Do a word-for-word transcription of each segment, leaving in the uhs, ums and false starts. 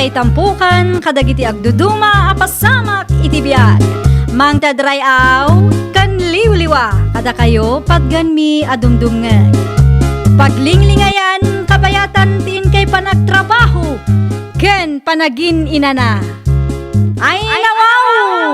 Itampukan kadagiti agduduma a pasamak iti biag. Mangted ray-aw ken liwliwa kadakayo patganmi a dumdumngeg. Paglinglingayan kabayatan ti inkay panagtrabaho ken panagin-inana. Ay, nawaw!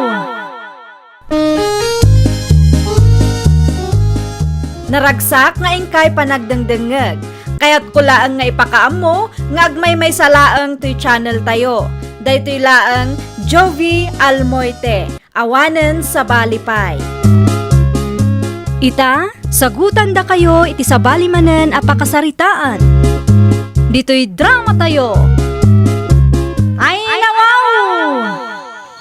Naragsak nga inkay panagdengdengngeg. Kayatko laeng nga ipakaammo nga agmaymaysa laeng toy channel tayo. Daytoy laeng Jovie Almoite, awanen sabali pay. Ita, sagutandakayo iti sabali manen a pakasaritaan. Ditoy drama tayo. Ay, nawaw!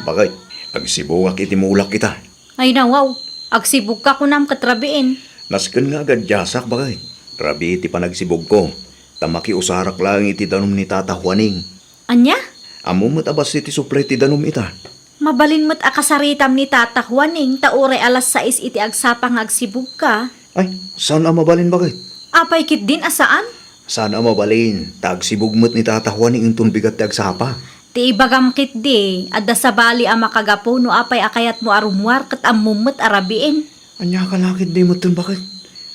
Bakit? Agsibugak iti mulak ita. Ay nawaw, agsibugka kunam ket rabiin. Nasken nga agadiasak, baket. Rabii ti panagsibugko, ta makiusarak laeng iti danum ni Tata Juaning. Ania? Ammom met a bassit ti supli ti danum ita. Mabalin met a kasaritam ni Tata Juaning ta uray alas sais iti agsapa nga agsibugka. Ay, saan a mabalin, baket? Apay ketdin a saan? Saan a mabalin, ta agsibug met ni Tata Juaning inton bigat ti agsapa. Ti ibagam ketdi, adda sabali a makagapu no apay a kayatmo a rummuar ket ammom met a rabiin. Ania ka la ketdi metten, baket?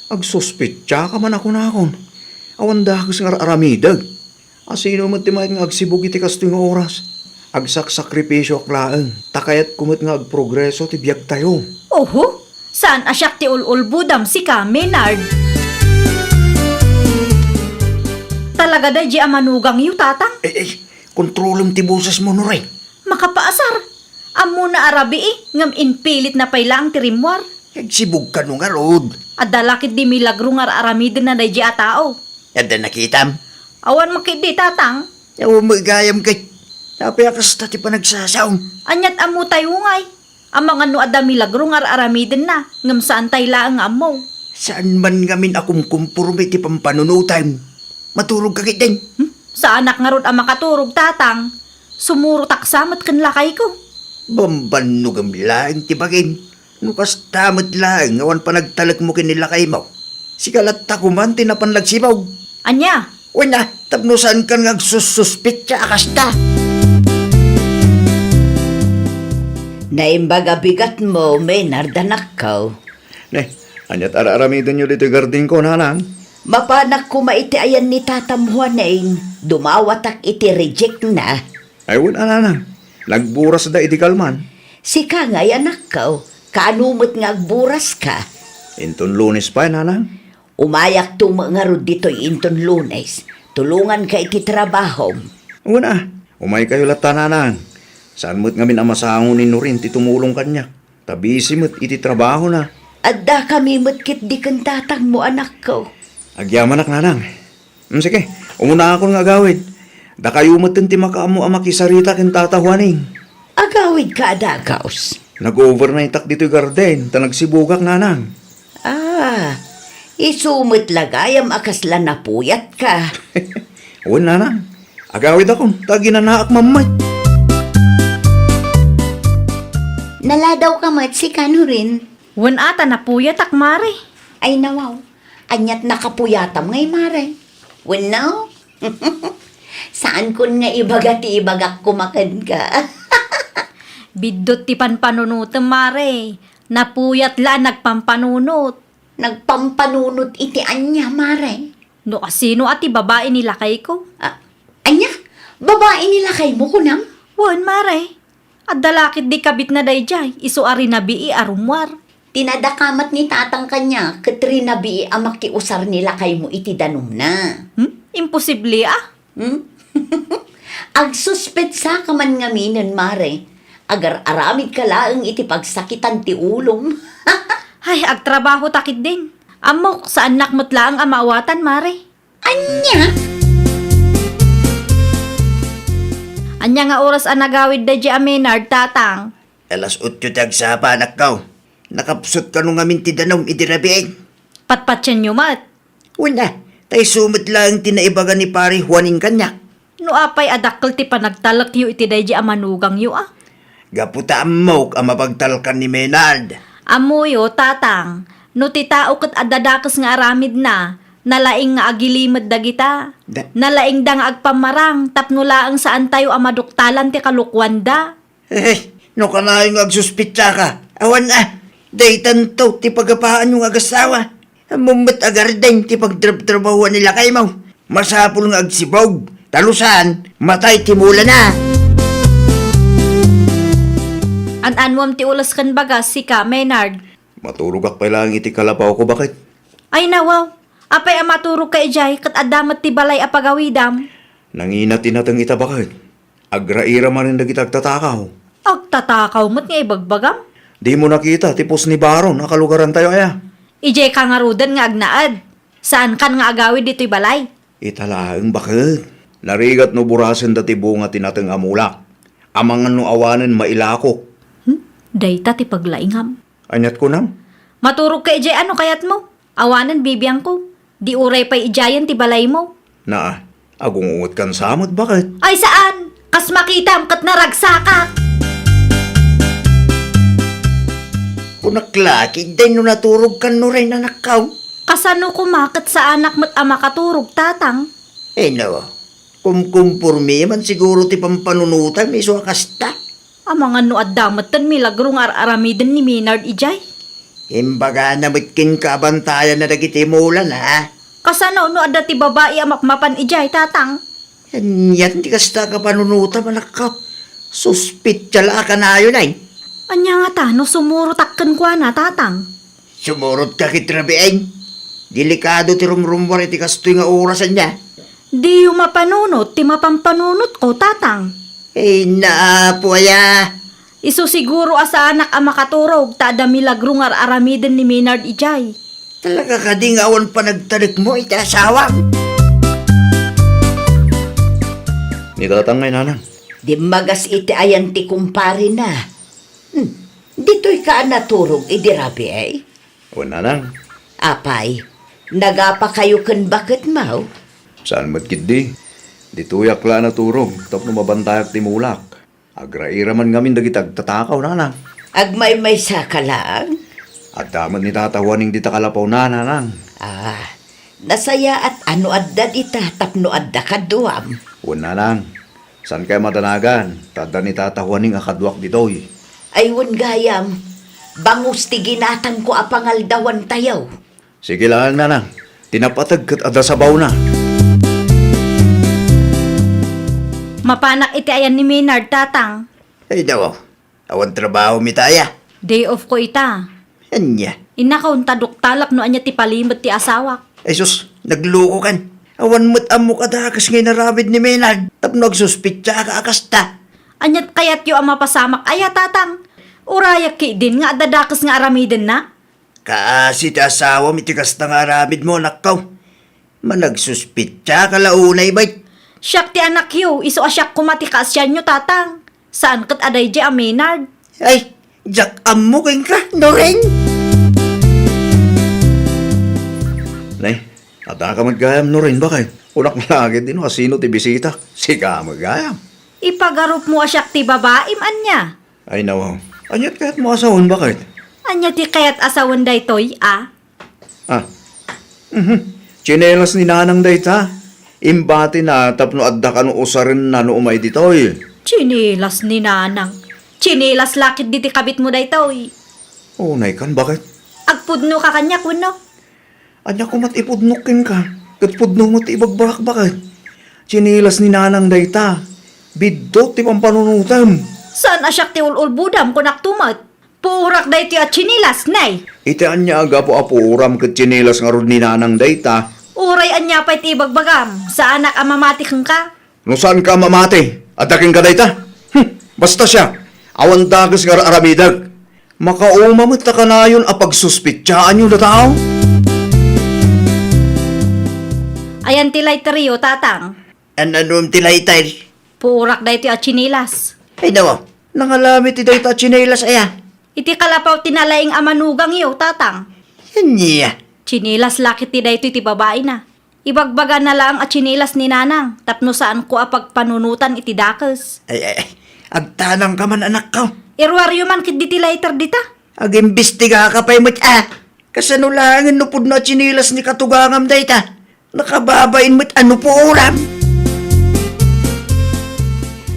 Agsuspetsa ka man a kunakon. Awan dakes nga ar-aramidek. A sino met ti maet nga agsibug iti kastoy nga oras? Agsaksakripisioak laeng, ta kayatko met nga agprogreso ti biagtayo. Oho, saan a siak ti ul-ulbodam, sika, Menard? Talaga daydi a manugangyo, Tatang? Eh, eh, kontrolem ti bosesmo, Nuring. Makapaasar. Ammona a rabii, ngem impilitna pay laeng ti rimmuar. Agsibug kano ngarud? Adda la ketdi milagro nga ar-aramidenna daydi a tao. Adda nakitam? Awan met ketdi, Tatang. Awan met gayam ket. Apay a kasta ti panagsasaom? Aniat ammo tayo ngay? Amangan no adda milagro nga ar-aramidenna, ngem saan tay laeng nga ammo. Saan man ngamin a kumkumporme ti pampanunotem. Maturog ka ketdin? Hmm? Saanak ngarud a makaturog, Tatang. Sumurotak sa met ken lakayko. Bambannogem laeng ti bagim. No kasta met laeng nga awan panagtalekmo ken ni lakaymo, sika latta koman ti napan nagsibug. Ania? Wen a, tapno saankan nga agsussuspetsa a kasta. Naimbag a bigatmo, Menard, anakko. Ne, aniat ar-aramidenyo ditoy gardenko, nanang? Mapanak koma iti ayan ni Tatam Juaning, dumawatak iti rejectna. Ay, wen a, nanang. Nagburasda idi kalman. Sika ngay, anakko, kaano met nga agburas ka? Inton Lunes pay, nanang. Umayakto met ngarud ditoy inton Lunes. Tulonganka iti trabahom. Wen a, umaykayo latta, nanang. Saan met ngamin a masango ni Nuring ti tumulong kaniak. Ta busy met iti trabahona. Addakami met ketdi ken tatangmo, anakko. Agyamanak, nanang. Mm, sige, umunakon nga agawid. Dakayo metten ti makaammo a makisarita ken Tata Juaning. Agawidka a dagus? Nag-overnightak ditoy garden, ta nagsibugak, nanang. Ah, isu met la gayam a kasla napuyatka. Wen, nanang. Agawidakon, ta aginanaak man met. Naladawka met, sika, Nuring? Wen a, ta napuyatak, Mare. Ay, nawaw. Aniat nakapuyatam ngay, Mare? Wenno? Saankon nga ibaga ti ibagak koma kenka. Biddut ti panpanunotem, Mare. Napuyat la a nagpampanunot. Nagpampanunot iti ania, Mare? No asino a ti babai ni lakayko. Ah, ania? Babai ni lakaymo, kunam? Wen, Mare. Adda la ketdi kabitna daydiay, isu a rinabii a rummuar. Tinadakamat ni tatang kaniak ket rinabii a makiusar ni lakaymo iti danumna. Hmm? Imposible, a? Hmm? Agsuspetsaka man ngaminen, Mare. Agar-aramidka laeng iti pagsakitan ti ulom. Ay, agtrabaho ta ketdin. Ammok, saannak met laeng a maawatan, Mare. Ania? Ania nga oras a nagawid daydiay a Menard, tatang? Alas otso ti agsapa, anakko. Nakapsut kano ngamin ti danum idi rabii? Patpatienyo met. Wen a, ta isu met laeng ti naibaga ni Pari Juaning kaniak. No apay a dakkel ti panagtalekyo iti daydiay a manugangyo, a? Gapu ta ammok a mapagtalkan ni Menard. Ammoyo, tatang, no ti tao ket adda dakes nga aramidna, Nalaing nga agilimed dagita. Da- Nalaingda nga agpammarang tapno laeng saantayo a maduktalan ti kalokuanda. Eh, no kanayon nga agsuspitsaka, awan a, daytanto ti pagapaanyo nga agasawa. Ammom met a garden ti pagtrabtrabahuan ni lakaymo. Masapul nga agsibog, ta no saan, matay ti mulana. An-anwam ti ules ken bagas, sika, Maynard. Maturogak pay laeng iti kalapawko, baket. Ay, nawaw. Apay a maturogka idiay, ket adda met ti balay a pagawidam? Nangina ti nateng ita, baket. Agraira manen dagiti agtatakaw. Agtatakaw met nga ibagbagam? Dimo nakita ti pusni baron a kalugarantayo aya? Idiayka ngaruden nga agnaed. Saankan nga agawid ditoy balay. Ita laeng, baket. Narigat no burasenda ti bunga ti nateng a mulak. Amangan no awanen mailakok. Hmm? Dayta ti paglaingam. Aniat kunam? Maturogka idiay a no kayatmo. Awanen bibiangko. Di uray pay idiayen ti balaymo. Naa, agunguotkan sa met, baket. Ay saan! Kas makitam ket naragsakak! Kunak la, ketdin no naturogkan no ren, anakko. Kasano koma ket saanak met a makaturog, tatang? Eh, no. Kumkumpormi man siguro ti pampanunotam isu a kasta. Amangan no adda metten milagro nga ar-aramiden ni Maynard idiay. Imbagana met kenka a bantayanna dagiti mulana. Kasano no adda ti babai a mapmapan idiay, tatang? Anian ti kasta a kapanunotam, anakko? Suspitsa la a kanayon ay. Ania ngata no sumurotak kenkuana, tatang? Sumurotka ket rabiin. Delikado ti rumrummuar iti kastoy nga oras, ania? Diyo mapanunot ti mapampanunotko, tatang. Ay, naapo aya. Isu siguro a saanak a makaturog ta adda milagro nga ar-aramiden ni Maynard idiay. Talaga kadi nga awan panagtalekmo iti asawam? Ni tatang ngay, nanang. Dimmagas iti ayan ti kumparena. Hmm, ditoyka a naturog idi rabii? Wen, nanang. Apay, nagapakayo ken baketmo? Saan met ketdi. Ditoyak la a naturog tapno mabantayak ti mulak. Agraira man ngamin dagiti agtatakaw, nanang. Agmaymaysaka laeng? Adda met ni Tata Juaning dita kalapawna, nanang. Ah, nasayaat a no adda dita tapno adda kaduam. Wen, nanang. Saankay madanagan, ta adda ni Tata Juaning a kaduak ditoy. Ay, wen gayam, bangus ti ginatangko a pangaldawantayo. Sige laeng, nanang. Ti napateg ket adda sabawna. Mapanak iti ayan ni Maynard, tatang. Ay, daw. Awan trabaho mi ta aya. Day off ko ita. Ania? Innakon ta duktalak no ania ti palimed ti asawak. Ay sus, naglukokan. Awan met ammok a dakes nga inaramid ni Maynard tapno agsuspitsaka a kasta. Aniat kayatyo a mapasamak aya, tatang? Urayak ketdin nga adda dakes nga aramidenna? Kaasi ti asawam iti kasta nga aramidmo, anakko. Managsuspitsaka la unay, bay. Siak ti anakyo, isu a siak koma ti kaasianyo, tatang. Saan ket a daydiay a Maynard? Ay, diak ammo kenka, Noreng. Nay, addaka met gayam, Noreng, baket. Kunak la ketdi no asino ti bisita. Sika met gayam. Ipagarupmo a siak ti babaim, ania? Ay, nawaw. Aniat kayatmo a sawen, baket? Ania ti kayat a sawen daytoy, a? Ah. Mhm. Tsinelas ni Nanang dayta. Imbatina tapno adda kano usarenna no umay ditoy. Tsinelas ni Nanang. Tsinelas la ketdi ti kabitmo daytoy. Unaykan, baket? Agpudnoka kaniak wenno? Ania komat ipudnok kenka? Ket pudno met ti ibagbagak, baket. Tsinelas ni Nanang dayta. Biddut ti pampanunotem. Saan a siak ti ul-ulbodam, kunakto met. Puorak daytoy a tsinelas, nay. Iti ania a gapu a puoram ket tsinelas ngarud ni Nanang dayta? Uray ania pay ti ibagbagam, saanak a mamati kenka. No saanka a mamati, adda kenka dayta? Hmm, basta siak, awan dakes nga ar-aramidek. Makauma met ta kanayon a pagsuspitsaanyo dataw. Ayan ti lighteryo, tatang. An-anom ti lighter? Puorak daytoy a tsinelas. Ay, nawa, nangalami ti dayta a tsinelas, aya? Iti kalapaw ti nalaing a manugangyo, tatang. Ania? Tsinelas la ketdi daytoy ti babaina. Ibagbagana laeng a tsinelas ni Nanang tapno saanko a pagpanunotan iti dakes. Ay, ay, ay. Agtanangka man, anakko. Iruaryo man ketdi ti lighter dita. Agimbestigaka pay met, a. Kasano laengen no pudno a tsinelas ni katugangam dayta? Nakababain met a nupuoram.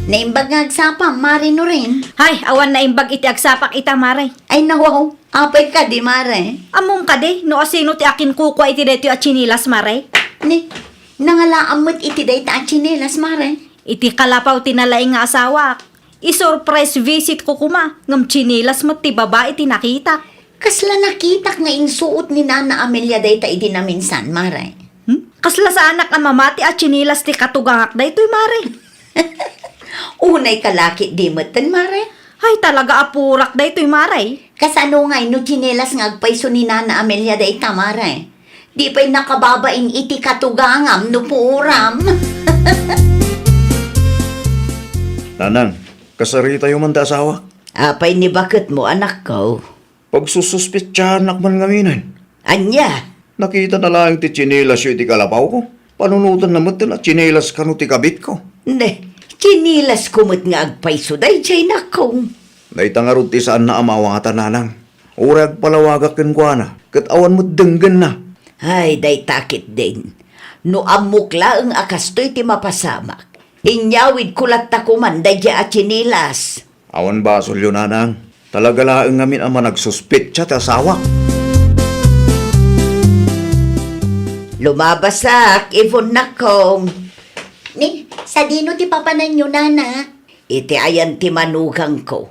Naimbag nga agsapam, Mare Nuren. Hay, awan naimbag iti agsapak ita, Mare. Ay, nawaw. Apay kadi, Mare? Ammom kadi, no asino ti akinkukua iti daytoy a tsinelas, Mare? Ni, nangalaam met iti dayta a tsinelas, Mare. Iti kalapaw ti nalaing nga asawak. I-surprise visit ko koma, ngem tsinelas met ti babai ti nakitak. Kasla nakitak nga insuot ni Nana Amelia dayta idi naminsan, Mare. Hmm? Kasla saanak a mamati a tsinelas ti katugangak daytoy, Mare. Unay ka lakit di metten, Mare. Ay, talaga a purak daytoy, Mare. Kasano ngay no tsinelas nga agpayso ni Nana Amelia dayta, Mare? Di pay nakababain iti katugangam no puoram. Nanang, kasaritayo man ta asawa? Apay ni baketmo, anakko? Pagsususpetsahanak man ngaminen. Ania? Nakitana laeng ti tsinelasyo iti kalapawko. Panunotanna met a tsinelas kano ti kabitko. Ne, tsinelas ko met nga agpayso daydiay, nakko. Dayta ngarud ti saanna a maawatan, nanang. Uray agpalawagak kenkuana, ket awan met denggenna. Ay, dayta ketdin. No ammok laeng a kastoy ti mapasamak, inyawidko latta koman daydiay a tsinelas. Awan basolyo, nanang. Talaga laeng ngamin a managsuspetsa ti asawak. Lumabasak, Ivon, nakko. Ni, sadino ti papananyo, nana? Iti ayan ti manugangko.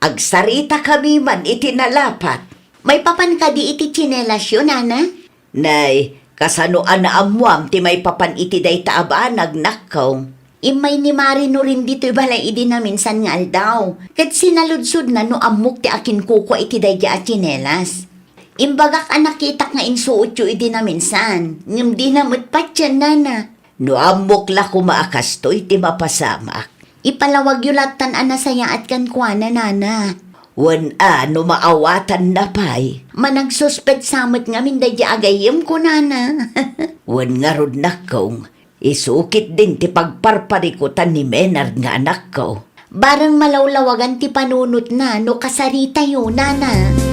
Agsaritakami man iti nalapat. Maipapan kadi iti tsinelasyo, nana? Nay, kasano a naammuam ti maipapan iti dayta a banag, nakko? Immay ni Mare Nuren ditoy balay idi naminsan nga aldaw, ket sinaludsodna no ammok ti akinkukua iti daydiay a tsinelas. Imbagak a nakitak nga insuotyo idi naminsan, ngem dina met patien, nana. No ammok la koma a kastoy ti mapasamak, ipalawagyo lattan a nasayaat kenkuana, nana. Wen a, no maawatanna pay, managsuspetsa met ngamin daydiay a gayyemko, nana. Wen ngarud, nakkong, isu ketdin ti pagparparikutan ni Menard nga anakko. Bareng malawlawagan ti panunotna no kasaritayo, nana.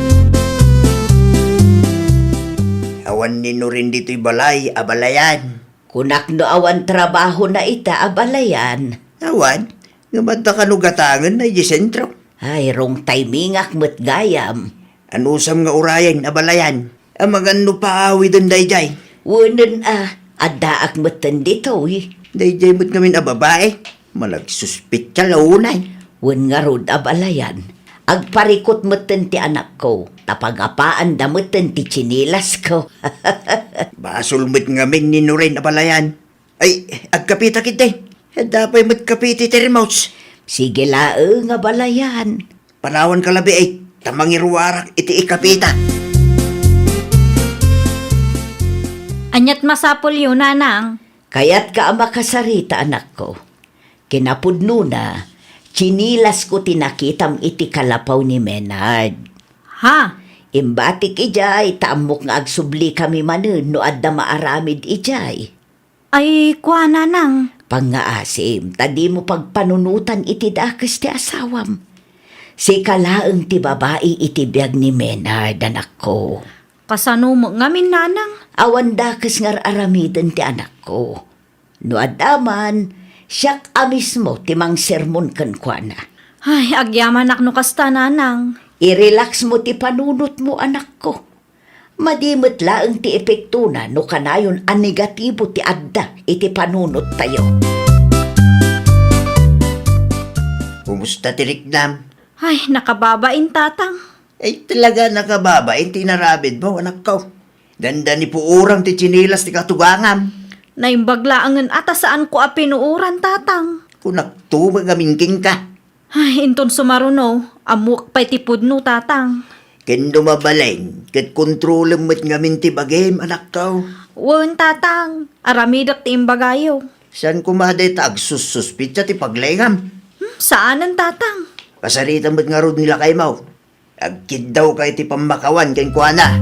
Awan ni Nuren ditoy balay, abalayan. Kunak no awan trabahona ita, abalayan. Awan, ngem adda kano gatangenna idiay sentro. Ay, wrong timingak met gayam. Anusam nga urayen, abalayan? Amangan no paawiden daydiay. Wenen a, addaak metten ditoy. Daydiay met ngamin a babai. Managsuspetsa la unay. Wen ngarud, abalayan. Agparikut metten ti anakko, ta pagapaanda metten ti tsinilasko. Basol met ngamin ni Nuren, abalayan. Ay, agkapita ketdi. Adda pay met kape iti termos. Sige laeng, abalayan. Panawanka labi, ay, ta mangiruarak iti ikapita. Aniat masapulyo, nanang? Kayatka a makasarita, anakko. Kinapudnona, tsinilasko ti nakitam iti kalapaw ni Menard. Ha? Imbatik idiay, ta ammok nga agsublikami manen no adda maaramid idiay. Ay, kua, nanang. Pangngaasim, ta dimo pagpanunotan iti dakes ti asawam. Sika laeng ti babai iti biag ni Menard, anakko. Kasano met ngamin, nanang? Awan dakes nga ar-aramiden ti anakko. No adda man, siak a mismo ti mangsermon kenkuana. Ay, agyamanak no kasta, nanang. I-relax mo ti panunotmo, anakko. Madi met laeng ti epektona no kanayon a negatibo ti adda iti panunottayo. Kumusta ti riknam? Ay, nakababain, tatang. Ay, talaga nakababain ti inaramidmo, anakko. Dandani puoram ti tsinilas ti katugangam. Naimbag laengen a ta saanko a pinuoran, tatang. Kunakto met ngamin kenka. Ay, inton sumaruno, ammoak pay ti pudno, tatang. Ken no mabalin, ket kontrolem met ngamin ti bagim, anakko. Wen, tatang, aramidek ti imbagayo. Saan koma dayta agsussuspetsa ti paglaingam? Hmm, saanen, tatang. Kasaritam met ngarud ni lakaymo. Agkiddawka iti pammakawan kenkuana.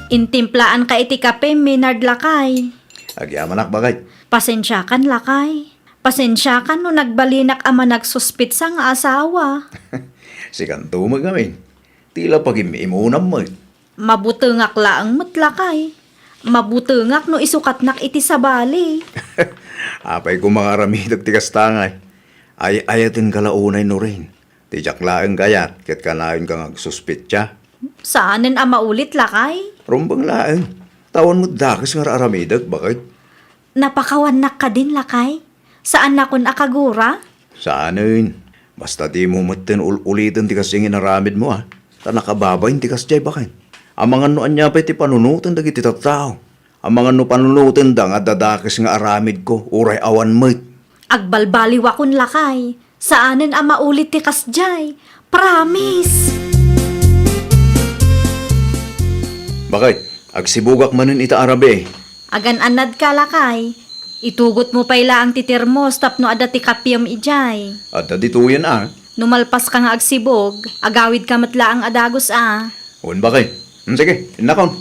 Intimplaanka iti kape, Menard, lakay. Agyamanak, baket. Pasensiakan, lakay. Pasensiakan no nagbalinak a managsuspetsa nga asawa. Sikanto met ngamin. Ti la pagim-imunam met. Mabutengak laeng met, lakay. Mabutengak no isukatnak iti sabali. Apay koma nga aramidek ti kasta ngay? Ay-ayatenka la unay no rin. Ti diak laeng kayat ket kanayon ka nga agsuspetsa. Saanen a maulit, lakay. Rumbeng laeng. Tawan met dakes nga ar-aramidek, baket. Napakawannak kadin, lakay? Saannakon a kagura? Saanen. Basta dimo metten ul-uliten ti kasdiay nga inaramidmo, a. Ta nakababain ti kasdiay, baket. Amangan no ania pay ti panunoten dagiti tattao. Amangan no panunotenda nga adda dakes nga aramidko, uray awan met. Agbalbaliwakon, lakay. Saanen a maulit ti kasdiay. Promise! Baket, agsibugak manen ita a rabii. Agan-annadka, lakay. Itugotmo pay laeng ti termos tapno adda ti kapiem idiay. Adda ditoyen, a. No malpaska nga agsibug, agawidka met laeng a dagus, a. Wen, baket. Hmm, sige, innakon.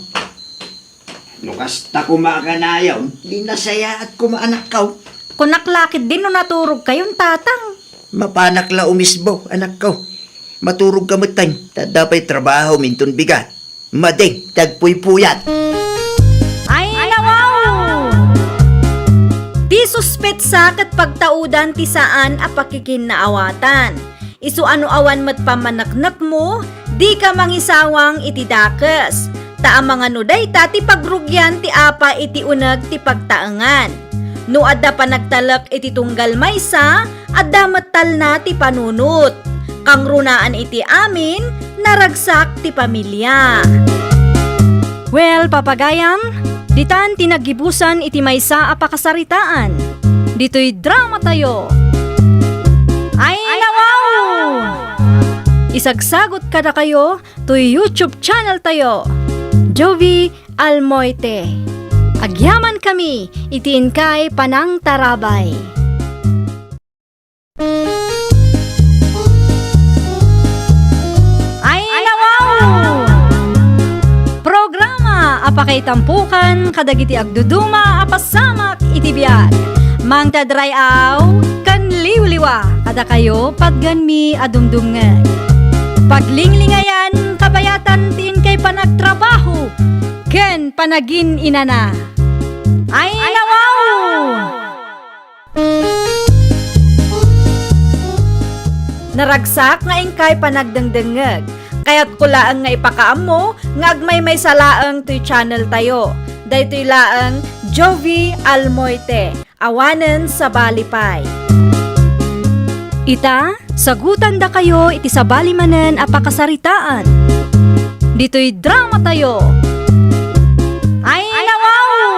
No kasta koma a kanayon, di nasayaat koma, anakko. Kunak la ketdin no naturogkayon, tatang. Mapanak la umisbo, anakko. Maturogka metten, ta adda pay trabahom inton bigat. Madeng ti agpuypuyat. Ay, nawaw! Ti suspetsa ket pagtaudan ti saan a pakikinnaawatan. Isu a no awan met pammaneknekmo, dika mangisawang iti dakes. Ta amangan no dayta ti pagrugian ti apa iti uneg ti pagtaengan. No adda panagtalek iti tunggal maysa, adda met talna ti panunot. Kangrunaan iti amin, naragsak ti pamilia. Well, papagayam, ditan ti naggibusan iti maysa a pakasaritaan. Ditoy dramatayo. Ay, nawaw! Isagsagot kadakayo toy YouTube channel tayo, Jovi Almoite. Agyaman kami iti inkay panangtarabay. Ay, nawaw! Programa a pakaitampukan kadagiti agduduma a pasamak iti biag. Mangted ray-aw ken liwliwa kadakayo patgenmi a dumdumngeg. Paglinglingayan, kabayatan ti inkay panagtrabaho ken panagin-inana. Ay, nawaw! Naragsak nga inkay panagdengdengngeg. Kayatko laeng nga ipakaammo nga agmaymaysa laeng toy channel tayo. Daytoy laeng Jovi Almoite, awanen sabali pay. Ita, sagutandakayo iti sabali manen a pakasaritaan. Ditoy dramatayo. Ay, nawaw!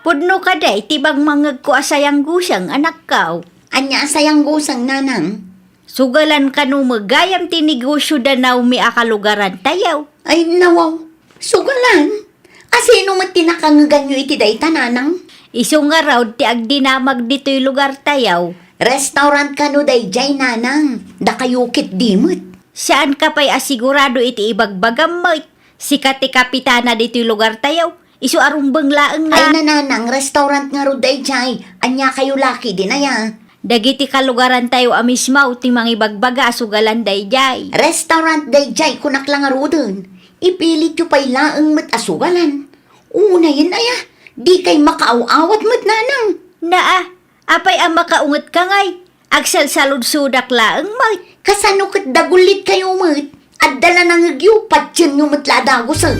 Pudno kadi ti bangmangegko a sayangguseng, anakko. Ania a sayangguseng, nanang? Sugalan kano met gayam ti negosio da Naomi a kalugarantayo. Ay, nawaw. Sugalan? A sino met ti nakangeganyo iti dayta, nanang? Isu ngarud ti agdinamag ditoy lugartayo. Restaurant kano daydiay, nanang? Dakayo ketdi met. Saanka pay a sigurado iti ibagbagam met. Sika ti kapitana ditoy lugartayo. Isu a rumbeng laeng nga. Ay, nanang, restaurant ngarud daydiay. Ania kayo la ketdin aya? Dagiti kalugarantayo a mismo ti mangibagbaga a sugalan daydiay. Restaurant daydiay, kunak la ngaruden. Ipilityo pay laeng met a sugalan. Unayen aya, dikay makaaw-awat met, nanang. Naa, apay a makaungetka ngay? Agsalsaludsodak laeng met. Kasano ket dagullit kayo met? Adda la nangegyo, patienyo met la a dagusen.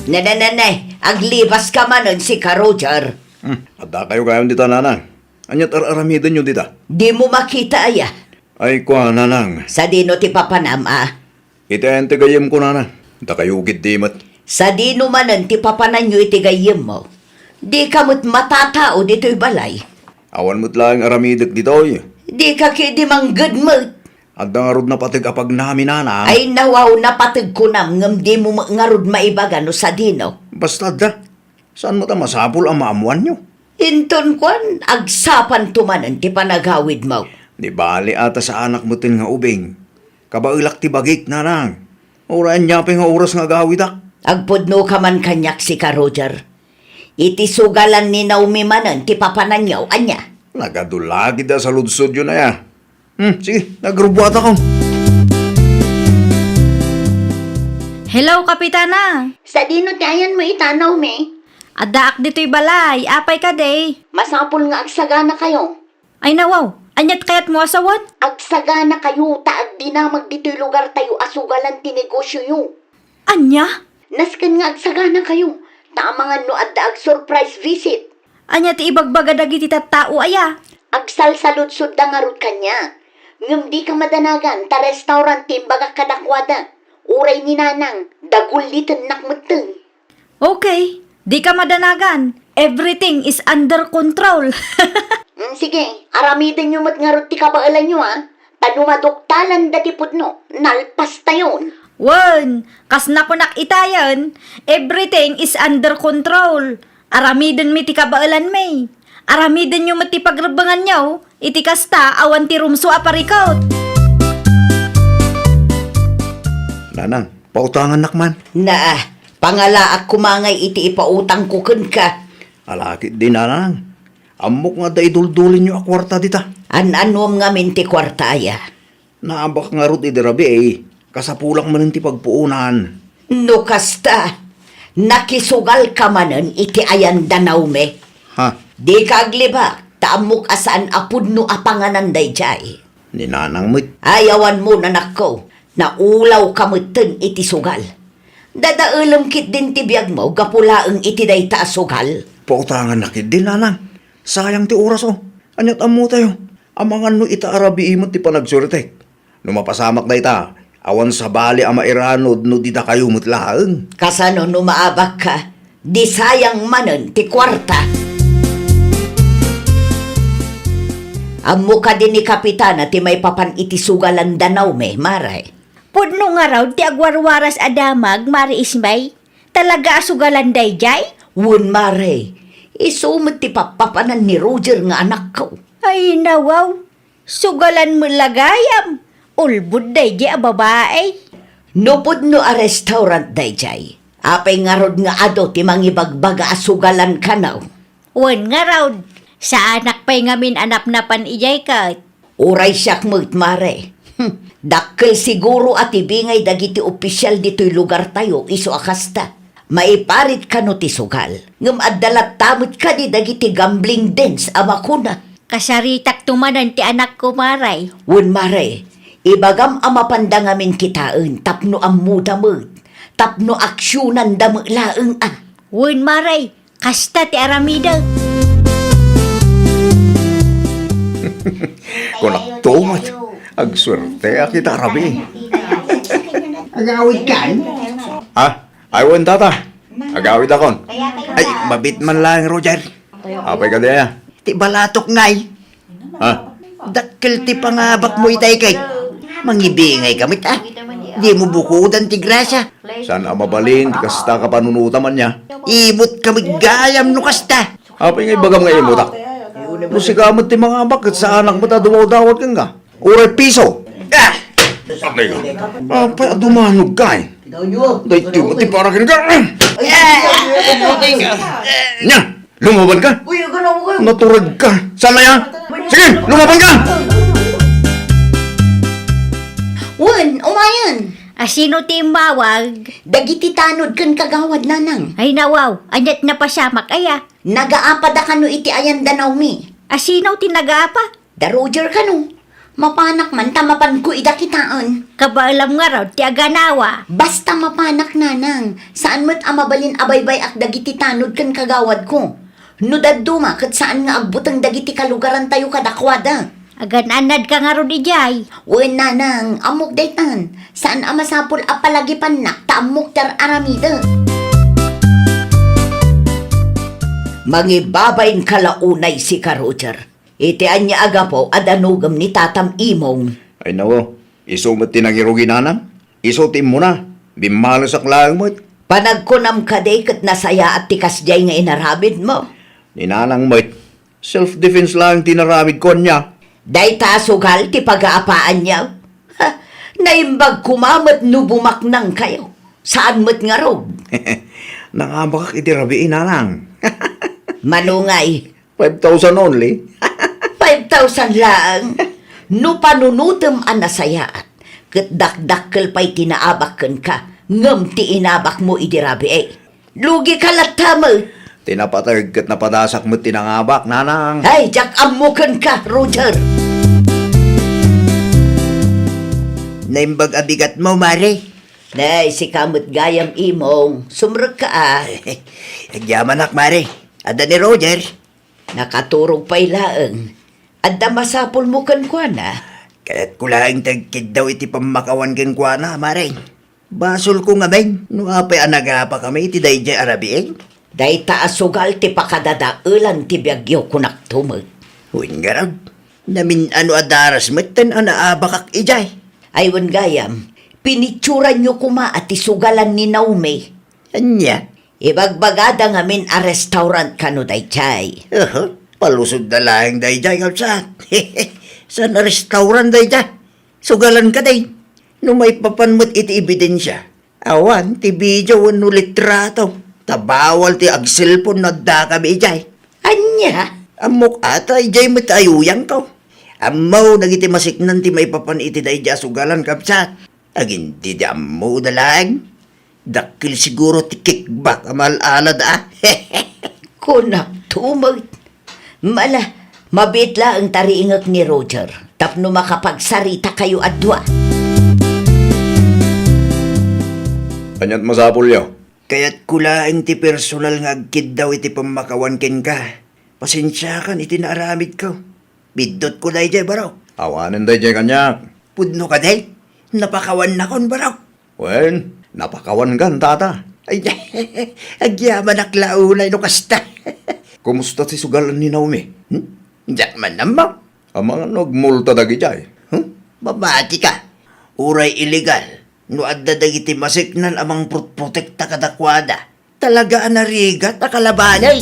Nene, nene, aglipaska manen, sika Roger. Hmm, adda kayo gayam dita, nanang. Aniat ar-aramidenyo dita? Dimo makita aya? Ay, kua, nanang. Sadino ti papanam, a? Iti ayan ti gayyemko, nanang. Dakayo ketdi met. Sadino manen ti papananyo iti gayyemmo? Dika met matatao ditoy balay. Awan met laeng aramidek ditoy. Dika ketdi mangged met. Adda ngarud napateg a pagnami, nanang. Ay, nawaw, napateg kunam, ngem dimo met ngarud maibaga no sadino. Basta adda. Saan met a masapul a maammoanyo? Inton kuan, agsapanto manen ti panagawidmo. Di bali a ta saanak metten nga ubing. Kabaelak ti bagik, nanang. Uray ania pay nga oras nga agawidak? Agpudnoka man kaniak, sika Roger. Iti sugalan ni Naomi manen ti papananyo, ania? Nagadu la ketdi a saludsodyo aya. Hmm, sige, nagrubuatakon. Hello, Kapitana! Sadino ti ayanmo ita, Naomi? Addaak ditoy balay. Apay kadi? Masapul nga agsaganakayo. Ay, nawaw. Aniat kayatmo a sawen? Agsaganakayo ta agdinamag ditoy lugartayo a sugalan ti negosioyo. Ania? Nasken nga agsaganakayo, ta amangan no adda ag-surprise visit. Ania ti ibagbaga dagiti tattao aya? Agsalsaludsodda ngarud kaniak. Ngem dika madanagan ta restaurant ti imbagak kadakuada. Uray ni Nanang, dagullitennak metten. Okay, dika madanagan. Everything is under control. Mm, sige, aramidenyo met ngarud ti kabaelanyo, a. Ta no maduktalanda ti pudno, nalpastayon. Wen, kas nakunak itayen, everything is under control. Aramidenmi ti kabaelanmi. Aramidenyo met ti pagrebbenganyo, iti kasta, awan ti rumso a parikut. Nanang, pautangannak man. Naa, pangalaak koma ngay iti ipautangko kenka. Alakit di, Nanang. Ammok nga adda iduldulinyo a kuarta dita. An-annuam ngamin ti kuarta aya? Naabak ngarud idi rabii, kasapulak manen ti pagpuonan. No kasta, nakisugalka manen iti ayan da Naomi. Ha? Dika aglibak, ta ammok a saan a pudno a panganan daydiay. Ni Nanang met. Ay, awanmo, anakko, naulawka metten iti sugal. Dadaelem ketdin ti biagmo gapu laeng iti dayta a sugal. Pautangannak ketdi, Nanang. Sayang ti oras, o. Aniat ammotayo? Amangan no ita a rabii met ti panagsuertek. No mapasamak dayta, awan sabali a mairanod no didakayo met laeng. Kasano no maabakka, di sayang manen ti kuarta? Ammo kadi ni Kapitana ti maipapan iti sugalan da Naomi, Mare? Pudno ngarud ti agwarwaras a damag, Mare Ismay. Talaga a sugalan daydiay? Wen, Mare. Isu met ti pappapanan ni Roger nga anakko. Ay, nawaw. Sugalan met la gayam. Ulbod daydiay a babai. No pudno a restaurant daydiay, apay ngarud nga adu ti mangibagbaga a sugalan kano? Wen ngarud, saanak pay ngamin a napnapan idiay ket. Uray siak met, Mare. Hm, dakkel siguro a ti bingay dagiti opisial ditoy lugartayo isu a kasta. Maiparit kano ti sugal, ngem adda latta met kadi dagiti gambling dens a makuna. Kasaritakto manen ti anakko, Mare. Wen, Mare, ibagam a mapanda ngamin kitaen tapno ammoda met, tapno aksionanda met laeng a. Wen, Mare, kasta ti aramidek. Kunakto met, agsuerteak ita a rabii. Agawidkan? Ah, ay, wen, tata. Agawidakon. Ay, mabit man laeng, Roger. Apay kadi aya? Ti balatok ngay. Ha? Dakkel ti pangabakmo itay ket mangibingayka met, a. Dimo bukodan ti grasya. Saan a mabalin ti kasta kapanunotam ania? Ibutka met gayam no kasta. Apay nga ibagam nga imutak? No sika met ti mangabak ket saanak met a dumawdawat kenka. Uray piso. Ah! Apay ka. Apay a dumanogka, e. Daytoy met ti para kenka. Nia, lumabanka. Uy, aganaw kayo. Naturedka. Saan aya? Sige, lumabanka. Wen, umayen. A, sino ti immawag? Dagiti tanod ken kagawad, Nanang. Ay, nawaw. Aniat napasamak aya? Nagaapada kano iti ayan da Naomi. A, sino ti nagaapa? Da Roger kano. Mapanak man ta mapanko ida kitaen. Kabaelam ngarud ti aganawa. Basta mapanak, Nanang. Saan met a mabalin a baybay-ak dagiti tanod ken kagawadko. No dadduma ket saan nga agbuteng dagiti kalugarantayo kadakuada. Agan-annadka ngarud idiay. Wen, Nanang, ammok daytan. Saan a masapul a palagipannak ta ammok ti ar-aramidek. Mangibabain ka la unay sika, Roger. Iti ania a gapu a danogem ni Tatam Imong? Ay, nawaw, isu met ti nangirugi, Nanang. Isu ti immuna. Bimmalesak laeng met. Panagkunam kadi ket nasayaat ti kasdiay nga inaramidmo? Ni Nanang met, self-defense laeng ti inaramidko, ania? Dayta a sugal ti pagaapaanyo? Ha, naimbag koma met no bumaknangkayo. Saan met ngarud? Nangabakak iti rabii, Nanang. Mano ngay? Five thousand only. Five thousand laeng. No panunotem a nasayaat, ket dakdakkel pay ti naabak kenka, Ngem ti inabakmo idi rabii, lugika latta met. Ti napaterg ket napadasak met ti nangabak, nanang. Ay, diak ammo kenka, Roger. Naimbag a bigatmo, Mare. Nay, sika met gayam, Imong. Sumrekka, a. Agyamanak, Mare. Adda ni Roger. Nakaturog pay laeng. Adda masapulmo kenkuana? Kayatko laeng ti agkiddaw iti pammakawan kenkuana, Mare. Basolko ngamin no apay a nagapakami iti daydiay a rabii. Dayta a sugal ti pakadadaelan ti biagyo, kunakto met. Wen ngarud, namin-ano a daras metten a naabakak idiay. Ay, wen gayam, pinitsuranyo koma a ti sugalan ni Naomi. Ania? Ibagbagada ngamin a restaurant kano daydiay. Aha, palusodda laeng daydiay, kabsat. Saan a restaurant daydiay? Sugalan kadi. No maipapan met iti ebidensia, awan ti video wenno litrato, ta bawal ti agselpon no addakami idiay. Ania? Ammok ata idiay met ayuyangko. Ammo dagiti masiknan ti maipapan iti daydiay a sugalan, kabsat. Agin didi ammo da laeng. Dakkel siguro ti kickback a maal-alada, a. Kunakto met. Mala, mabiit laeng ta riingek ni Roger tapno makapagsaritakayo a dua. Ania't masapulyo? Kayatko laeng ti personal nga agkiddaw iti pammakawan kenka. Pasensiakan iti naaramidko. Biddutko daydiay, baro. Awanen daydiay kaniak. Pudno kadi? Napakawannakon, baro. Wen, napakawankan, tata. Ay, agyamanak la unay no kasta. Kumusta ti sugalan ni Naomi? Hmm? Diak man ammo. Amangan no agmulta dagidiay. Hmm? Mamatika. Uray illegal, no adda dagiti masiknan a mangprotprotekta kadakuada, talaga a narigat a kalabanen.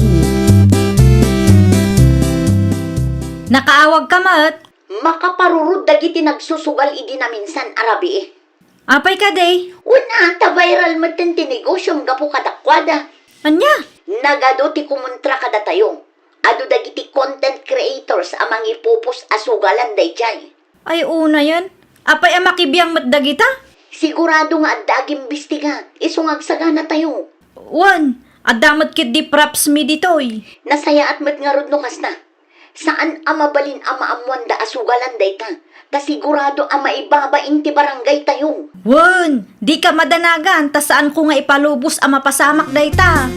Nakaawagka met? Makaparurod dagiti nagsusugal idi naminsan a rabii. Apay kadi? Wen a, ta viral metten ti negosiom gapu kadakuada. Ania? Nagadu ti kumontra kadatayo. Adu dagiti content creators a mangipupos a sugalan daydiay. Ay, unayen. Apay a makibiang met dagita? Sigurado nga adda agimbistiga, isu nga agsaganatayo. Wen, adda met ketdi props mi ditoy. Nasayaat met ngarud no kasta. Saan a mabalin a maammoanda a sugalan dayta, ta sigurado a maibabain ti barangaytayo. Wen, dika madanagan, ta saanko nga ipalubos a mapasamak dayta.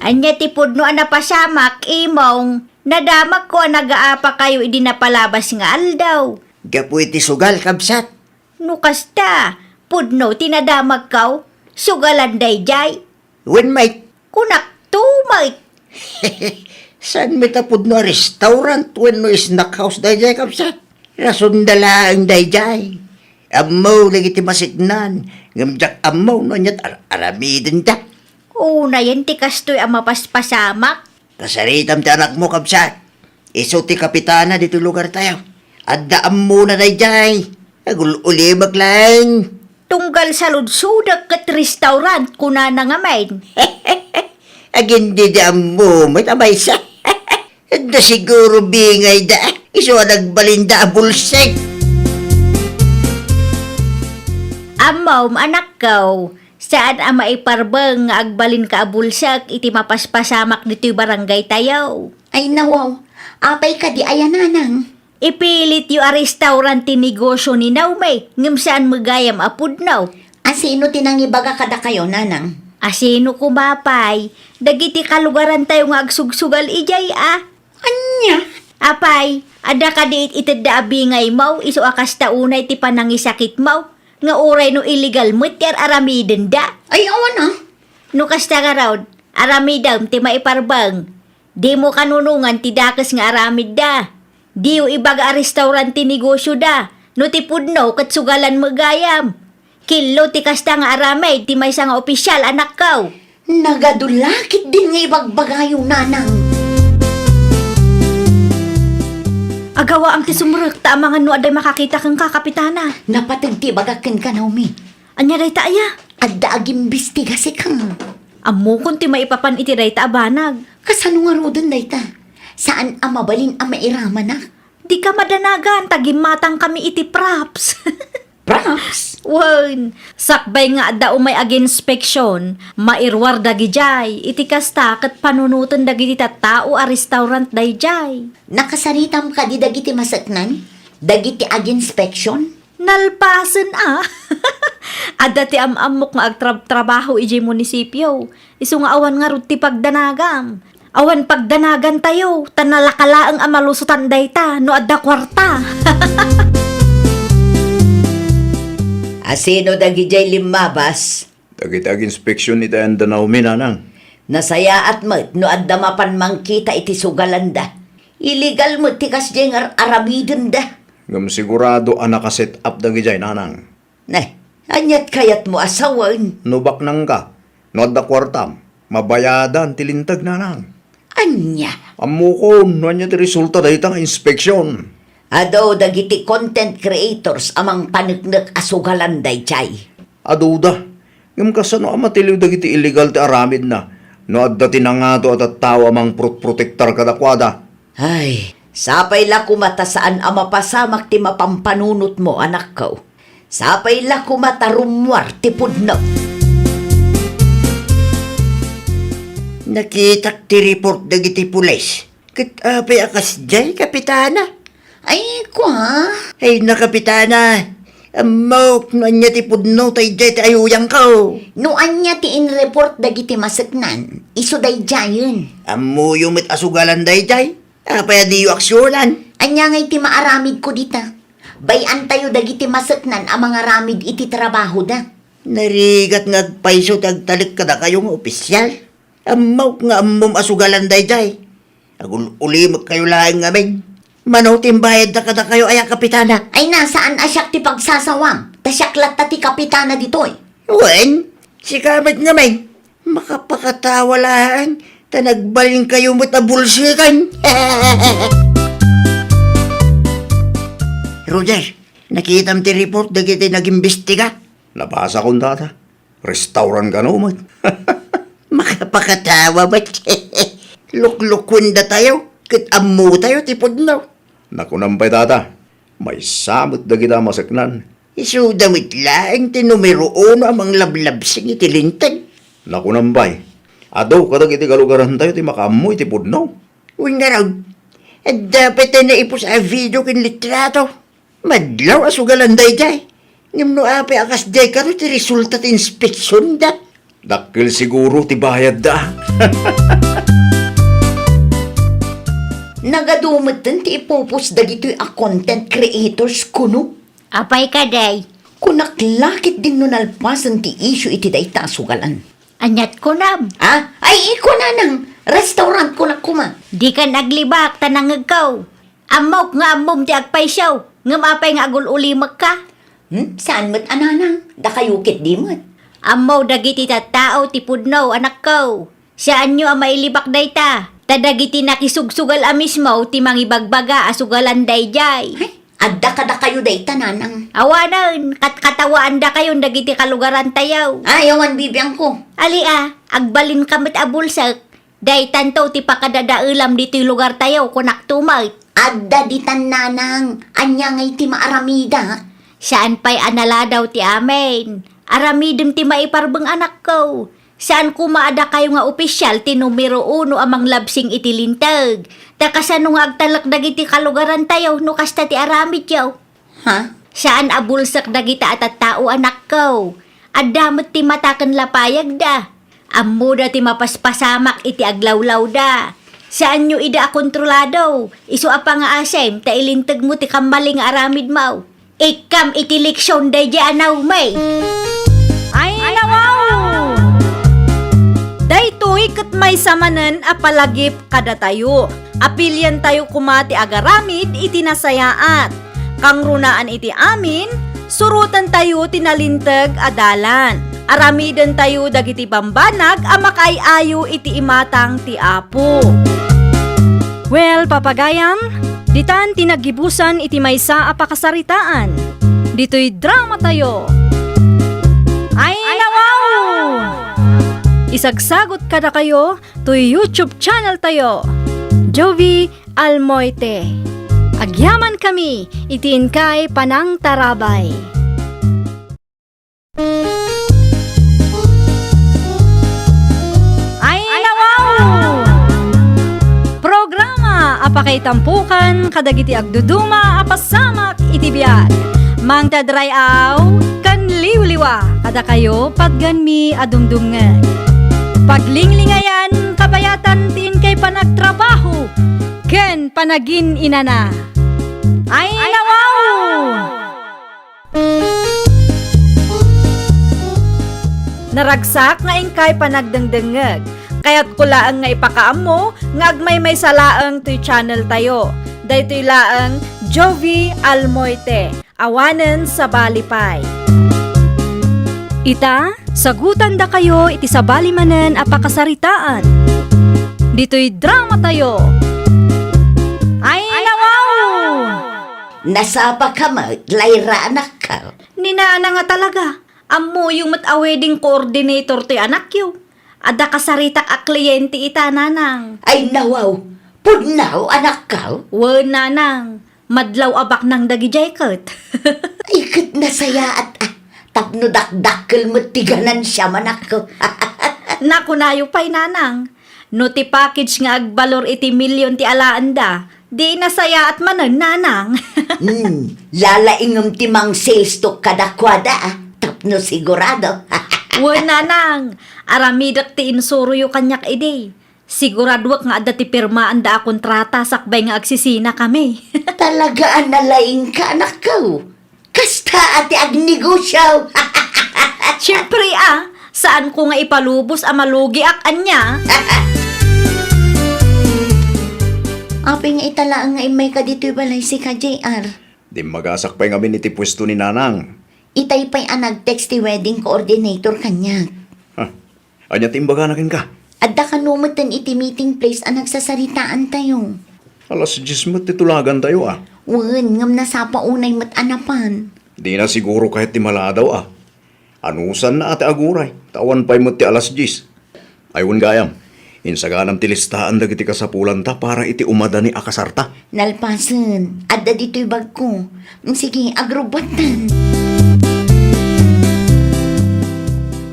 Ania ti pudno a napasamak, Imong? Nadamagko a nagaapakayo idi napalabas nga aldaw. Gapu iti sugal, kabsat. No kasta, pudno ti nadamagko, sugalan daydiay. Wen met. Kunakto met. Saan met a pudno a restaurant wenno snack house daydiay, kabsat? Rasonda laeng daydiay. Ammo dagiti masiknan, ngem diak ammo no ania't ar-, aramidenda. Unayen ti kastoy a mapaspasamak. Kasaritam ti anakmo, kabsat. Isu ti kapitana ditoy lugartayo. Adda ammona daydiay. Agul-ulimek laeng. Tunggal saludsodek ket restaurant, kunana ngamin. Agin didi ammo met a maysa. Adda siguro bingayda. Isu a nagbalinda a bulsek. Ammom, anakko, saan a maiparbeng nga agbalinka a bulsek iti mapaspasamak ditoy barangaytayo. Ay, nawaw. Apay kadi aya, nanang? Ipilityo a restaurant ti negosio ni Naomi, ngem saan met gayam a pudno. A sino ti nangibaga kadakayo, nanang? A sino koma pay? Dagiti kalugarantayo nga agsugsugal idiay, a. Ania? Apay, adda kadi it-itedda a bingaymo, isu a kasta unay ti panangisakitmo, nga uray no illegal met ti ar-aramidenda? Ay, awan, a. No kasta ngarud, aramidem ti maiparbeng. Dimo kanunongan ti dakes nga aramidda. Diyo ibaga a restaurant ti negosioda. No ti pudno ket sugalan met gayam. Killo ti kasta nga aramid ti maysa nga opisial, anakko. Nagadu la ketdin nga ibagbagayo, nanang. Agawaam ti sumrek, ta amangan no adda makakita kenka, Kapitana. Napateg ti ibagak kenka, Naomi. Ania dayta aya? Adda agimbistiga sika. Ammokon ti maipapan iti dayta a banag. Kasano ngaruden dayta? Saan a mabalin a mairamanak. Dika madanagan, ta gimmatangkami iti props. Props! Wen, sakbay nga adda umay aginspeksion, mairuar dagidiay, iti kasta ket panunoten dagiti tattao a restaurant daydiay. Nakasaritam kadi dagiti maseknan? Dagiti aginspeksion? Nalpasen a! Adda ti am-ammok nga agtrab-trabaho idiay munisipio. Isu nga awan ngarud ti pagdanagam. Awan pagdanagantayo, ta nalaka laeng a malusotan dayta no adda kuarta. Asino dagidiay limmabas? Dagiti aginspeksion iti ayan da Naomi, nanang. Nasayaat met no adda mapan mangkita iti sugalanda. Illegal met ti kasdiay nga ar-, aramidenda. Ngem sigurado a naka-set up dagidiay, nanang. Ne, aniat kayatmo a sawen? No baknangka, no adda kuartam, mabayadan ti linteg, nanang. Ania? Ammokon no ania ti resulta dayta nga inspeksion. Adu dagiti content creators a mangpaneknek a sugalan daydiay. Aduda. Ngem kasano a matiliw dagiti illegal ti aramidna no adda ti nangato a tattao a mangprotprotektar kadakuada? Ay, sapay la koma ta saan a mapasamak ti mapampanunotmo, anakko. Sapay la koma ta rummuar ti pudno. Nakitak ti report dagiti pulis. Ket apay a kasdiay, Kapitana? Ay, kua? Ay, na, Kapitana. Ammok no ania ti pudno ta idiay ti ayuyangko. No ania ti inreport dagiti maseknan, isu daydiayen. Ammoyo met a sugalan daydiay? Apay a diyo aksionan? Ania ngay ti maaramidko dita? Bay-antayo dagiti maseknan a mangaramid iti trabahoda. Narigat nga agpayso ti agtalek kadakayo nga opisyal. Ammok nga ammom a sugalan daydiay. Agul-ulimekkayo laeng ngamin. Mano ti imbayadda kadakayo aya, Kapitana? Ay na, saan a siak ti pagsasawam, ta siak latta ti kapitana ditoy. Wen, sika met ngamin. Makapakatawa laeng, ta nagbalinkayo met a bulseken. Roger, nakitam ti report dagiti nagimbestiga? Nabasakon, tata. Restaurant kano met. Makapakatawa met. Luklukuendatayo, ket ammotayo ti pudno. Nakunam pay, tata, maysa met dagita maseknan. Isuda met laeng ti numero uno a manglablabsing iti linteg. Nakunam pay, adu kadagiti kalugarantayo ti makaammo iti pudno. Wen ngarud, adda pay ti naipus a video ken litrato. Madlaw a sugalan daydiay. Ngem no apay a kasdiay kano ti resulta ti inspeksionda? Dakkel siguro ti bayadda. Nagadu metten ti ipupos dagitoy a content creators kuno. Apay kadi? Kunak la ketdin no nalpasen ti issue iti dayta a sugalan. Aniat kunam? Ah? Ay, ikunanang restaurant kunak koma. Dikan aglibak ta nangngegko. Ammok nga ammom ti agpayso, ngem apay nga agul-ulimekka? Hmm? Saan met a nanang? Dakayo ketdi met. Ammo dagiti tattao ti pudno, anakko. Saanyo a mailibak dayta, ta dagiti nakisugsugal a mismo ti mangibagbaga a sugalan daydiay. Ay, adda kadakayo dayta, nanang. Awanen, katkatawaandakayon dagiti kalugarantayo. Ay, awan bibiangko. Ali a, agbalinka met a bulsek. Daytanto ti pakadadaelam ditoy lugartayo, kunak tumet. Adda ditan, nanang. Ania ngay ti maaramida? Saan pay a naladaw ti amin. Aramidem ti maiparbeng, anakko. Saan koma a dakayo nga opisyal ti numero uno a manglabsing iti linteg. Ta kasano nga agtalek dagiti kalugarantayo no kasta ti aramidyo? Ha? Saan a bulsek dagita a tattao, anakko. Adda met ti mata ken lapayagda. Ammoda ti mapaspasamak iti aglawlawda. Saanyo ida a kontrolado. Isu a pangaasem ta ilintegmo ti kammali nga aramidmo. Ikkam iti leksion daydiay a Naomi. Ay, nawaw! Daytoy ket maysa manen a palagip kadatayo. Apiliantayo koma ti agaramid iti nasayaat. Kangrunaan iti amin, surotentayo ti nalinteg a dalan. Aramidentayo dagiti bambanag a makaay-ayo iti imatang ti Apo. Well, papagayam, ditan ti naggibusan iti maysa a pakasaritaan. Ditoy dramatayo. Ay, nawaw! Isagsagot kadakayo toy YouTube channel tayo, Jovie Almoite. Agyamankami iti inkay panangtarabay. Ay, nawaw! Programa a pakaitampukan kadagiti agduduma a pasamak iti biag. Mangted ray-aw ken liwliwa kadakayo, patganmi a dumdumngeg. Paglinglingayan, kabayatan ti inkay panagtrabaho ken panagin-inana. Ay, nawaw! Naragsak nga inkay panagdengdengngeg. Kayatko laeng nga ipakaammo nga agmaymaysa laeng toy channel tayo. Daytoy laeng Jovie Almoite, awanen sabali pay. Ita, sagutandakayo iti sabali manen a pakasaritaan. Ditoy drama tayo. Ay, nawaw! Nasapaka met, Lyra, anakko. Ni Nanang a talaga. Ammoyo met a wedding coordinator ti anakyo. Adda kasaritak a kliyente ita, Nanang. Ay, nawaw. Pudno, anakko? Wen, Nanang. Madlaw a baknang dagidiay ket. Ay, ket nasayaat, a. Tapno dakdakkel met ti ganansiam, anakko. Nakunayo pay, Nanang. No ti package nga agbalor iti milyon ti alaenda, di nasayaat manen, Nanang. Hmm, lalaingem ti mang-sales talk kadakuada, a, tapno sigurado. Wen, Nanang, aramidek ti insuroyo kaniak idi. Siguraduek nga adda ti pirmaanda a kontrata sakbay nga agsisinakami. Talaga a nalaingka, anakko. Kasta a ti agnegosio. Siempre, a, saanko nga ipalubos a malugiak ania. Apay nga ita laeng nga immayka ditoy balay, sika, J R? Dimmagasak pay ngamin iti puesto ni Nanang. Itay pay a nag-text ti wedding coordinator kaniak. Ha? Ania ti imbagana kenka? Adda kano metten iti meeting place a nagsasaritaantayo. Alas dies met ti tulagantayo, a. Wen, ngem nasapa unay met a napan. Dina siguro kayat ti maladaw, a. Anusanna a ti aguray, ta awan pay met ti alas dies. Ay, wen gayam, insaganam ti listaan dagiti kasapulanta para iti umadani a kasarta. Nalpasen, adda ditoy bagko. Sige, agrubbuattan.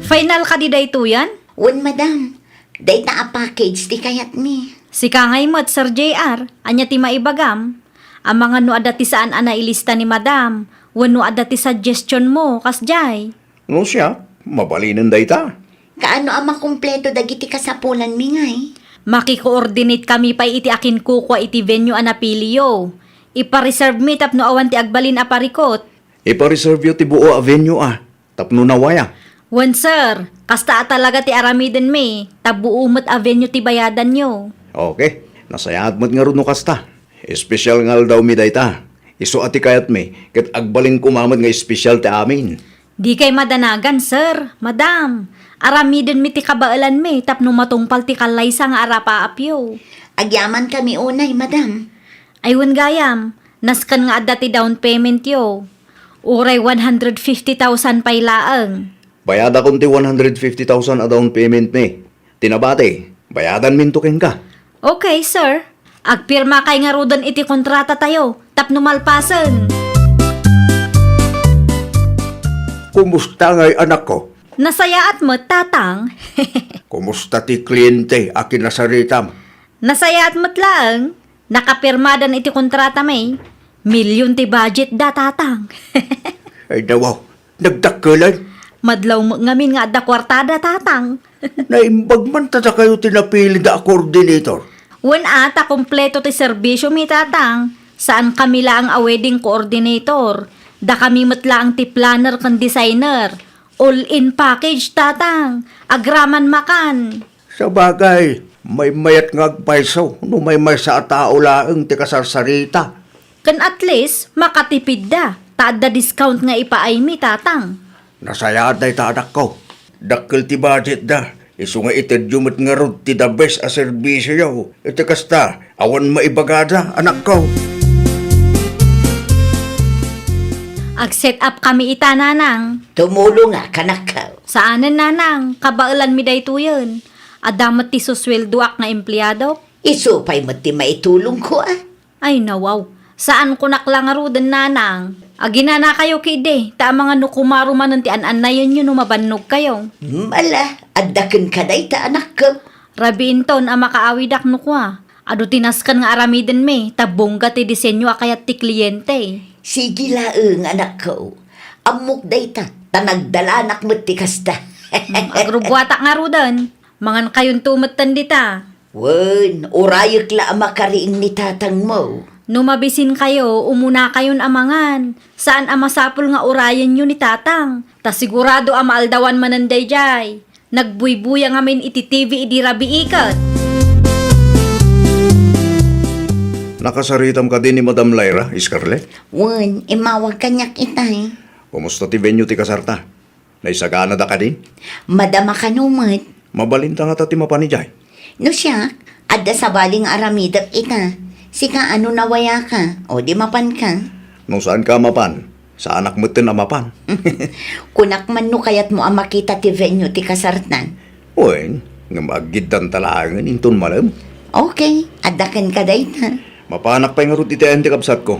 Final kadi daytoyen? Wen, madam. Dayta a package ti kayatmi. Sika ngay met, Sir J R, ania ti maibagam? Amangan no adda ti saan a nailista ni madam, wenno adda ti suggestion mo, kasdiay. No siak, mabalinen dayta. Kaano a makumpleto dagiti kasapulanmi ngay? Makikoordinate kami pay iti akinkukua iti venue a napiliyo. Ipareserve mi tapno awan ti agbalin a parikut. Ipareserve yo ti buo a venue a, tapno nawaya. Wen, sir, kasta a talaga ti aramidenmi, ta buo met a venue ti bayadanyo. Okay, nasayaat met ngarud no kasta. Espesyal nga aldawmi dayta. Isu a ti kayatmi, ket agbalin koma met nga espesyal ti amin. Dikay madanagan, sir, madam. Aramidenmi ti kabaelanmi tapno matungpal ti kallaysa nga arapaapyo. Agyamankami unay, madam. Ay, wen gayam, nasken nga adda ti down paymentyo. Uray one hundred fifty thousand pay laeng. Bayadakon ti one hundred fifty thousand a down paymentmi. Ti nabati, bayadanminto kenka. Okay, sir. Agpirmakay ngaruden iti kontratatayo tapno malpasen. Kumusta ngay, anakko? Nasayaat met, tatang. Kumusta ti kliente a kinasaritam? Nasayaat met laeng. Nakapirmadan iti kontratami. Milyon ti budgetda, tatang. Ay, nawaw. Nagdakkelan? Madlaw met ngamin nga adda kuartada, tatang. Naimbag man ta dakayo ti napilida a coordinator. Wen a, ta kompleto ti serbisiomi, tatang. Saankami laeng a wedding coordinator. Dakami met laeng ti planner ken designer. All-in package, tatang. Agraman makan. Sabagay, maymayat nga agpayso no maymaysa a tao laeng ti kasarsarita. Ken at least, makatipidda, ta adda discount nga ipaaymi, tatang. Nasayaat dayta, anakko. Dakkel ti budgetda, isu nga itedyo met ngarud ti the best a serbisioyo. Iti kasta, awan maibagada, anakko. Ag-set up kami ita, nanang. Tumulongak, anakko. Saanen, nanang, kabaelanmi daytoyen. Adda met ti susueldoak nga empleadok. Isu pay met ti maitulongko, a. Ay, nawaw. Saankonak la ngaruden, nanang. Aginanakayo ketdi, ta amangan no kumaro manen ti an-annayenyo no mabannogkayo. Ala, adda kenka dayta, anakko. Rabiinton a makaawidak no kua. Adu ti nasken nga aramidenmi, ta bongga ti disenyo a kayat ti kliente. Sige laeng, anakko. Ammok dayta, ta nagdalanak met ti kasta. Hmm, agrubbuatak ngaruden. Mangankayonto metten dita. Wen, urayek la a makariing ni tatangmo. No mabisinkayo, umunakayon a mangan. Saan a masapul nga urayenyo ni tatang. Ta sigurado a maaldawan manen daydiay. Nagbuybuya ngamin iti T V idi rabii ket. Nakasaritam kadi ni Madam Lyra, Scarlett? Wen, immawag kaniak itay. Kumusta ti venue ti kasarta? Naisaganada kadi? Madama kano met. Mabalinta ngata ti mapan idiay? No siak, adda sabali nga aramidek ita. Sika ano nawayaka, o di mapanka? No saanka a mapan, saanak metten a mapan. Kunak man no kayatmo a makita ti venue ti kasartan. Wen, ngem aggiddanta laengen inton malem. Okay, adda kenka dayta. Mapanak pay ngarud iti ayan ti kabsatko.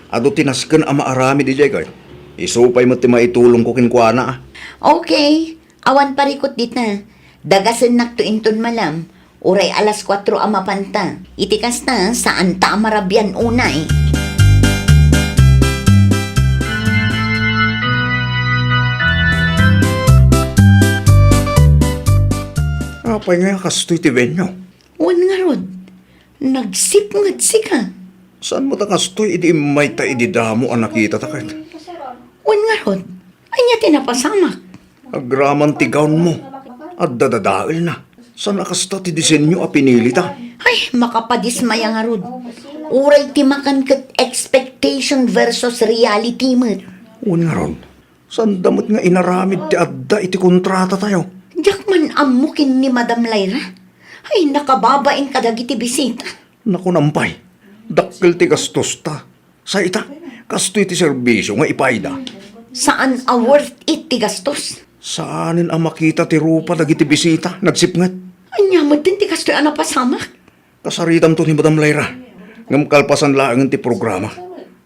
Adu ti nasken a maaramid idiay kay. Isu pay met ti maitulongko kenkuana, a. Okay, awan parikut dita. Dagasennakto inton malem. Uray alas kuatro a mapanta. Iti kasta, saanta a marabian unay. Apay nga kastoy ti venue? Wen ngarud, nagsipnget sika. Saan met a kastoy idi immayta idi damo a nakitata ket? Wen ngarud, ania ti napasamak? Agraman ti gownmo. Adda dadaelna. Saan a kasta ti disenyo a pinilita? Ay, makapadismaya ngarud. Uray ti makan ket expectation versus reality met. Wen ngarud, saanda met nga inaramid ti adda iti kontratatayo. Diak man ammo ken ni Madam Lyra. Ay, nakababain kadagiti bisita. Nakunam pay, dakkel ti gastosta. Sa ita, kastoy ti serbisio nga ipayda. Saan a worth it ti gastos? Saanen a makita ti rupa dagiti bisita, nagsipnget. Ania met ti kastoy a napasamak? Kasaritamto ni Madam Lyra, ngem kalpasan laengen ti programa.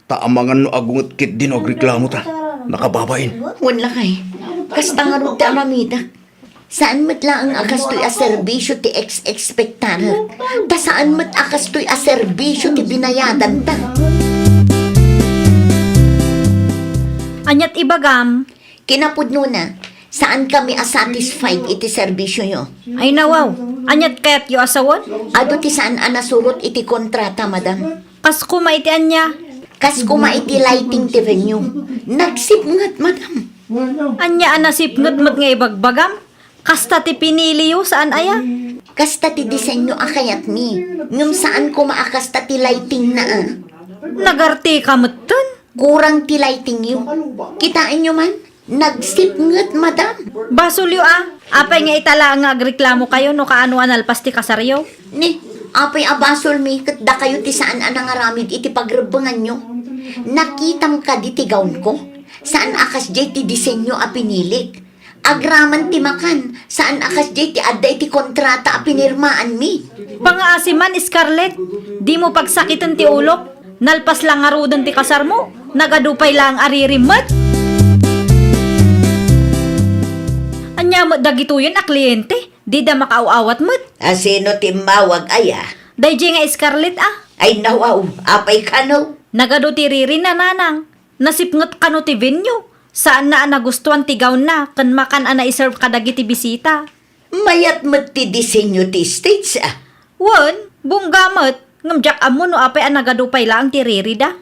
Ta amangan no agunget ketdi no agreklamota. Nakababain. Wen lakay, kasta ngarud ti aramidek. Saan met laeng a kastoy a serbisio ti ex-expectarek. Ta saan met a kastoy a serbisio ti binayadanta. Aniat ibagam? Kinapudnona, saankami a satisfied iti serbisioyo. Ay nawaw, aniat kayatyo a sawen? Adu ti saan a nasurot iti kontrata, madam. Kas koma iti ania? Kas koma iti lighting ti venue. Nagsipnget, madam. Ania a nasipnget met nga ibagbagam? Kasta ti piniliyo, saan aya? Kasta ti disenyo a kayatmi, ngem saan koma a kasta ti lightingna, a. Nagartika metten? Kurang ti lightingyo. Kitaenyo man? Nagsipnget, madam. Basolyo, a. Apay nga ita laeng nga agreklamokayo no kaano a nalpas ti kasaryo? Ni, apay a basolmi ket dakayo ti saan a nangaramid iti pagrebbenganyo? Nakitam kadi ti gownko? Saan a kasdiay ti disenyo a pinilik. Agraman ti makan, saan a kasdiay ti adda iti kontrata a pinirmaanmi. Pangaasi man, Scarlett, dimo pagsakiten ti ulok. Nalpas la ngaruden ti kasarmo, nagadu pay laeng a ririmmet. Ania met dagitoyen a kliente? Dida makaaw-awat met. A, sino ti immawag aya? Daydiay nga Scarlett, a. Ay, nawaw, apay kano? Nagadu ti ririna, nanang. Nasipnget kano ti venue? Saanna a nagustuan ti gownna ken makan a naiserve kadagiti bisita. Mayat met ti disenyo ti stage, a. Wen, bongga met, ngem diak ammo no apay a nagadu pay laeng ti ririda.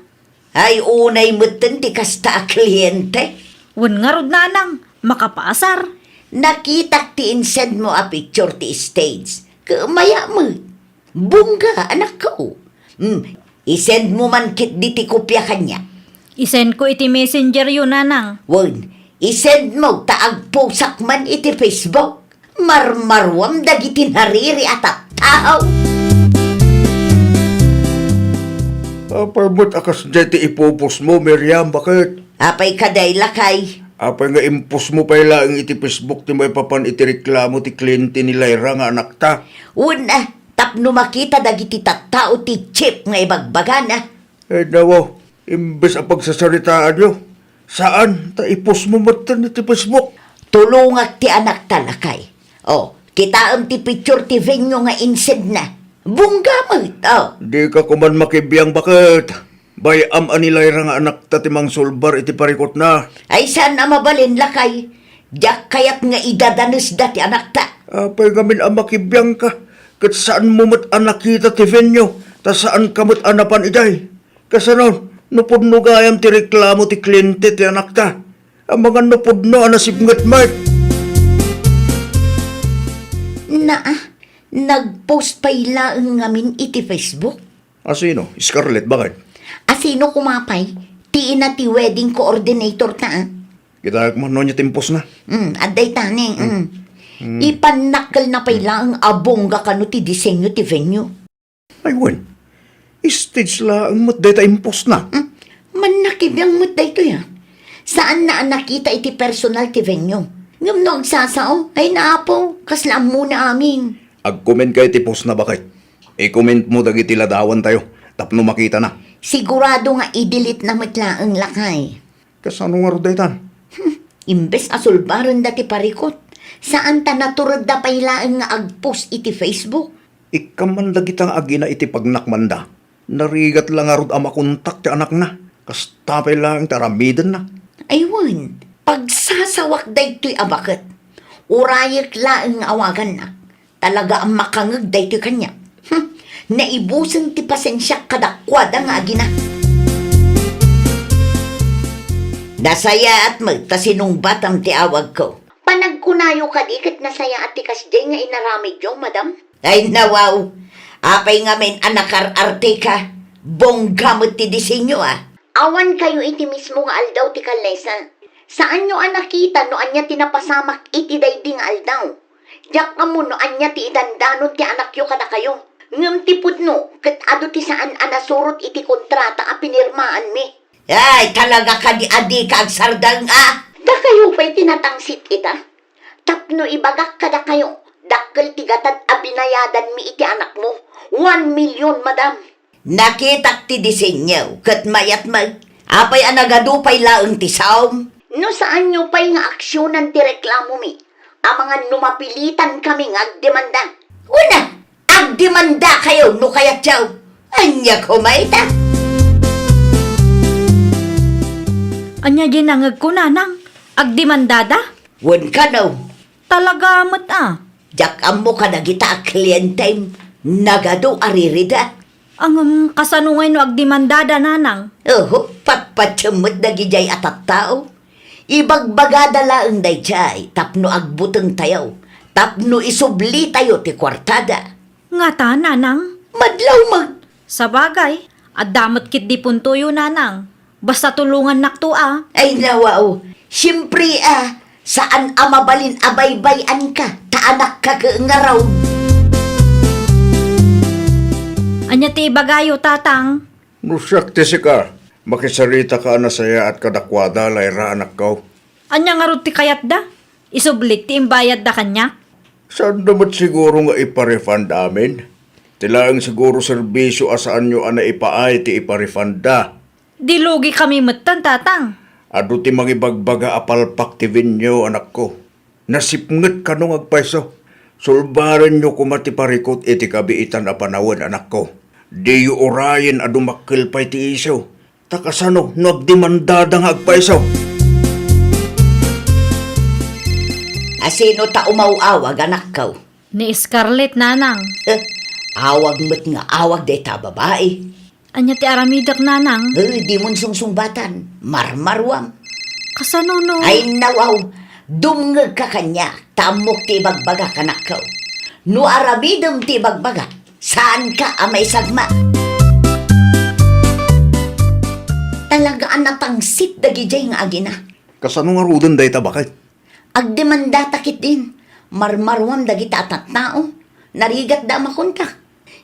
Ay, unay metten ti kasta a kliente. Wen ngarud, nanang, makapaasar. Nakitak ti insendmo a picture ti stage. Ket maya met. Bongga, anakko. Hmm, isendmo man ketdi ti kopia kaniak. Isendko iti messengeryo, nanang. Wen, isendmo ta agposak man iti Facebook. Marmaruam dagiti nariri a tattao. Apay met a kasdiay ti ipupostmo, Miriam, baket? Apay kadi, lakay? Apay nga impostmo pay laeng iti Facebook ti maipapan iti reklamo ti kliente ni Lyra nga anakta? Wen, a. Tapno makita dagiti tattao ti cheap nga ibagbagana. Ay, nawaw. Imbes a pagsasaritaanyo, saan ta i-post mo metten iti Facebook. Tulongak ti anakta, lakay. O, kitaem ti picture ti venue nga insedna. Bongga met, o. Dika koman makibiang, baket. Bay-am a ni Lyra nga anakta ti mangsulbar iti parikutna. Ay, saan a mabalin, lakay. Diak kayat nga idadanesda ti anakta. Apay ngamin a makibiangka, ket saanmo met a nakita ti venue, ta saanka met a napan idiay. Kasano, no pudno gayam ti reklamo ti kliente ti anakta? Amangan no pudno a nasipnget met. Naa, nag-post pay laeng ngamin iti Facebook. Asino? Scarlett, baket? Asino koma pay? Ti ina ti wedding coordinator ta, a? Kitaek man no ania ti impostna. Mm, adda itani, mm. Mm. Ipannakkelna pay laeng a bongga kano ti disenyo ti venue. Ay, wen. Stage laeng met dayta impostna. Mm. Mannakibiang met daytoy, a. Saanna a nakita iti personal ti venue. Ngem no agsasao, ay naapo, kasla ammona amin. Agkomenka iti postna, baket. I-comment mo dagiti ladawantayo tapno makitana. Sigurado nga i-delete na met laeng, lakay. Kasano ngarud daytan? Hmm, imbes a sulbarenda ti parikut, saan ta naturedda pay laeng nga ag-post iti Facebook. Ikkan man dagita nga agina iti pagnakmanda. Narigat la ngarud a makontak ti anakna. Kasta pay laeng ti aramidenna. Ay wen, pagsasawak daytoy a baket. Urayek laeng nga awagannak. Talaga a makangeg daytoy kaniak. Hmm, naibusen ti pasensiak kadakuada nga agina. Nasayaat met ta sinungbatam ti awagko. Panagkunayo kadi ket nasayaat ti kasdiay nga inaramidyo, madam? Ay, nawaw. Apay ngamin a nakar-arteka? Bongga met ti disenyo, a. Awan kayo iti mismo nga aldaw ti kallesa. Saanyo a nakita no ania ti napasamak iti daydi nga aldaw. Diak ammo no ania ti idandanon ti anakyo kadakayo. Ngem ti pudno ket adu ti saan a nasurot iti kontrata a pinirmaanmi. Ay, talaga kadi a dika agsardeng, a? Dakayo pay ti natangsit ita. Tapno ibagak kadakayo, dakkel ti gatad a binayadanmi iti anakmo. One million, madam. Nakitak ti disenyo ket mayat met. Apay a nagadu pay laeng ti saom? No saanyo pay nga aksionan ti reklamomi, amangan no mapilitan kami nga agdemanda. Una, agdemandakayo no kayatyo. Ania koma ita? Ania diay nangegko, nanang? Agdemandada? Wen kano. Talaga met, a. Diak ammo kadagita a klientem, nagadu a ririda. Ngem kasano ngay no agdemandada, nanang? Oho, patpatiem met dagidiay a tattao. Ibagbagada laeng daydiay tapno agbutengtayo, tapno isublitayo ti kuartada. Ngata, nanang? Madlaw met. Sabagay, adda met ketdi puntoyo, nanang. Basta tulongannakto, a. Ay, nawaw. Siempre, a, saan a mabalin a baybay-anka, ta anakka ket ngarud. Ania ti ibagayo, tatang? No siak ti sika, makisaritaka a nasayaat kadakuada, Lyra, anakko. Ania ngarud ti kayatda? Isublit ti imbayadda kaniak? Saanda met siguro nga ipa-refund amin? Ti laeng siguro serbisio a saanyo a naipaay ti ipa-refundda. Di lugi kami metten, tatang. Adu ti mangibagbaga a palpak ti venue, anakko. Nasipnget kano nga agpayso. Sulbarenyo koma ti parikut iti kabiitan a panawen, anakko. Diyo urayen a dumakkel pay ti isu. Ta kasano no agdemandada nga agpayso? Asino ta umaw-awag, anakko? Ni Scarlett, nanang. Eh, awag met nga awag dayta a babai. Ania ti aramidek, nanang? Eh, dimon sungsungbatan. Marmaruam. Kasano no? Ay, nawaw. Dumngegka kaniak, ta ammok ti ibagbagak, anakko. No aramidem ti ibagbagak, saanka a maisagma. Talaga a natangsit dagidiay nga agina. Kasano ngaruden dayta, baket? Agdemandata ketdin. Marmaruam dagita a tattao. Narigatda a makontak.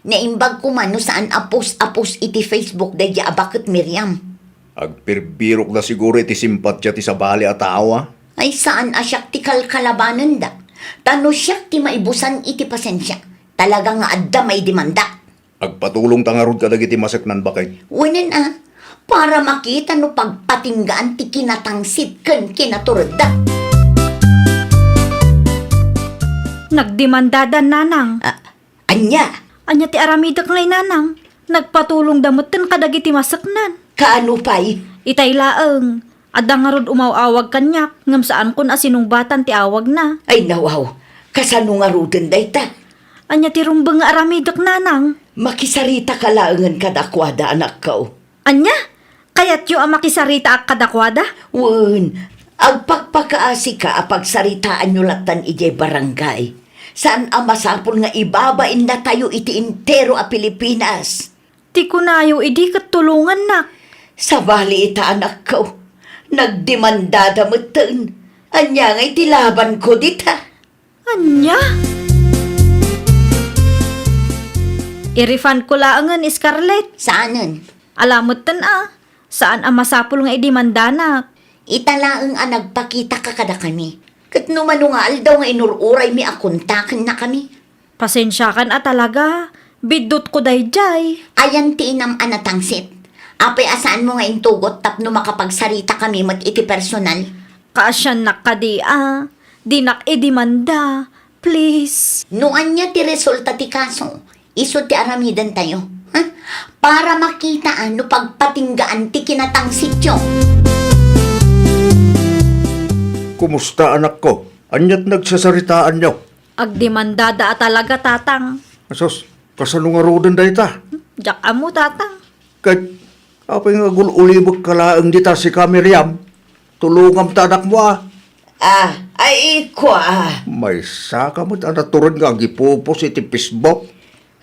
Naimbag koma no saan a post a post iti Facebook daydiay a baket, Miriam. Agbirbirokda siguro iti simpatia ti sabali a tao, a? Ay, saan a siak ti kalkalabanenda. Ta no siak ti maibusan iti pasensia, talaga nga adda maidemandak. Agpatulongta ngarud kadagiti maseknan, baket. Wen a, para makita no pagpatinggaan ti kinatangsit ken kinaturedda. Nagdemandadan, Nanang. Ah, ania? Ania ti aramidek ngay, Nanang? Nagpatulongda metten kadagiti maseknan. Kaano pay? Itay laeng, adda ngarud umaw-awag kaniak, ngem saankon a sinungbatan ti awagna. Ay, nawaw. Kasano ngaruden dayta? Ania ti rumbeng nga aramidek, Nanang? Makisaritaka laengen kadakuada, anakko. Ania? Kayatyo a makisaritaak kadakuada? Wen, agpakpakaasika a pagsaritaanyo lattan idiay barangay. Saan a masapul nga ibabain natayo iti entero a Pilipinas. Ti kunayo idi ket tulongannak. Sabali ita, anakko. Nagdemandada metten. Ania ngay ti labanko dita? Ania? I-refund ko laengen, Scarlett. Saanen? Ala metten a, saan a masapul nga idemandanak. Ita laeng a nagpakitaka kadakami. Ket no mano nga aldaw nga inur-uraymi a kontakennakami. Pasensiakan a talaga. Biddutko daydiay. Ayan ti inam a natangsit. Apay a saanmo nga intugot tapno makapagsaritakami met iti personal? Kaasiannak kadi a dinak idemanda, please. No ania ti resulta ti kaso, isu ti aramidentayo, ha? Para makita a no pagpatinggaan ti kinatangsityo. Kumusta, anakko? Aniat nagsasaritaanyo? Agdemandada a talaga, Tatang. Asus, kasano ngaruden dayta? Diak ammo, Tatang. Ket apay nga agul-ulibek ka laeng dita, sika, Miriam? Tulongam ta, anakmo a. Ah, ay, kua. Maysa ka met a natured nga agipupos iti Facebook.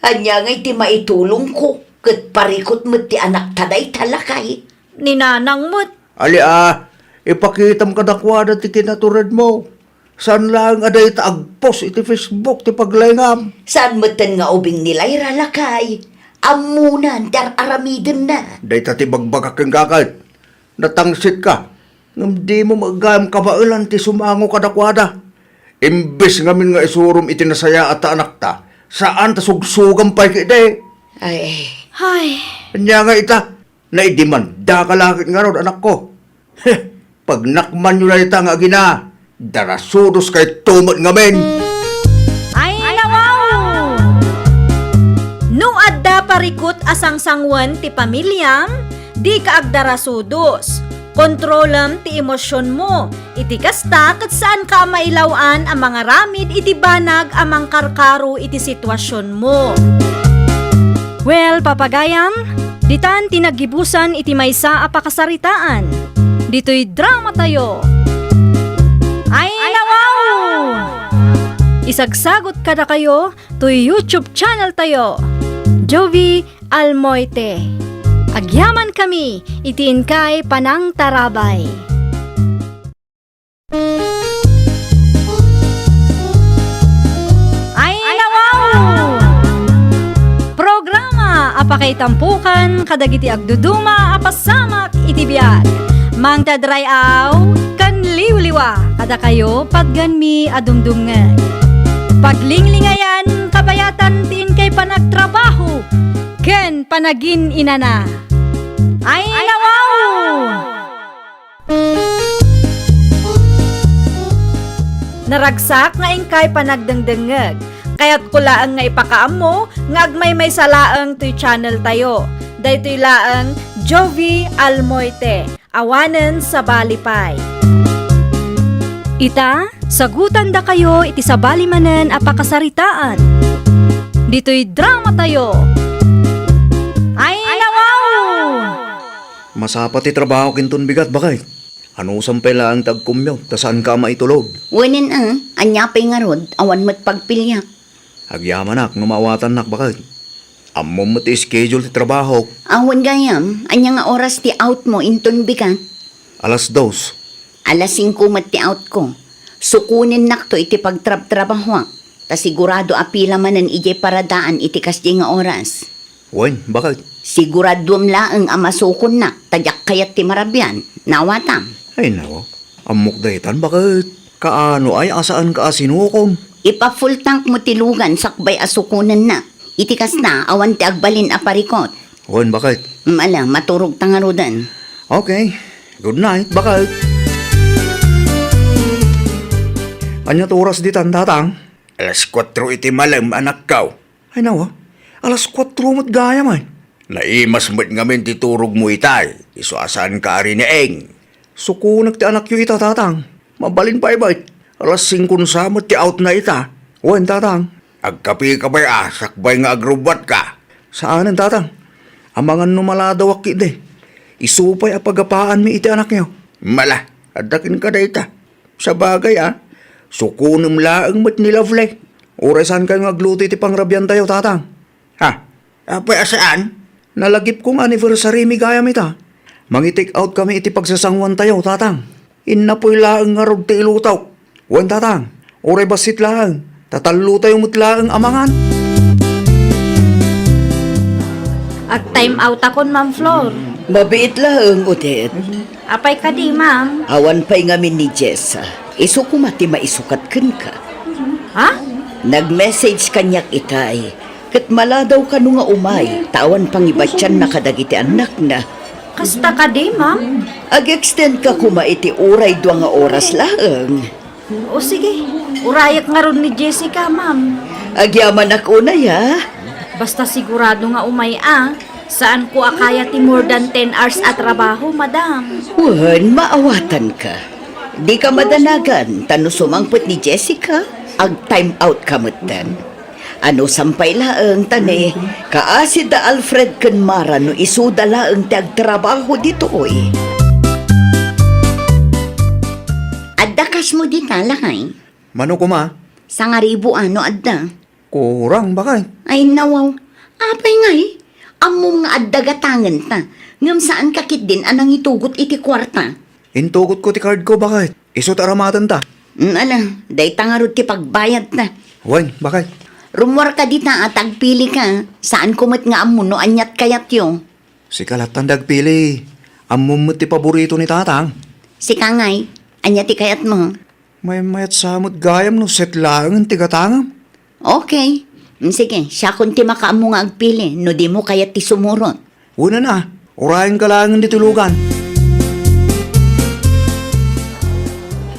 Ania ngay ti maitulongko? Ket parikut met ti anakta dayta, lakay. Ni Nanang met. Ali a, ipakitam kadakuada ti kinaturedmo. Saan laeng a dayta agpost iti Facebook ti paglaingam. Saan metten nga ubing ni Lyra, lakay. Ammonan ti ar-aramidenna. Dayta ti bagbagak kenka ket. Natangsitka. Ngem dimo met gayam kabaelan ti sumango kadakuada. Imbes ngamin nga isurom iti nasayaat a anakta, saan ta sugsugam pay ketdi. Ay. Ay. Ania nga ita? Naidemandaka la ket ngarud, anakko. Heh, pagnakmanyo dayta nga agina, darasudoskayto met ngamin. Ay, nawaw! No adda parikut a sangsangoen ti pamiliam, dika agdarasudos. Kontrolem ti emosionmo. Iti kasta, ket saanka a mailaw-an a mangaramid iti banag a mangkarkaro iti situasionmo. Well, papagayam, ditan ti naggibusan iti maysa a pakasaritaan. Ditoy dramatayo. Ay, nawaw! Isagsagot kadakayo toy YouTube channel tayo, Jovie Almoite. Agyamankami iti inkay panangtarabay. Ay, nawaw! Programa a pakaitampokan kadagiti agduduma a pasamak iti biag. Mangted ray-aw ken liwliwa kadakayo, patganmi a dumdumngeg. Paglinglingayan, kabayatan ti inkay panagtrabaho ken panagin-inana. Ay, nawaw! Naragsak nga inkay panagdengdengngeg. Kayatko laeng nga ipakaammo nga agmaymaysa laeng toy channel tayo. Daytoy laeng Jovie Almoite, awanen sabali pay. Ita, sagutandakayo iti sabali manen a pakasaritaan. Ditoy dramatayo. Ay, nawaw! Masapa ti trabahok inton bigat, baket. Anusam pay laeng ti agkummiaw, ta saanka a maitulod. Wenen a, ania pay ngarud, awan met pagpiliak. Agyamanak no maawatannak, baket. Ammom met ti schedule ti trabahok. Awan gayam, ania nga oras ti outmo inton bigat? Alas dos. Alas singko met ti outko. Sukonennakto iti pagtrabtrabahoak, ta sigurado a pila manen idiay paradaan iti kasdiay nga oras. Wen, baket? Siguraduem laeng a masukonnak, ta diak kayat ti marabian. Naawatam? Ay, nako. Ammok daytan, baket? Kaano ay a saanka a sinukon? Ipa-full tankmo ti lugan sakbay a sukonennak. Iti kasta, awan ti agbalin a parikut. Wen, baket. Mala, maturog ta ngaruden. Okay. Good night, baket. Ania ti oras ditan, Tatang? Alas kuatro iti malem, anakko. Ay, nawa. Alas kuatro met gayam, ay. Naimas met ngamin ti turogmo itay. Isu a saanka a riniing. Sukonek ti anakyo ita, Tatang. Mabalin pay met. Alas singko sa met ti outna ita. Wen, Tatang. Agkapika pay a, sakbay nga agrubbuatka. Saanen, Tatang. Amangan no maladawak ketdi. Isu pay a pagapaanmi iti anakyo. Mala, adda kenka dayta. Sabagay a, sukonem laeng met ni Lovely. Uray saankayo nga agluto iti pangrabiantayo, Tatang. Ha? Apay a saan? Nalagipko nga anniversary mi gayam ita. Mangi-take out kami iti pagsasanguantayo, Tatang. Innapoy laeng ngarud ti ilutok. Wen, Tatang, uray bassit laeng, ta tallotayo met laeng a mangan. Ag-time outakon, Ma'am Flor. Mabiit laeng, Odette. Apay kadi, ma'am? Awan pay ngamin ni Jessa. Isu koma ti maisukat kenka. Ha? Nag-message kaniak itay. Ket maladaw kano nga umay, ta awan pangibatianna kadagiti annakna. Kasta kadi, ma'am? Ag-extend ka koma iti uray dua nga oras laeng. O sige, urayek ngarud ni Jessica, ma'am. Agyamanak unay, a. Basta sigurado nga umay a, saanko a kaya ti more than ten hours a trabaho, madam. Wen, maawatanka. Dika madanagan, ta no sumangpet ni Jessica, ag-time out ka metten. Anusam pay laeng ta ne, kaasi da Alfred ken Mara no isuda laeng ti agtrabaho ditoy. Adda cashmo dita, lakay? Mano koma? Sangaribu a no adda. Kurang, baket. Ay, nawaw. Apay ngay? Ammom nga adda gatangenta, ngem saanka ketdin a nangitugot iti kuarta. Intugotko ti cardko, baket. Isu ti aramatenta. Mm, ala, dayta ngarud ti pagbayadta. Wen, baket. Rummuarka dita a ta agpilika. Saanko met nga ammo no aniat kayatyo. Sika lattan ti agpili. Ammom met ti paborito ni Tatang. Sika ngay, ania ti kayatmo? Maymayat sa met gayam no set laengen ti gatangam. Okay. Mm, sige, siakon ti makaammo nga agpili no dimo kayat ti sumurot. Wen a, urayenka laengen ditoy lugan.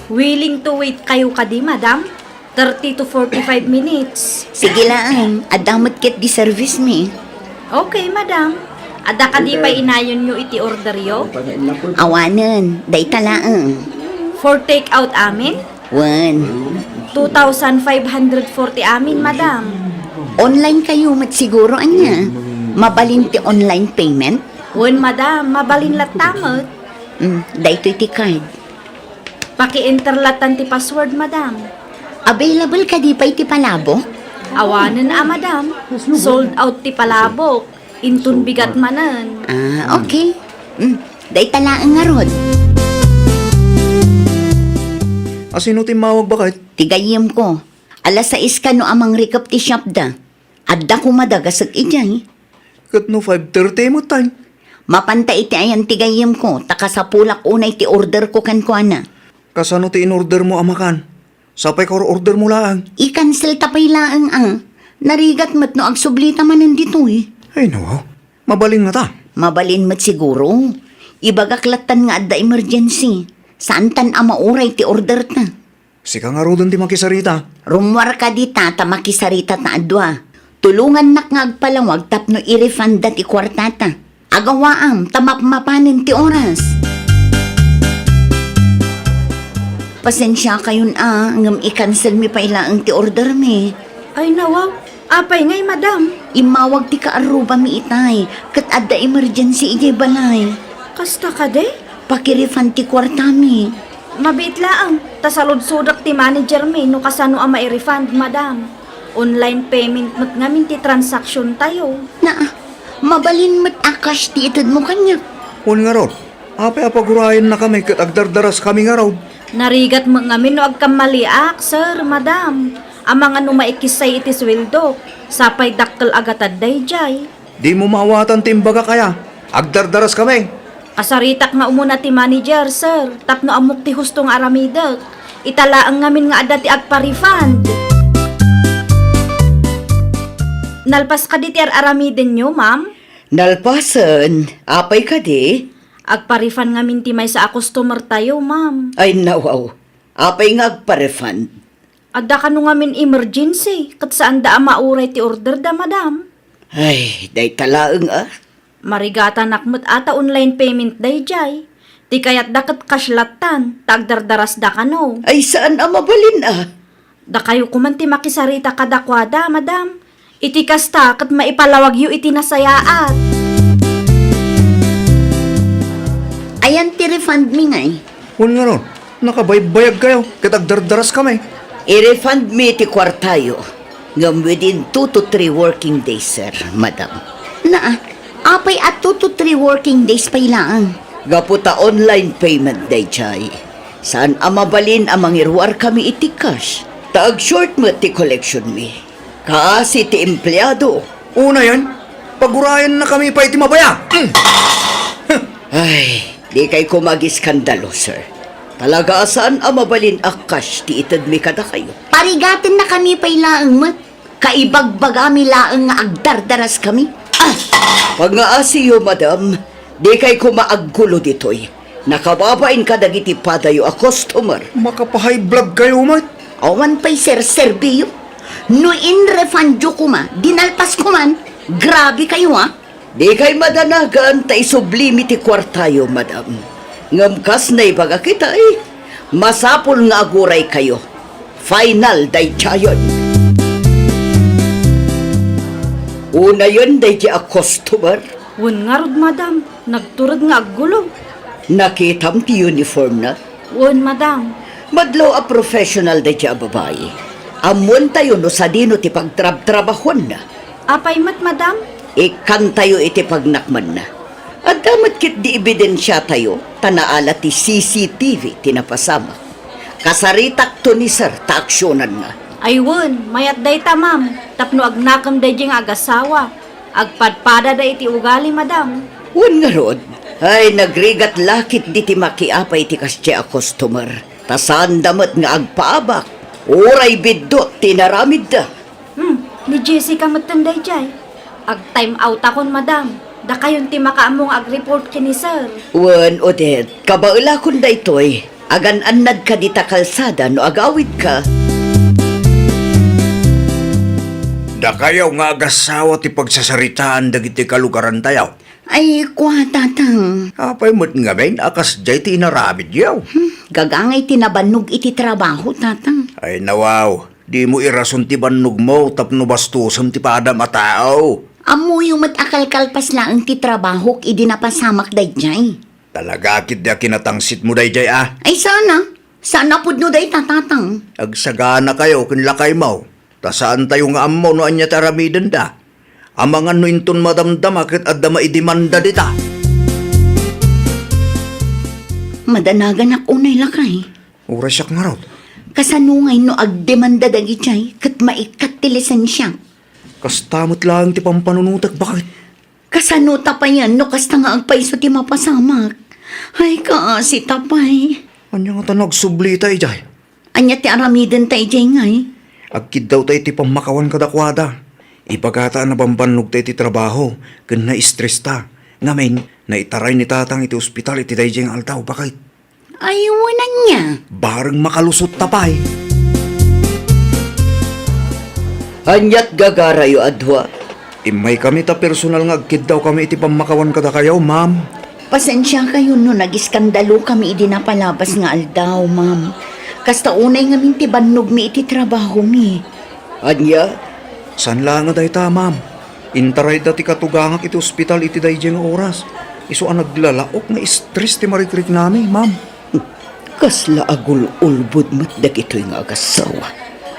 Willing to wait kayo kadi, madam? Thirty to forty-five minutes. Sige laeng, adda met ketdi service mi. Okay, madam. Adda kadi pay inayonyo iti orderyo? Awanen, dayta laeng. For take out amin? Wen. Two thousand five hundred forty amin, madam. Online kayo met siguro, ania? Mabalin ti online payment? Wen, madam, mabalin latta met. Mm, daytoy ti card. Paki-enter lattan ti password, madam. Available kadi pay ti palabok? Awanen a, madam. Sold out ti palabok. Inton bigat manen. Ah, okay. Mm, dayta laeng ngarud. Asino ti immawag, baket? Ti gayyemko. Alas sais kano a mangrikep ti shopda. Adda koma dagasek idiay. Ket no five thirty met, tay? Mapanta iti ayan ti gayyemko, ta kasapulak unay ti orderko kenkuana. Kasano ti inordermo a makan? Sapay ka or-ordermo laeng. I-cancel ta pay laeng a. Narigat met no agsublita manen ditoy. Ay, no. Mabalin ngata? Mabalin met siguro. Ibagak lattan nga adda emergency. Saantan a mauray ti orderta. Sika ngaruden ti makisarita. Rummuarka dita ta makisarita ta a dua. Tulongannak nga agpalawag tapno i-refunda ti kuartata. Agawaam ta mapmapanen ti oras. Pasensiakayon a, ngem i-cancel mi pay laeng ti order mi. Ay, nawaw. Apay ngay, madam? Immawag ti kaarrubami itay, ket adda emergency idiay balay. Kasta kadi? Pakirefund ti kuartami. Mabiit laeng, ta saludsodek ti manager mi no kasano a mairefund, madam. Online payment met ngamin ti transaction tayo. Naa, mabalin met a cash ti itedmo kaniak. Wen ngarud, apay a pagurayennakami ket agdardaraskami ngarud? Narigat met ngamin no agkammaliak, sir, madam. Amangan no maikissay iti sueldok, sapay dakkel a gatad daydiay. Dimo maawatan ti imbagak aya. Agdardaraskami. Kasaritak nga umuna ti manager, sir, tapno ammok ti husto nga aramidek. Ita laeng ngamin nga adda ti agpa-refund. Nalpas kadi ti ar-aramidenyo, ma'am? Nalpasen, apay kadi? Agpa-refund ngamin ti maysa a customer tayo, ma'am. Ay, nawaw. Apay nga agpa-refund? Adda kano ngamin emergency, ket saanda a mauray ti order da, madam. Ay, dayta laeng a. Marigatanak met a ta online payment dayjay. Ti kayatda ket cash lattan, ta agdardarasda kano. Ay, saan a mabalin a. Dakayo koman ti makisarita kadakuada, madam. Iti kasta, ket maipalawagyo iti nasayaat. Ayan ti refund mi ngay? Wen ngarud, nakabaybayag kayo, ket agdardaras kami. I-refund mi ti kuartayo, ngem within two to three working days, sir, madam. Naa, apay a two to three working days pay laeng? Gapu ta online payment dayjay. Saan a mabalin a mangiruar kami iti cash, ta ag-short met ti collection mi. Kaasi ti empleado. Unayen, pagurayenna kami pay ti mabaya. Mm. Ay, dikay koma agiskandalo, sir. Talaga a saan a mabalin a cash ti itedmi kadakayo. Parigatennakami pay laeng met. Kaibagbagami laeng nga agdardaras kami. Ah! Pangaasiyo, madam. Dikay koma aggulo ditoy. Nakababain kadagiti padayo a customer. Makapahay blood kayo met. Awan pay serserbiyo. No in-refundyo koma, dinalpas koman. Grabe kayo, ah. Dikay madanagan ta isublimi ti kuartayo, madam. Ngem kas naibaga kitay, masapul nga aguray kayo. Final daydiayen. Unayen daydi a customer. Wen ngarud, madam, nagtured nga aggulo. Nakitam ti uniform na? Wen, madam. Madlaw a professional daydi a babai. Ammoentayo no sadino ti pagtrabtrabahuanna. Apay met, madam? Ikkantayo iti pagnakmanna. Adda met ketdi ebidensiatayo, ta naala ti C C T V ti napasamak. Kasaritakto ni sir ta aksionanna. Ay wen, mayat dayta, ma'am, tapno agnakem daydi nga agasawa. Agpadpadada iti ugali, madam. Wen ngarud, ay nagrigat la ketdi ti makiapay ti kasdiay a customer. Ta saanda met nga agpaabak, uray biddut ti inaramidda. Hmm, ni Jessica metten dayjay. Ag-time outakon, madam. Dakayon ti makaammo nga ag-report ken ni sir. Wen, Odette, kabaelakon daytoy. Agan-annad ka dita kalsada no agawidka. Dakayo nga agasawa ti pagsasaritaan dagiti kalugarantayo. Ay, kua, tatang. Apay met ngamin a kasdiay ti inaramidyo? Hmm, gagangay ti nabannog iti trabaho, tatang. Ay, nawaw. Dimo irason ti bannogmo tapno bastosem ti padam a tao. Ammoyo met a kalkalpas laeng ti trabahok idi napasamak daydiay. Talaga ketdi a kinatangsitmo daydiay a? Ay, saan a. Saan a pudno dayta, tatang. Agsaganakayo ken lakaymo. Ta saantayo nga ammo no ania ti aramidenda. Amangan no inton madamdama ket adda maidemanda dita. Madanaganak unay, lakay. Uray siak ngarud. Kasano ngay no agdemanda dagijay ket maikkat ti lisensiak? Kasta met laeng ti pampanunotek, baket. Kasano ta payen no kasta nga agpayso ti mapasamak? Ay, kaasi ta pay. Ania ngata no agsublita idiay? Ania ti aramidenta idiay ngay? Agkiddawta iti pammakawan kadakuada. Ibagata a nabambannogta iti trabaho ken na-stresta. Ngamin, naitaray ni tatang iti ospital iti daydiay nga aldaw, baket. Ay, wen ania? Bareng makalusotta pay. Aniat gagarayo a dua? Immaykami ta personal nga agkiddawkami iti pammakawan kadakayo, ma'am. Pasensiakayo no nagiskandalokami idi napalabas nga aldaw, ma'am. Kasta unay ngamin ti bannogmi iti trabahomi. Ania? Saan laeng a dayta, ma'am. Intarayda ti katugangak iti ospital iti daydiay nga oras. Isu a naglalaok nga stress ti marikriknami, ma'am. Kasla agul-ulbod met dagitoy nga agasawa.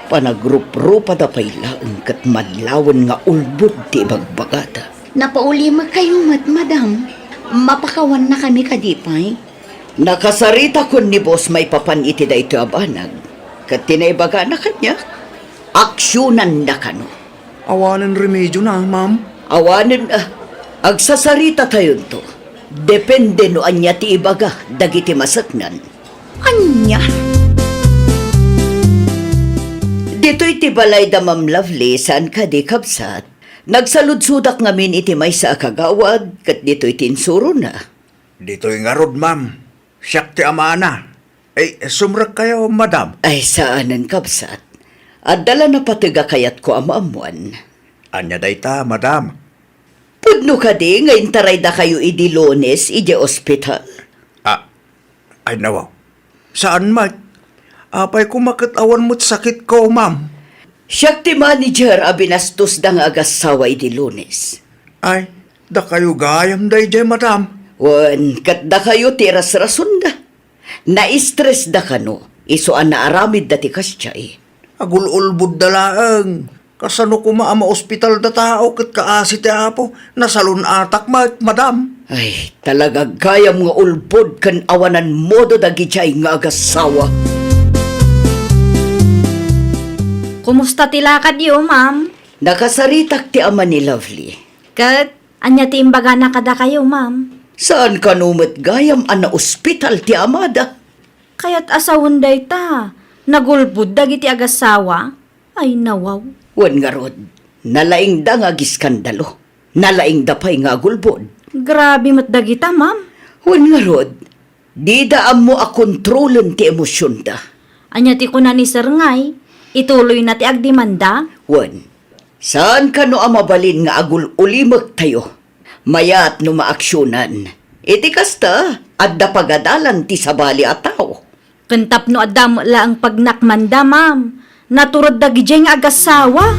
Panagrupropada pay laeng ket manlawen nga ulbod ti ibagbagada. Napaulimekayo met, madam. Mapakawannakami kadi pay? Nakasaritakon ni boss maipapan iti daytoy a banag. Ket ti naibagana kaniak, aksionanna kano. Awanen remedyona, ma'am? Awanen a. Agsasaritatayon to. Depende no ania ti ibaga dagiti maseknan. Ania? Ditoy ti balay da Ma'am Lovely, saan kadi, kabsat? Nagsaludsodak ngamin iti maysa a kagawad, ket ditoy ti insurona. Ditoy ngarud, ma'am. Siak ti amana. Ay, sumrekkayo, madam. Ay, saanen, kabsat. Adda la napateg a kayatko a maammuan. Ania dayta, madam? Pudno kadi nga intaraydakayo idi Lunes idiay ospital? Ah, ay, nawaw. Saan met? Apay koma ket awan met sakitko, ma'am? Siak ti manager a binastosda nga agassawa idi Lunes. Ay, dakayo gayam daydiay, madam. Wen, ket dakayo ti irasrasonda. Naistressda kano, isu a naaramidda ti kasdiay. Agul-ulbodda laeng. Kasano koma a maospitalda tao ket kaasi ti Apo? Nasalun-atak met, madam. Ay, talaga gayam nga ulbod ken awanan modo dagidiay nga agassawa. Kumusta ti lakadyo, ma'am? Nakasaritak ti ama ni Lovely. Ket ania ti imbagana kadakayo, ma'am? Saan kano met gayam a naospital ti amada? Kayat a sawen dayta, nagulbod dagiti agassawa. Ay, nawaw. Wen ngarud, nalaingda nga agiskandalo. Nalaingda pay nga agulbod. Grabe met dagita, ma'am. Wen ngarud, dida ammo a kontrolen ti emosionda. Ania ti kuna ni Sir Ngay? Ituloyna ti agdemanda? Wen, saan kano a mabalin nga agul-ulimektayo? Mayat no maaksionan. Iti kasta, adda pagadalan ti sabali a tao. Ken tapno adda met laeng pagnakmanda, ma'am, natured dagidiay nga agassawa.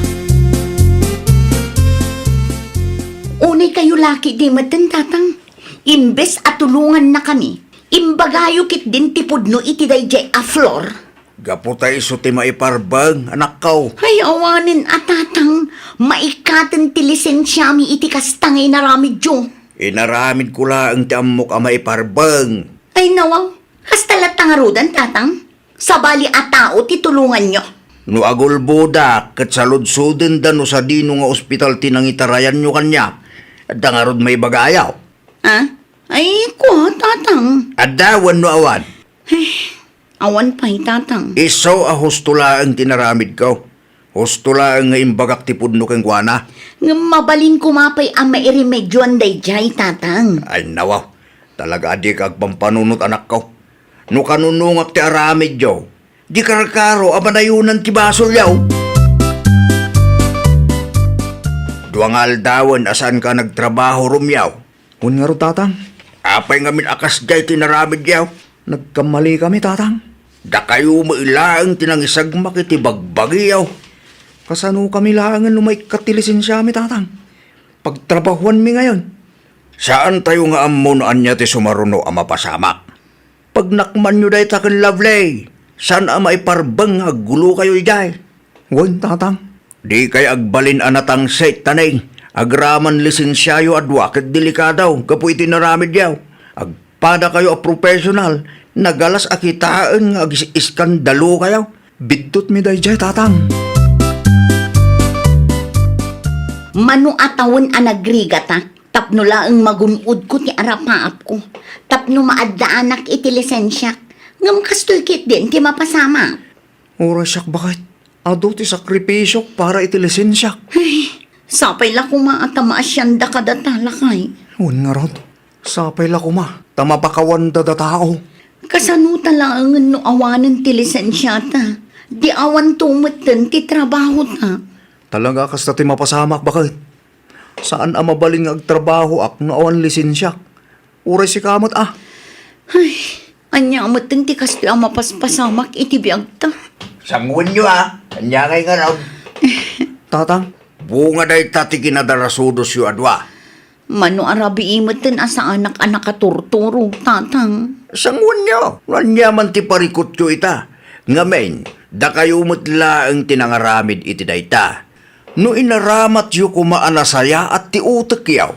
Unay kayo laki di metten, Tatang. Imbes a tulongannakami, imbagayo ketdin ti pudno iti daydiay a floor. Gapu ta isu ti maiparbeng, anakko. Ay, awanen a, Tatang, maikkaten ti lisensiami iti kasta nga inaramidyo. Inaramidko laeng ti ammok a maiparbeng. Ay, nawaw. Kasta latta ngaruden, Tatang? Sabali a tao ti tulonganyo. No agulbodak, ket saludsodenda no sadino nga ospital ti nangitarayanyo kaniak. Adda ngarud maibagayo? Ah? Ay, kua, Tatang. Adda wenno awan? Ay, awan pay, Tatang. Isu a husto laeng ti inaramidko. Husto laeng nga imbagak ti pudno kenkuana. Ngem mabalin koma pay a mairemedioan daydiay, Tatang. Ay, nawaw. Talaga a dika agpampanunot, anakko. No kanunongak ti aramidyo, di karkaro a manayonan ti basolyo. Dua nga aldawen a saanka nagtrabaho, Romeo. Wen ngarud, Tatang. Apay ngamin a kasdiay ti inaramidyo? Nagkammalikami, Tatang. Dakayo met laeng ti nangisagmak iti bagbagiyo. Kasanokami laengen no maikkat ti lisensiami, Tatang? Pagtrabahuanmi ngayon. Saantayo nga ammo no ania ti sumaruno a mapasamak. Pagnakmanyo dayta ken Lovely, saan a maiparbeng nga aggulokayo idiay. Wen, Tatang. Dikay agbalin a natangsit, Taneng. Agraman lisensiayo a dua ket delikado gapu iti inaramidyo. Agpadakayo a professional, nagalas a kitaen nga agis-iskandalokayo. Biddutmi daydiay, Tatang. Mano a tawen a nagrigata, tapno laeng magun-odko ti arapaapko, tapno maaddaanak iti lisensiak, ngem kastoy ketdin ti mapasamak. Uray siak, baket, adu ti sakripisiok para iti lisensiak. Ay, sapay la koma a ta maasianda kadata, lakay. Wen ngarud, sapay la koma ta mapakawanda datao. Kasano ta laengen no awanen ti lisensiata? Di awanto metten ti trabahota. Talaga kasta ti mapasamak, baket. Saan a mabalin nga agtrabahoak no awan lisensiak. Uray sika met a. Ay, ania metten ti kastoy a mapaspasamak iti biagta? Sanguenyo a, ania ngay ngarud? Tatang. Bunga dayta ti kinadarasudosyo a dua. Mano a rabii metten a saanak a nakaturturo, Tatang. Sanguenyo, no ania man ti parikutyo ita. Ngamin, dakayo met laeng ti nangaramid iti dayta. No inaramatyo koma a nasayaat ti utekyo,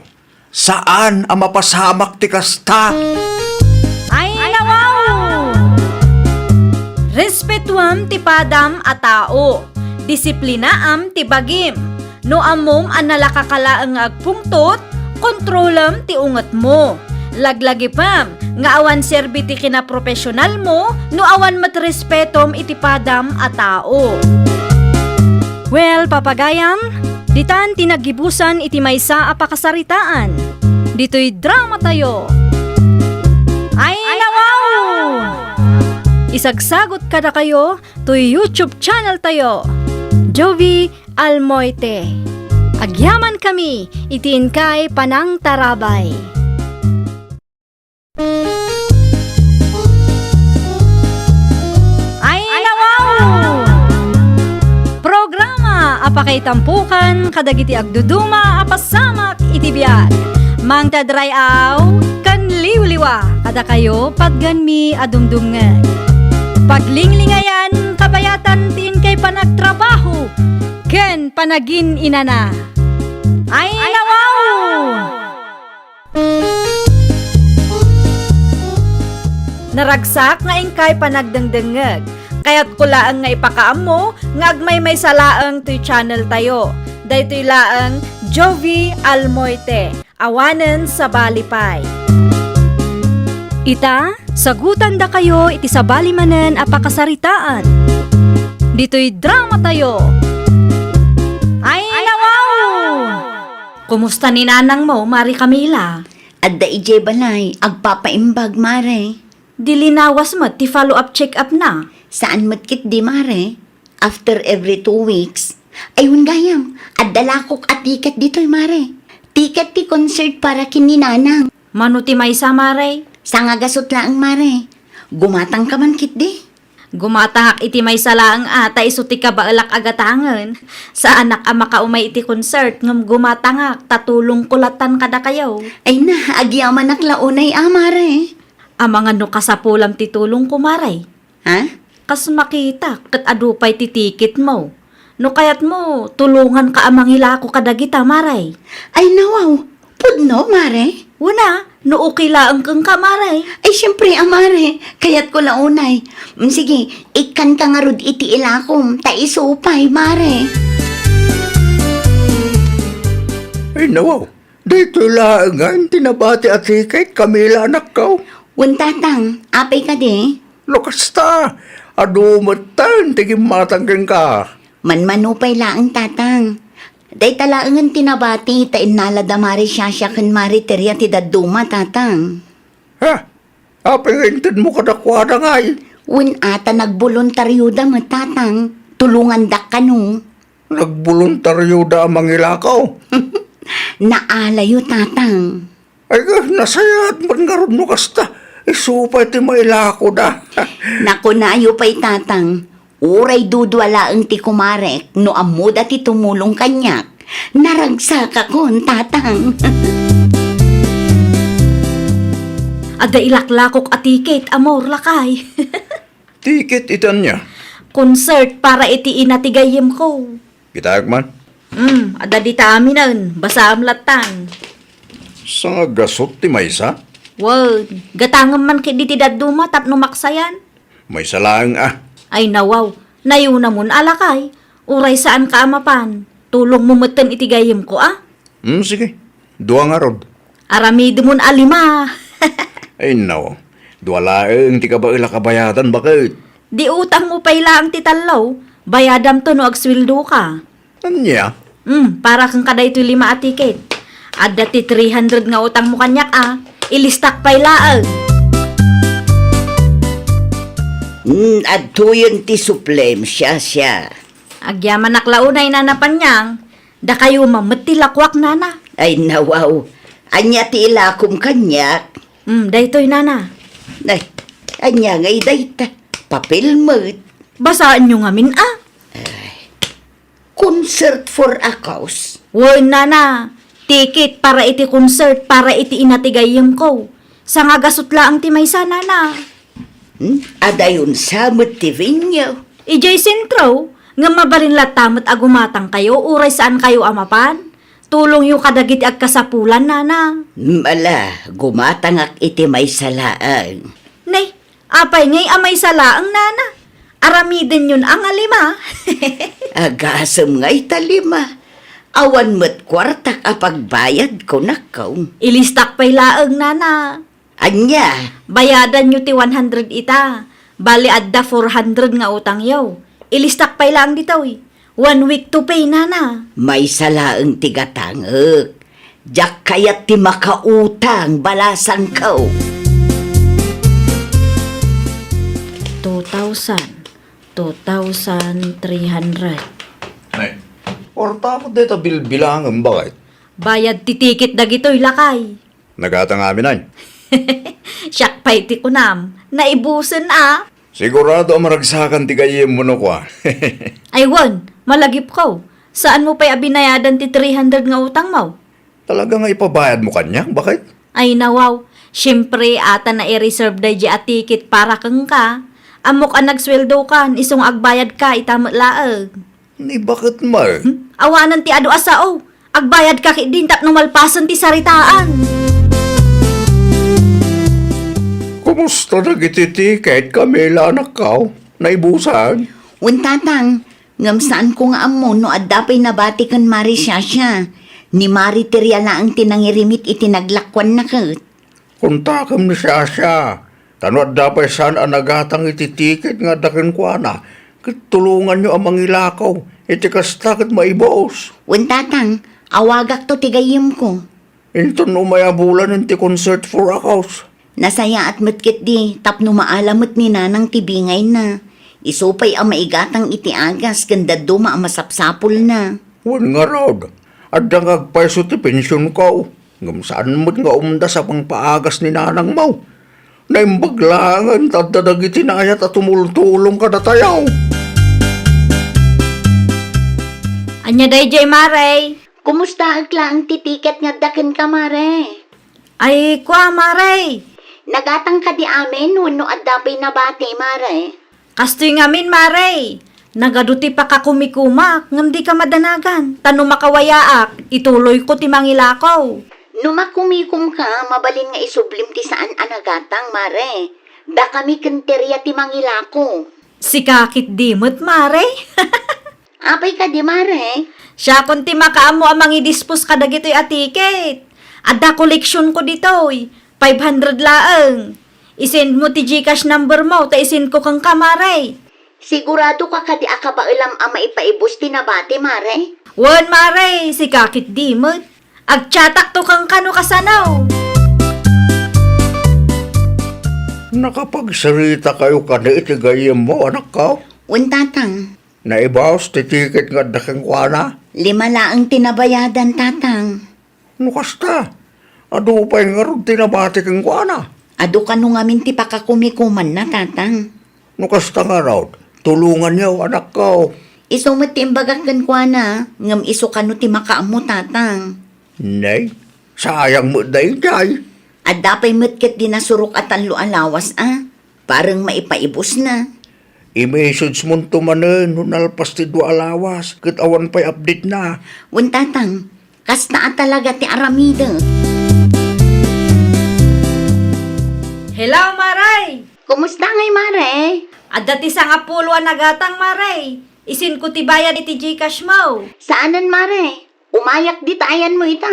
saan a mapasamak ti kasta. Ay, nawaw! Respetuam ti padam a tao. Disiplinaam ti bagim. No ammom a nalaka ka laeng nga agpungtot, kontrolem ti ungetmo. Laglagipem nga awan serbi ti kinaprofesionalmo no awan met respetom iti padam a tao. Well, papagayam, Ditan ti naggibusan iti maysa a pakasaritaan. Ditoy dramatayo. Ay, nawaw! Isagsagot kadakayo toy YouTube channel tayo, Jovie Almoite. Agyamankami iti inkay panangtarabay. Ay, nawaw! Programa a pakaitampukan kadagiti agduduma a pasamak iti biag. Mangted ray-aw ken liwliwa kadakayo patgenmi a dumdumngeg. Paglinglingayan kabayatan ti inkay panagtrabaho ken panagin-inana. Ay, nawaw! Naragsak nga inkay panagdengdengngeg. Kayatko laeng nga ipakaammo nga agmaymaysa laeng toy channel tayo. Daytoy laeng Jovie Almoite, awanen sabali pay. Ita, sagutandakayo iti sabali manen a pakasaritaan. Ditoy dramatayo. Ay, nawaw! Kumusta ni nanangmo, Mari Camila? Adda idiay balay, agpapaimbag, Mare. Di linawas met ti follow-up check-up na? Saan met ketdi, Mare. After every two weeks. Ay, wen gayam, adda lakok a ticket ditoy, Mare. Ticket ti concert para ken ni Nanang. Mano ti maysa, Mare? Sangagasut laeng, Mare. Gumatangka man ketdi? Gumatangak iti maysa laeng a, ta isu ti kabaelak a gatangen. Saanak a makaumay iti concert, ngem gumatangak, ta tulongko lattan kadakayo. Ay na, agyamanak la unay a, Mare. Amangan no kasapulam ti tulongko, Mare. Ha? Kas makitak, ket adu pay ti tikitmo. No kayatmo, tulonganka a mangilako kadagita, Mare. Ay, nawaw. Pudno, Mare? Wen a, no okay laeng kenka, Mare. Ay, siyempre a, Mare. Kayatko la unay. Mm, sige, ikkanka ngarud iti ilakom, ta isu pay, Mare. Ay, nawaw. Daytoy laengen ti nabati a ticket, Camila, anakko. Wen, Tatang, apay kadi? No kasta, adu metten ti gimmatang kenka. Manmano pay laeng, Tatang. Dayta laengen ti nabati ta innala da Mari Shasha ken Mari Teria ti dadduma, Tatang. Ha? Apay nga intedmo kadakuada ngay? Wen a, ta nagboluntarioda met, Tatang. Tulongandak kano. Nagboluntarioda a mangilako? Naalayo, Tatang. Ay, nasayaat met ngarud no kasta. Isu pay ti mailakoda. Nakunayo pay, Tatang. Uray dudua laeng ti kumarek, no ammoda ti tumulong kaniak. Naragsakakon, Tatang. Adda ilaklakok a ticket, amor, lakay. Ticket iti ania? Concert para iti ina ti gayyemko. Kitaek man. Hmm, adda dita aminen, basaem lattan. Sangagasut ti maysa? Wen, gatangem man ketdi ti dadduma tapno maksayan. Maysa laeng a. Ay, nawaw, nayunamon a, lakay. Uray saanka a mapan, tulongmo metten iti gayyemko a. Hmm, sige. Dua ngarud. Aramidemon a lima. Ay, nawaw. Dua laeng ti kabaelak a bayadan, baket. Di utangmo pay laeng ti tallo, bayadamto no agsueldoka. Ania? Hmm, para kenka daytoy lima a ticket. Adda ti three hundred nga utangmo kaniak a. Ilistak pay laeng. Hmm, adtoyen ti suplem, Shasha. Agyamanak la unay, Nana Panyang. Dakayo man met ti lakuak, Nana. Ay, nawaw. Ania ti ilakom kaniak? Hmm, daytoy, Nana. Ay, ania ngay dayta? Papel met. Basaenyo ngamin a. Ay. Concert for a cause? Wen, Nana. Ticket para iti concert para iti ina ti gayyemko. Sangagasut laeng ti maysa, Nana. Hmm? Adayon sa met ti venue? Idiay sentro, ngem mabalin latta met a gumatangkayo uray saankayo a mapan. Tulongyo kadagiti agkasapulan, Nana. Hmm, ala, gumatangak iti maysa laeng. Nay, apay ngay a maysa laeng, Nana? Aramidenyon a nga lima. Agasem ngay ta lima. Awan met kuartak a pagbayad, kunakko. Ilistak pay laeng, Nana. Ania? Bayadanyo ti one hundred ita. Bali, adda four hundred nga utangyo. Ilistak pay laeng ditoy. One week to pay, nana. Maysa laeng ti gatangek. Diak kayat ti makautang, balasangko. Two thousand, two thousand three hundred. Nay, kwarta mo deta bilbilangem, bakit? Bayad ti ticket dagitoy, lakay. Nagatang amin, ay. Siak pay ti kunam, naibusen a. Sigurado a maragsakan ti gayyemmo no kua. Ay wen, malagipko. Saanmo pay a binayadan ti three hundred nga utangmo? Talaga nga ipabayadmo kaniak, bakit? Ay nawaw, siempre, ata nai-reserve daydi a ticket para kenka. Ammok a nagsueldokan, isu nga agbayadka ita met laeng. Ni bakit man? Hmm? Awanen ti adu a sao. Agbayadka ketdin tapno malpasen ti saritaan. Kumusta dagiti ticket, Camila, anakko? Naibusan? Wen, tatang, ngem saanko nga ammo no adda pay nabati ken Mari Shasha. Ni Mari Teria laeng ti nangirimit iti naglakuanna ket. Kontakem ni Shasha, ta no adda pay saan a nagatang iti ticket nga adda kenkuana, ket tulonganyo a mangilako, iti kasta ket maibus. Wen, tatang, awagakto ti gayyemko. Inton umay a bulan ti concert for a cause. Nasayaat met ketdi tapno maala met ni Nanang ti bingayna. Isu pay a maigatang iti agas ken dadduma a masapsapulna. Wen ngarud, adda nga agpayso ti pensionko. Ngem saan met nga umdas a pangpaagas ni nanangmo. Naimbag laengen ta adda dagiti naayat a tumultulong kadatayo. Ania daydiay, Mare? Kumustaek laeng ti ticket nga adda kenka, Mare? Ay, kua, Mare. Nagatang kadi amin wenno adda pay nabati, Mare? Kastoy ngamin, Mare. Nagadu ti pakakumikumak ngem dika madanagan, ta no makawayaak, ituloyko ti mangilako. No makumikomka, mabalin nga isublim ti saan a nagatang, Mare. Dakami ken Teria ti mangilako. Sika ketdi met, Mare. Apay kadi, Mare? Siakon ti makaammo a mangidispos kadagitoy a ticket. Adda koleksionko ditoy. Five hundred laeng. I-send mo ti GCash number mo, ta i-send ko kenka, Mare. Sigurado ka kadi a kabaelam a maipaibus ti nabati, Mare? Wen, Mare, sika ketdi met. Agchatakto kenka no kasano. Nakapagsarita kayo kadi iti gayyemmo, anakko? Wen, tatang. Naibus ti ticket nga adda kenkuana? Lima laeng ti nabayadan, tatang. No kasta, adu pay ngarud ti nabati kenkuana? Adu kano ngamin ti pakakumikumanna, tatang. No kasta ngarud, tulonganyo, anakko. Isu met ti imbagak kenkuana, ngem isu kano ti makaammo, tatang. Nay, sayang met daydiay. Adda pay met ketdi nasurok a tallo a lawas a. Parang maipaibusna. I-message monto manen no nalpas ti dua a lawas ket awan pay update na. Wen, tatang, kasta a talaga ti aramidek. Hello, Mare! Kumusta ngay, Mare? Adda ti sangapulo a nagatang, Mare. I-send ko ti bayad iti GCash mo. Saanen, Mare? Umayak dita ayanmo ita.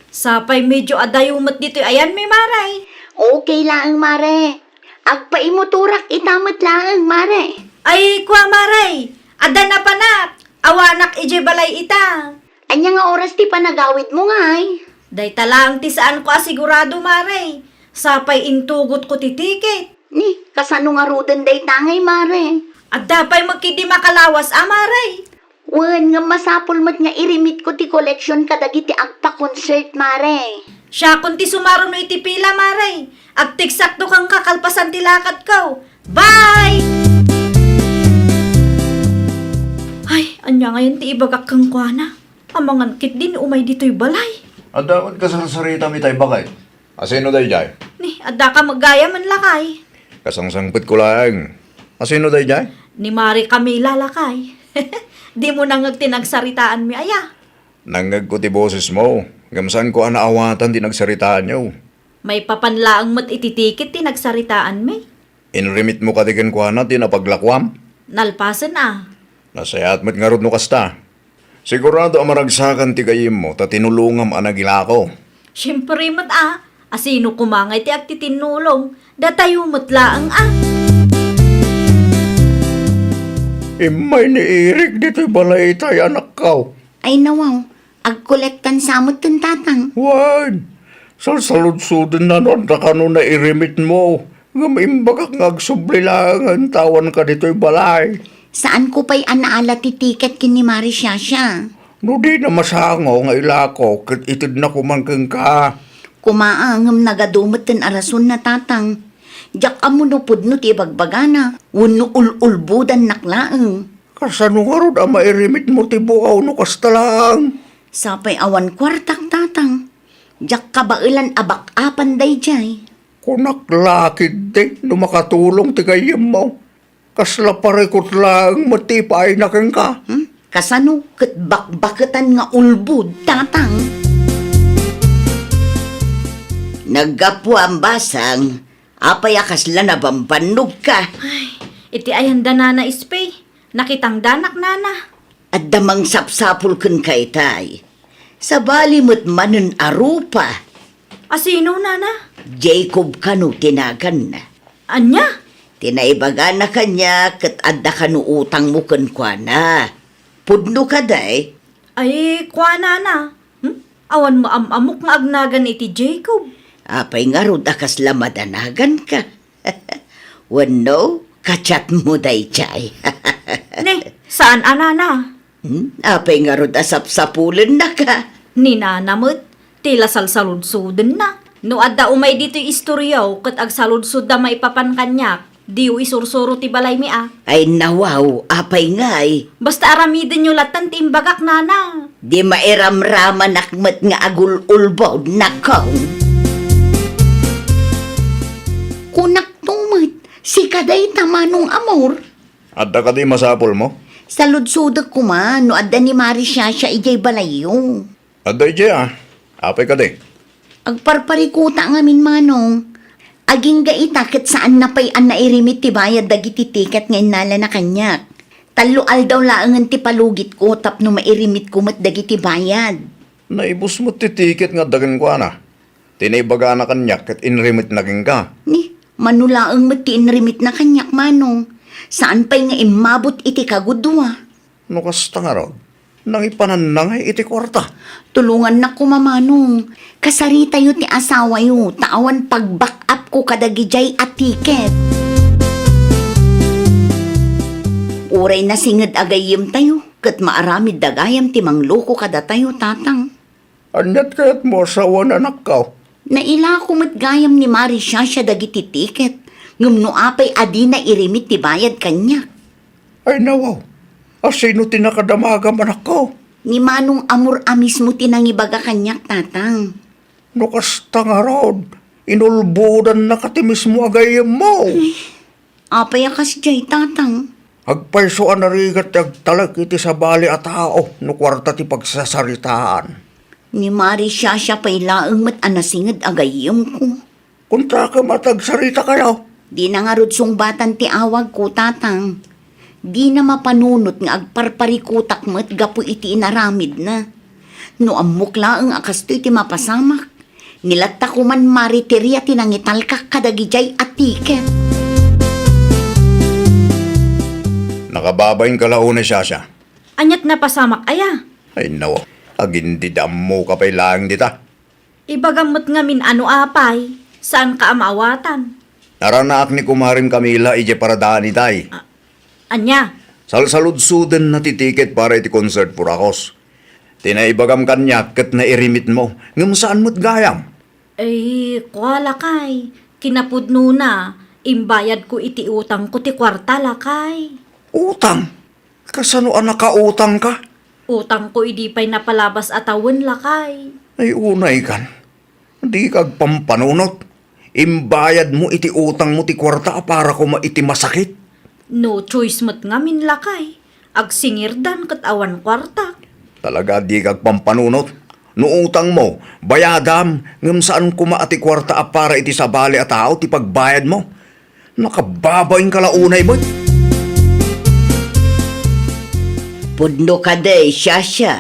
Sapay medyo adayo met ditoy ayanmi, Mare. Okay laeng, Mare. Agpaimotorak ita met laeng, Mare. Ay, kua, Mare. Adda napanak. Awanak idiay balay ita. Ania nga oras ti panagawidmo ngay? Dayta laeng ti saanko a sigurado, Mare. Sapay intugotko ti ticket. Ni, kasano ngaruden dayta ngay, Mare? Adda pay met ketdi makalawas a, Mare. Wen, ngem masapul met nga irimitko ti collection kadagiti agpa-concert, Mare. Siakon ti sumaruno iti pila, Mare. Agteksakto kenka kalpasan ti lakadko. Bye! Ay, ania ngayen ti ibagak kenkuana? Amangan ketdi ni umay ditoy balay. Adda met kasarsaritam itay, bakit? Asino daydiay? Ni, adda ka met gayamen, lakay. Kasangsangpetko laeng. Asino daydiay? Ni Mare Camila, lakay. Dimo nangngeg ti nagsaritaanmi aya? Nangngegko ti bosesmo, ngem saanko a naawatan ti nagsaritaanyo. Maipapan laeng met iti ticket ti nagsaritaanmi. Inrimitmo kadi kenkuana ti napaglakuam? Nalpasen a. Nasayaat met ngarud no kasta. Sigurado a maragsakan ti gayyemmo ta tinulongam a nagilako. Siempre met a, asino koma ngay ti agtitinnulong? Datayo met laeng a. Immay ni Eric ditoy balay itay, anakko. Ay nawaw, agkolektan sa met ken tatang. Wen, salsaludsodenna no adda kano nairimit mo. Ngem imbagak nga agsubli laengen ta awanka ditoy balay. Saanko pay a naala ti tiket ken ni Mari Shasha. No dina masango nga ilako ket itednako man kenka. Koma a, ngem nagadu met ti arasonna, tatang. Diak ammo no pudno ti ibagbagana, wenno ul-ulbodannak laeng. Kasano ngarud a mairimit mo ti bukaw no kasta laeng? Sapay awan kuartak, tatang. Diak kabaelan a bak-apan daydiay. Kunak la ketdi no makatulong ti gayyemmo. Kasla parikut laeng met ti ipaayna kenka. Hmm? Kasano ket bakbaketan nga ulbod, tatang? Naggapuam, basang. Apay a kasla nabambannogka? Ay, iti ayan da Nana Espey, nakitangdanak, Nana. Adda mangsapsapul kenka itay. Sabali met manen a rupa. A sino, Nana? Jacob kano ti naganna. Ania? Ti naibagana kaniak ket adda kano utangmo kenkuana. Pudno kadi? Ay, kua, Nana. Hmm? Awan maam-amok nga agnagan iti Jacob. Apay ngarud a kasla madanaganka? Wenno, ka-chat mo daydiay? Ne, saan a, Nana. Hmm? Apay ngarud a sapsapulennaka? Ni Nana met, ti la salsaludsodenna. No adda umay ditoy istoryaw ket agsaludsodda maipapan kaniak, diyo isursuro ti balaymi a. Ay nawaw, apay ngay? Basta aramidenyo lattan ti imbagak, Nana. Di mairamramanak met nga agul-ulbod, nakong. Kunakto met, sika dayta, Manong Amor. Adda kadi masapulmo? Saludsodek koma no adda ni Mari Shasha idiay balayyo. Adda idiay a. Apay kadi? Agparparikuta ngamin, Manong. Agingga ita ket saanna pay a nairimit ti bayad dagiti tiket nga innalana kaniak. Tallo aldaw laengen ti palugitko tapno mairimitko met dagiti bayad. Naibus met ti tiket nga adda kenkuana. Ti naibagana kaniak ket inrimitna kenka. Ni, mano laeng met ti inrimitna kaniak, Manong. Saan pay nga immabot iti kagudua. No kasta ngarud, nangipananna ngay iti kuarta? Tulongannak koma, Manong. Kasaritayo ti asawayo, ta awan pag-back up ko kadagidiay a tiket. Uray nasinged a gayyemtayo, ket maaramidda gayam ti mangloko kadatayo, Tatang. Aniat kayatmo a sawen, anakko? Nailako met gayam ni Mari Shasha dagiti tiket, ngem no apay a dina irimit ti bayad kaniak. Ay nawaw, a sino ti nakadamagam, anakko? Ni Manong Amor a mismo ti nangibaga kaniak, Tatang. No kasta ngarud, inulbodannaka ti mismo a gayyemmo. Ay, apay a kasdiay, Tatang? Agpayso a narigat ti agtalek iti sabali a tao no kuarta ti pagsasaritaan. Ni Mari Shasha pay laeng met a nasinged a gayyemko. Kuntakem a ti agsaritakayo. Dina ngarud sungbatan ti awagko, Tatang. Dina mapanunot nga agparparikutak met gapu iti inaramidna. No ammok laeng a kastoy ti mapasamak, ni latta koman mariteria ti nangitalkak kadagidiay a tiket. Nakababainka la unay, Shasha. Aniat napasamak aya? Ay, nawa. Agindidammoka pay laeng dita. Ibagam met ngamin a no apay, saanka a maawatan. Naranaak ni Kumarem Camila idiay paradaanitay. A-, ania? Salsaludsodenna ti tiket para iti concert, Purakos. Ti naibagam kaniak ket nairimitmo, ngem saan met gayam. Ay, kua, lakay. Kinapudnona, imbayadko iti utangko ti kuarta, lakay. Utang? Kasano a nakautangka? Utangko idi pay napalabas a tawen, lakay. Ay, unaykan. Dika agpampanunot. Imbayadmo iti utangmo ti kuarta a para koma iti masakit. No choice met ngamin, lakay. Agsingirdan ket awan kuarta. Talaga, dika agpampanunot. No utangmo, bayadam, ngem saan koma a ti kuarta a para iti sabali a tao ti pagbayadmo. Nakababainka la unay met. Pudno kadi, Shasha.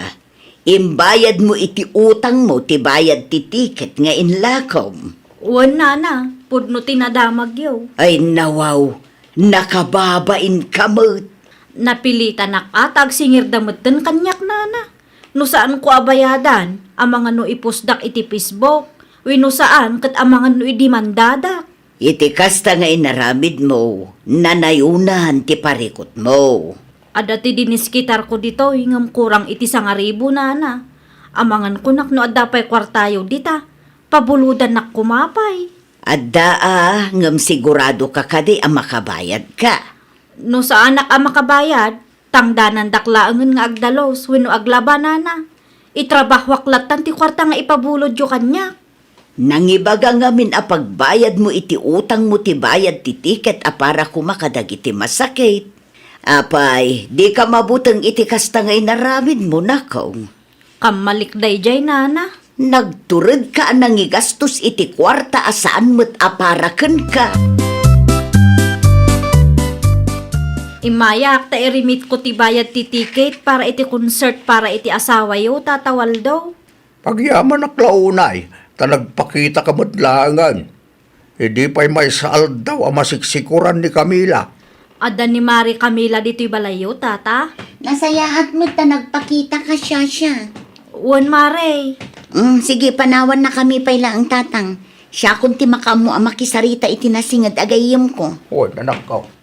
Imbayadmo iti utangmo ti bayad ti tiket nga inlakom. Wen, nana, pudno ti nadamagyo. Ay, nawaw, nakababainka met. Napilitanak a ta agsingirda metten kaniak, nana. No saanko a bayadan, amangan no ipostdak iti Facebook, wenno saan ket amangan no idimandadak. Iti kasta nga inaramidmo, nanayonan ti parikutmo. Adda ti diniskitarko ditoy ngem kurang iti sangaribu, nana. Amangan kunak no adda pay kuartayo dita, pabulodannak koma pay. Adda a, ngem siguradoka kadi a makabayadka? No saanak a makabayad, tangdanandak laengen nga agdalus wenno aglaba, nana. Itrabahoak lattan ti kuarta nga ipabulodyo kaniak. Nangibaga ngamin a pagbayadmo iti utangmo ti bayad ti tiket a para koma kadagiti masakit. Apay, dika mabuteng iti kasta nga inaramidmo, nakong? Kammalik daydiay, nana. Nagturedka a nangigastos iti kuarta a saan met a para kenka. Immayak ta i-remit ko ti bayad ti tiket para iti concert para iti asawayo, Tata Waldo. Agyamanak la unay, ta nagpakitaka met laengen. Idi pay maysa aldaw a masiksikuran ni Camila. Adda ni Mare Camila ditoy balayyo, Tata? Nasayaat met ta nagpakitaka, Shasha. Wen, Mare. Mm, sige, panawannakami pay laeng, Tatang. Siakon ti makaammo a makisarita iti nasinged a gayyemko. Wen, anakko.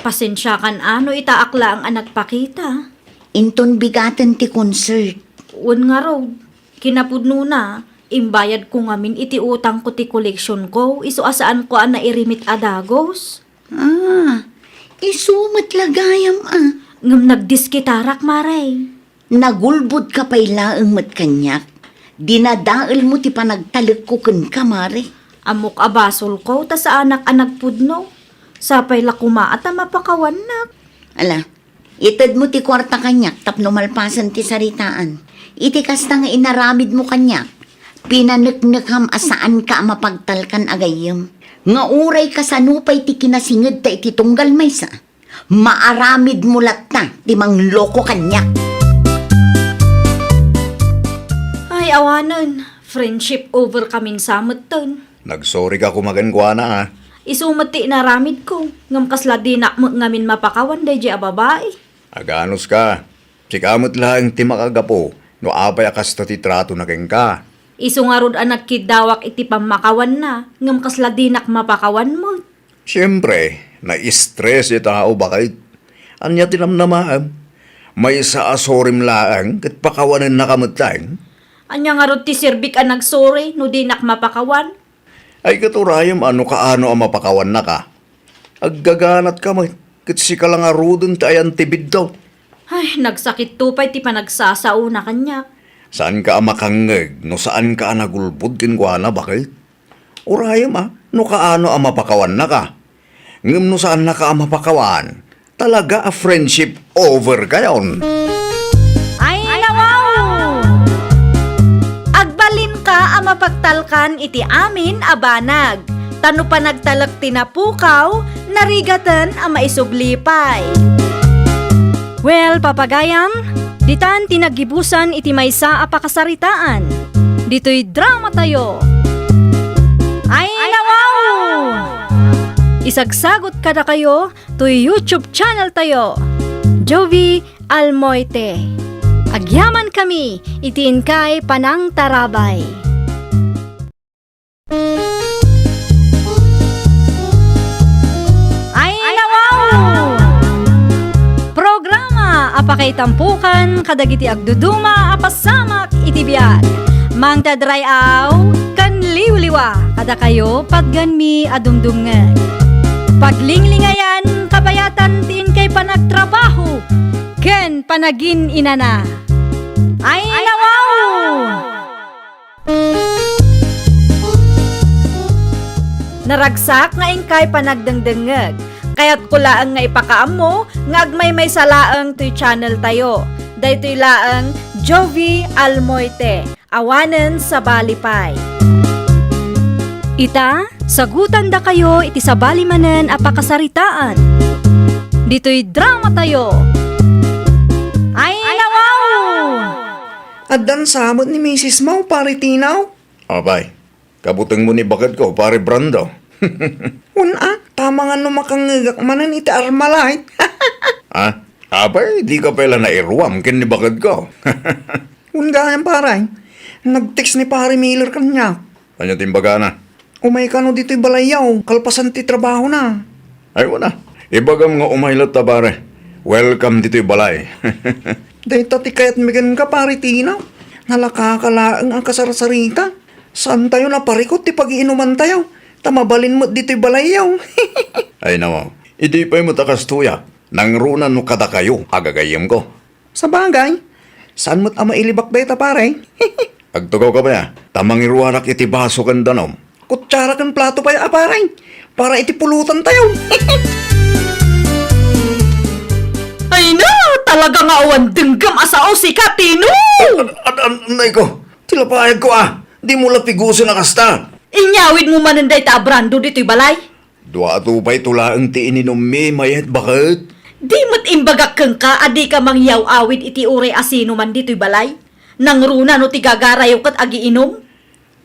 Pasensiakan a no itaak laeng a nagpakita. Inton bigaten ti concert. Wen ngarud, kinapudnona, imbayadko ngamin iti utangko ti koleksionko, isu a saanko a nairimit a dagus. Ah, isu met la gayam a. Ngem nagdiskitarak, Mare. Nagulbodka pay laeng met kaniak. Dinadaelmo ti panagtalekko kenka, Mare. Ammok a basolko ta saanak a nagpudno. Sapay la koma a ta mapakawannak. Ala, itedmo ti kuarta kaniak tapno malpasen ti saritaan. Iti kasta nga inaramidmo kaniak, pinaneknekam a saanka a mapagtalkan a gayyem. Nga uray kasano pay ti kinasingedta iti tunggal maysa, maaramidmo latta ti mangloko kaniak. Ay, awanen. Friendship over kamin sa metten. Nagsorry ka koma kenkuana, a. Isu met ti inaramidko, ngem kasla dinak met ngamin mapakawan daydiay a babai. Aganuska. Sika met laeng ti makagapu no apay a kasta ti tratona kenka. Isu ngarud a nagkiddawak iti pammakawanna, ngem kasla dinak mapakawan met. Siempre, na-stress ti tao, baket. Ania ti namnamaem? Maysa a sorrym laeng ket pakawanennaka metten. Ania ngarud ti serbik a nagsorry no dinak mapakawan? Ay, ket urayem a no kaano a mapakawannaka. Aggaganatka met, ket sika la ngaruden ti ayan ti biddaw. Ay, nagsakitto pay ti panagsasaona kaniak. Saanka a makangngeg no saanka a nagulbod kenkuana, baket? Urayem a, no kaano a mapakawannaka. Ngem no saannaka a mapakawan, talaga a friendship over kayon. Ay, nawaw! Agbalinka a mapagtalkan iti amin a banag, ta no panagtalek ti napukaw, narigaten a maisubli pay. Well, papagayam, ditan ti naggibusan iti maysa a pakasaritaan. Ditoy dramatayo. Ay, nawaw! Isagsagot kadakayo toy YouTube channel tayo, Jovi Almoite. Agyamankami iti inkay panangtarabay. Ay, nawaw! Programa a pakaitampukan kadagiti agduduma a pasamak iti biag. Mangted ray-aw ken liwliwa kadakayo patgenmi a dumdumngeg. Paglinglingayan, kabayatan ti inkay panagtrabaho ken panagin-inana. Ay, nawaw! Naragsak nga inkay panagdengdengngeg. Kayatko laeng nga ipakaammo nga agmaymaysa laeng toy channel tayo. Daytoy laeng Jovi Almoite, awanen sabali pay. Ita, sagutandakayo iti sabali manen a pakasaritaan. Ditoy dramatayo. Ay, nawaw! Addan sa met ni misis mo, Pare Tinaw? Apay, kabutengmo ni baketko, Pare Brando. Wen a, ta amangan no makangngegak manen iti Armalite. Ah, Apay, dika pay la nairuam ken ni baket ko. Wen gayam, pare. Nag-text ni Pare Miller kaniak. Ania ti imbagana? Umay kano ditoy balayyo, kalpasan ti trabahona. Ay, wen a. Ibagam nga umay latta, pare. Welcome ditoy balay. Dayta ti kayatmi kenka, Pare Tino. Nalakaka laeng a kasarsarita. Saantayo naparikut ti pagiinumantayo, ta mabalin met ditoy balayyo. Ay, nawaw. Idi pay met a kastoy a, nangruna no kadakayo a gagayyemko. Sabagay, saan met a mailibak dayta, pare? Agtugaw ka pay a, ta mangiruarak iti baso ken danum. Kutsara ken plato pay a, pare, para iti pulutantayo. Ay na, talaga nga awan denggem a sao sika, Tino! An-, an-, anay ko, ti lapayag ko a, di mo la pigusen a kasta. Inyawid mo manen dayta a brando ditoy balay? Dua a tupay to laeng ti ininummi, mayat baket. Di met imbagak kenka a dika mangyaw-awid iti uray a sino man ditoy balay? Nangruna no ti gagarayo ket agiinum?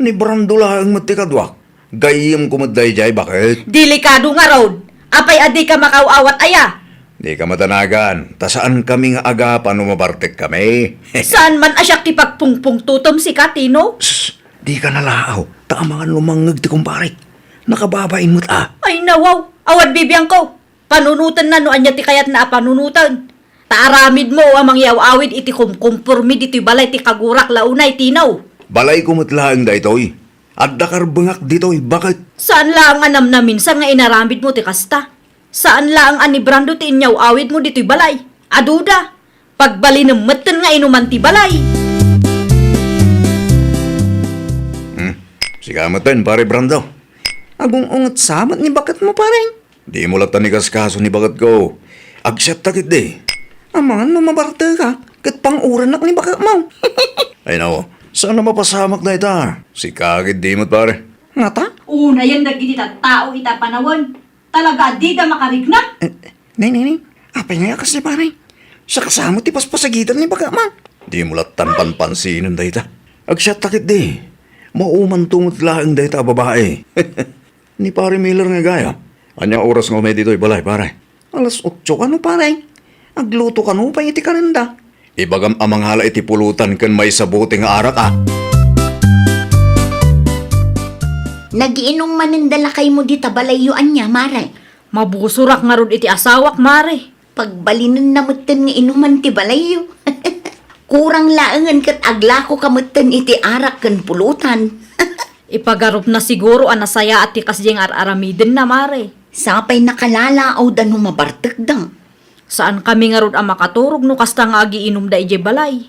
Ni Brando laeng met ti kaduak. Gayyemko met daydiay, baket. Delikado ngarud. Apay a dika makaaw-awat aya? Dika madanagan, ta saankami nga agapa no mabartekkami. Saan man a siak ti pagpungpungtotem sika, Tino? Sus, dika nalaaw, ta amangan lumangngeg ti kumparek. Nakababain met a. Ay, nawaw, awan bibiangko. Panunotenna no ania ti kayatna a panunoten. Ta aramidmo a mangyaw-awid iti kumkumpormi ditoy balay ti kagurak la unay, Tino. Balayko met laeng daytoy. Adda karbengak ditoy, baket. Saan laeng a namnaminsan nga inaramidmo ti kasta. Saan laeng a ni Brando ti inyaw-awidmo ditoy balay. Aduda. Pagbalinem metten nga inuman ti balay. Hmm. Sika metten, Pare Brando. Agung-unget sa met ni baketmo, pare. Dimo latta inkaskaso ni baketko. Agsiatta ketdi. Amangan no mabarteka, ket pang-urannak ni baketmo. Ay, nao, saan a mapasamak dayta? Sika ketdi met, pare. Ngata? Unayen dagiti tattao ita panawen. Talaga a dida makarikna? Eh, nay, nay, nay. Apay ngay a kasdi, pare? Siak sa met ti paspasagitan ni baketmo. Dimo lattan panpansinen dayta. Agsiatta ketdi. Maumanto met laeng dayta a babai. Ni Pare Miller nga gayam. Ania oras nga umay ditoy balay, pare? Alas otso kano, pare. Agluto kano pay iti kanenda. Ibagam a mangala iti pulutan ken maysa bote nga arak, a. Nagiinum manenda lakaymo dita balayyo ania, mare? Mabusorak ngarud iti asawak, mare. Pagbalinenna metten nga inuman ti balayyo. Kurang laengen ket aglakoka metten iti arak ken pulutan. Ipagarupna siguro a nasayaat ti kasdiay nga ar-aramidenna, mare. Sapay nakalalaawda no mabartekda. Saankami ngarud a makaturog no kasta nga agiinumda idiay balay.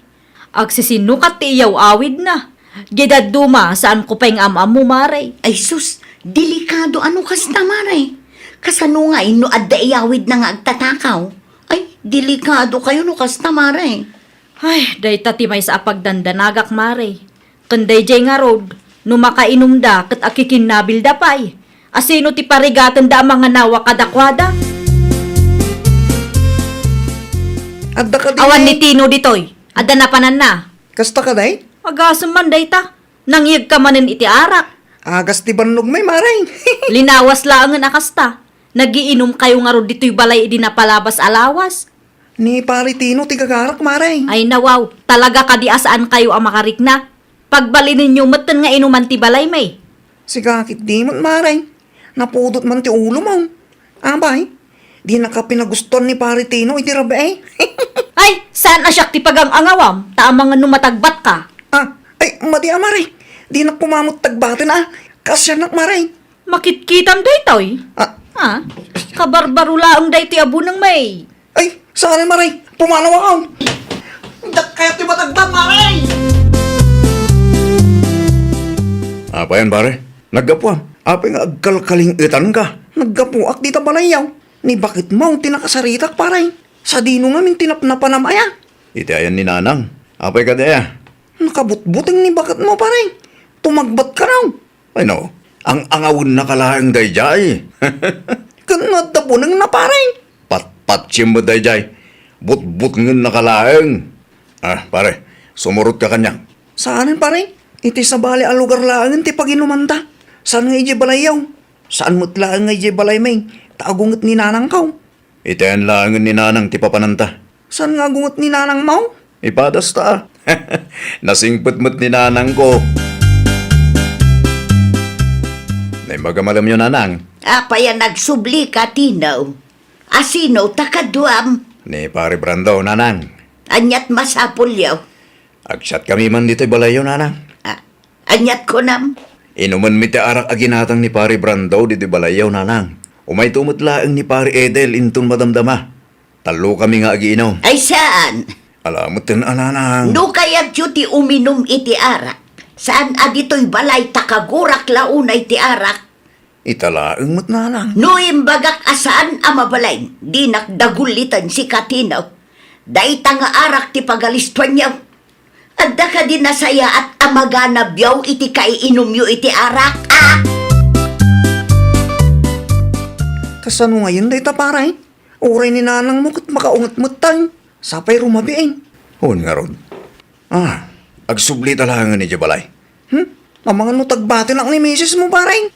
Agsisinnukat ti iyaw-awidna. Diay dadduma, saanko pay nga am-ammo, mare. Ay sus, delikado a no kasta, mare. Kasano ngay no adda iyawidna nga agtatakaw? Ay, delikadokayo no kasta, mare. Ay, dayta ti maysa a pagdandanagak, mare. Ken daydiay ngarud, no makainumda ket akikinnabilda pay, asino ti parigatenda a manganawa kadakuada? Adda kadi. Awan ni Tino ditoy. Adda napananna. Kasta kadi? Agasem man dayta. Nangyegka manen iti arak. Agas ti bannogmi, mare. Linawas laengen a kasta. Nagiinumkayo ngarud ditoy balay idi napalabas a lawas. Ni Pare Tino ti gagarak, mare. Ay, nawaw, talaga kadi a saankayo a makarikna? Pagbalinenyo metten nga inuman ti balaymi. Sika ketdi met, mare. Napudot man ti ulomo. Apay, dinaka pinagustuan ni Pare Tino iti rabii. Ay, saan a siak ti pagang-angawam, ta amangan no matagbatka. Ah, ay, madi a, mare. Dinak koma met tagbaten a. Kaasiannak, mare. Makitkitam daytoy? Ah. Ah, kabarbaro laeng daytoy a buneng, may. Ay, saan, mare? Pumanaw ako. Dakkayo ti matagbat, mare! Apay, pare? Naggapuam? Apay nga agkalkaling-etanka? Naggapuak dita balayyo. Ni baketmo ti nakasaritak, pare. Sadino ngamin ti napnapanam aya? Iti ayan ni Nanang. Apay kadi aya? Nakabutbuteng ni baketmo, pare. Tumagbatka, no? Ay, no. Ang-angawennaka laeng daydiay. Ken no adda bunengna, pare? Patpatsiem met daydiay. Butbutengennaka laeng. Ah, pare, sumurotka kaniak. Saanen, pare? Iti sabali a lugar laengen ti paginumanta. Saan nga idiay balayyo? Saan met laeng nga idiay balaymi, ta agunget ni nanangko. Iti ayan laengen ni Nanang ti papananta. Saan nga agunget ni nanangmo? Ipadas ta. Nasingpet met ni nanangko. Naimbag a malemyo, nanang. Apay a nagsubli ka, Tino? Asino ta kaduam? Ni Pare Brando, nanang. Aniat masapulyo? Agsiatkami man ditoy balayyo, nanang. Ah, aniat kunam? Inumenmi ti arak a ginatang ni Pare Brando ditoy balayyo, nanang. Umayto met laeng ni Pare Edel inton madamdama. Tallokami nga agiinum. Ay saan? Ala, metten a, nanang. No kayatyo ti uminum iti arak, saan a ditoy balay ta kagurak la unay ti arak. Ita laeng met, nanang. No imbagak a saan a mabalin, dinak daguliten, sika Tino. Dayta nga arak ti pagalistuanyo. Adda kadi nasayaat a maganabyo iti kaiinumyo iti arak, a? Kasano ngayen dayta, pare? Uray ni nanangmo ket makaunget metten. Sapay rumabiin. Wen ngarud. Ah, agsubli ta laengen idiay balay. Hmm? Amangan no tagbatenak ni misismo, pare.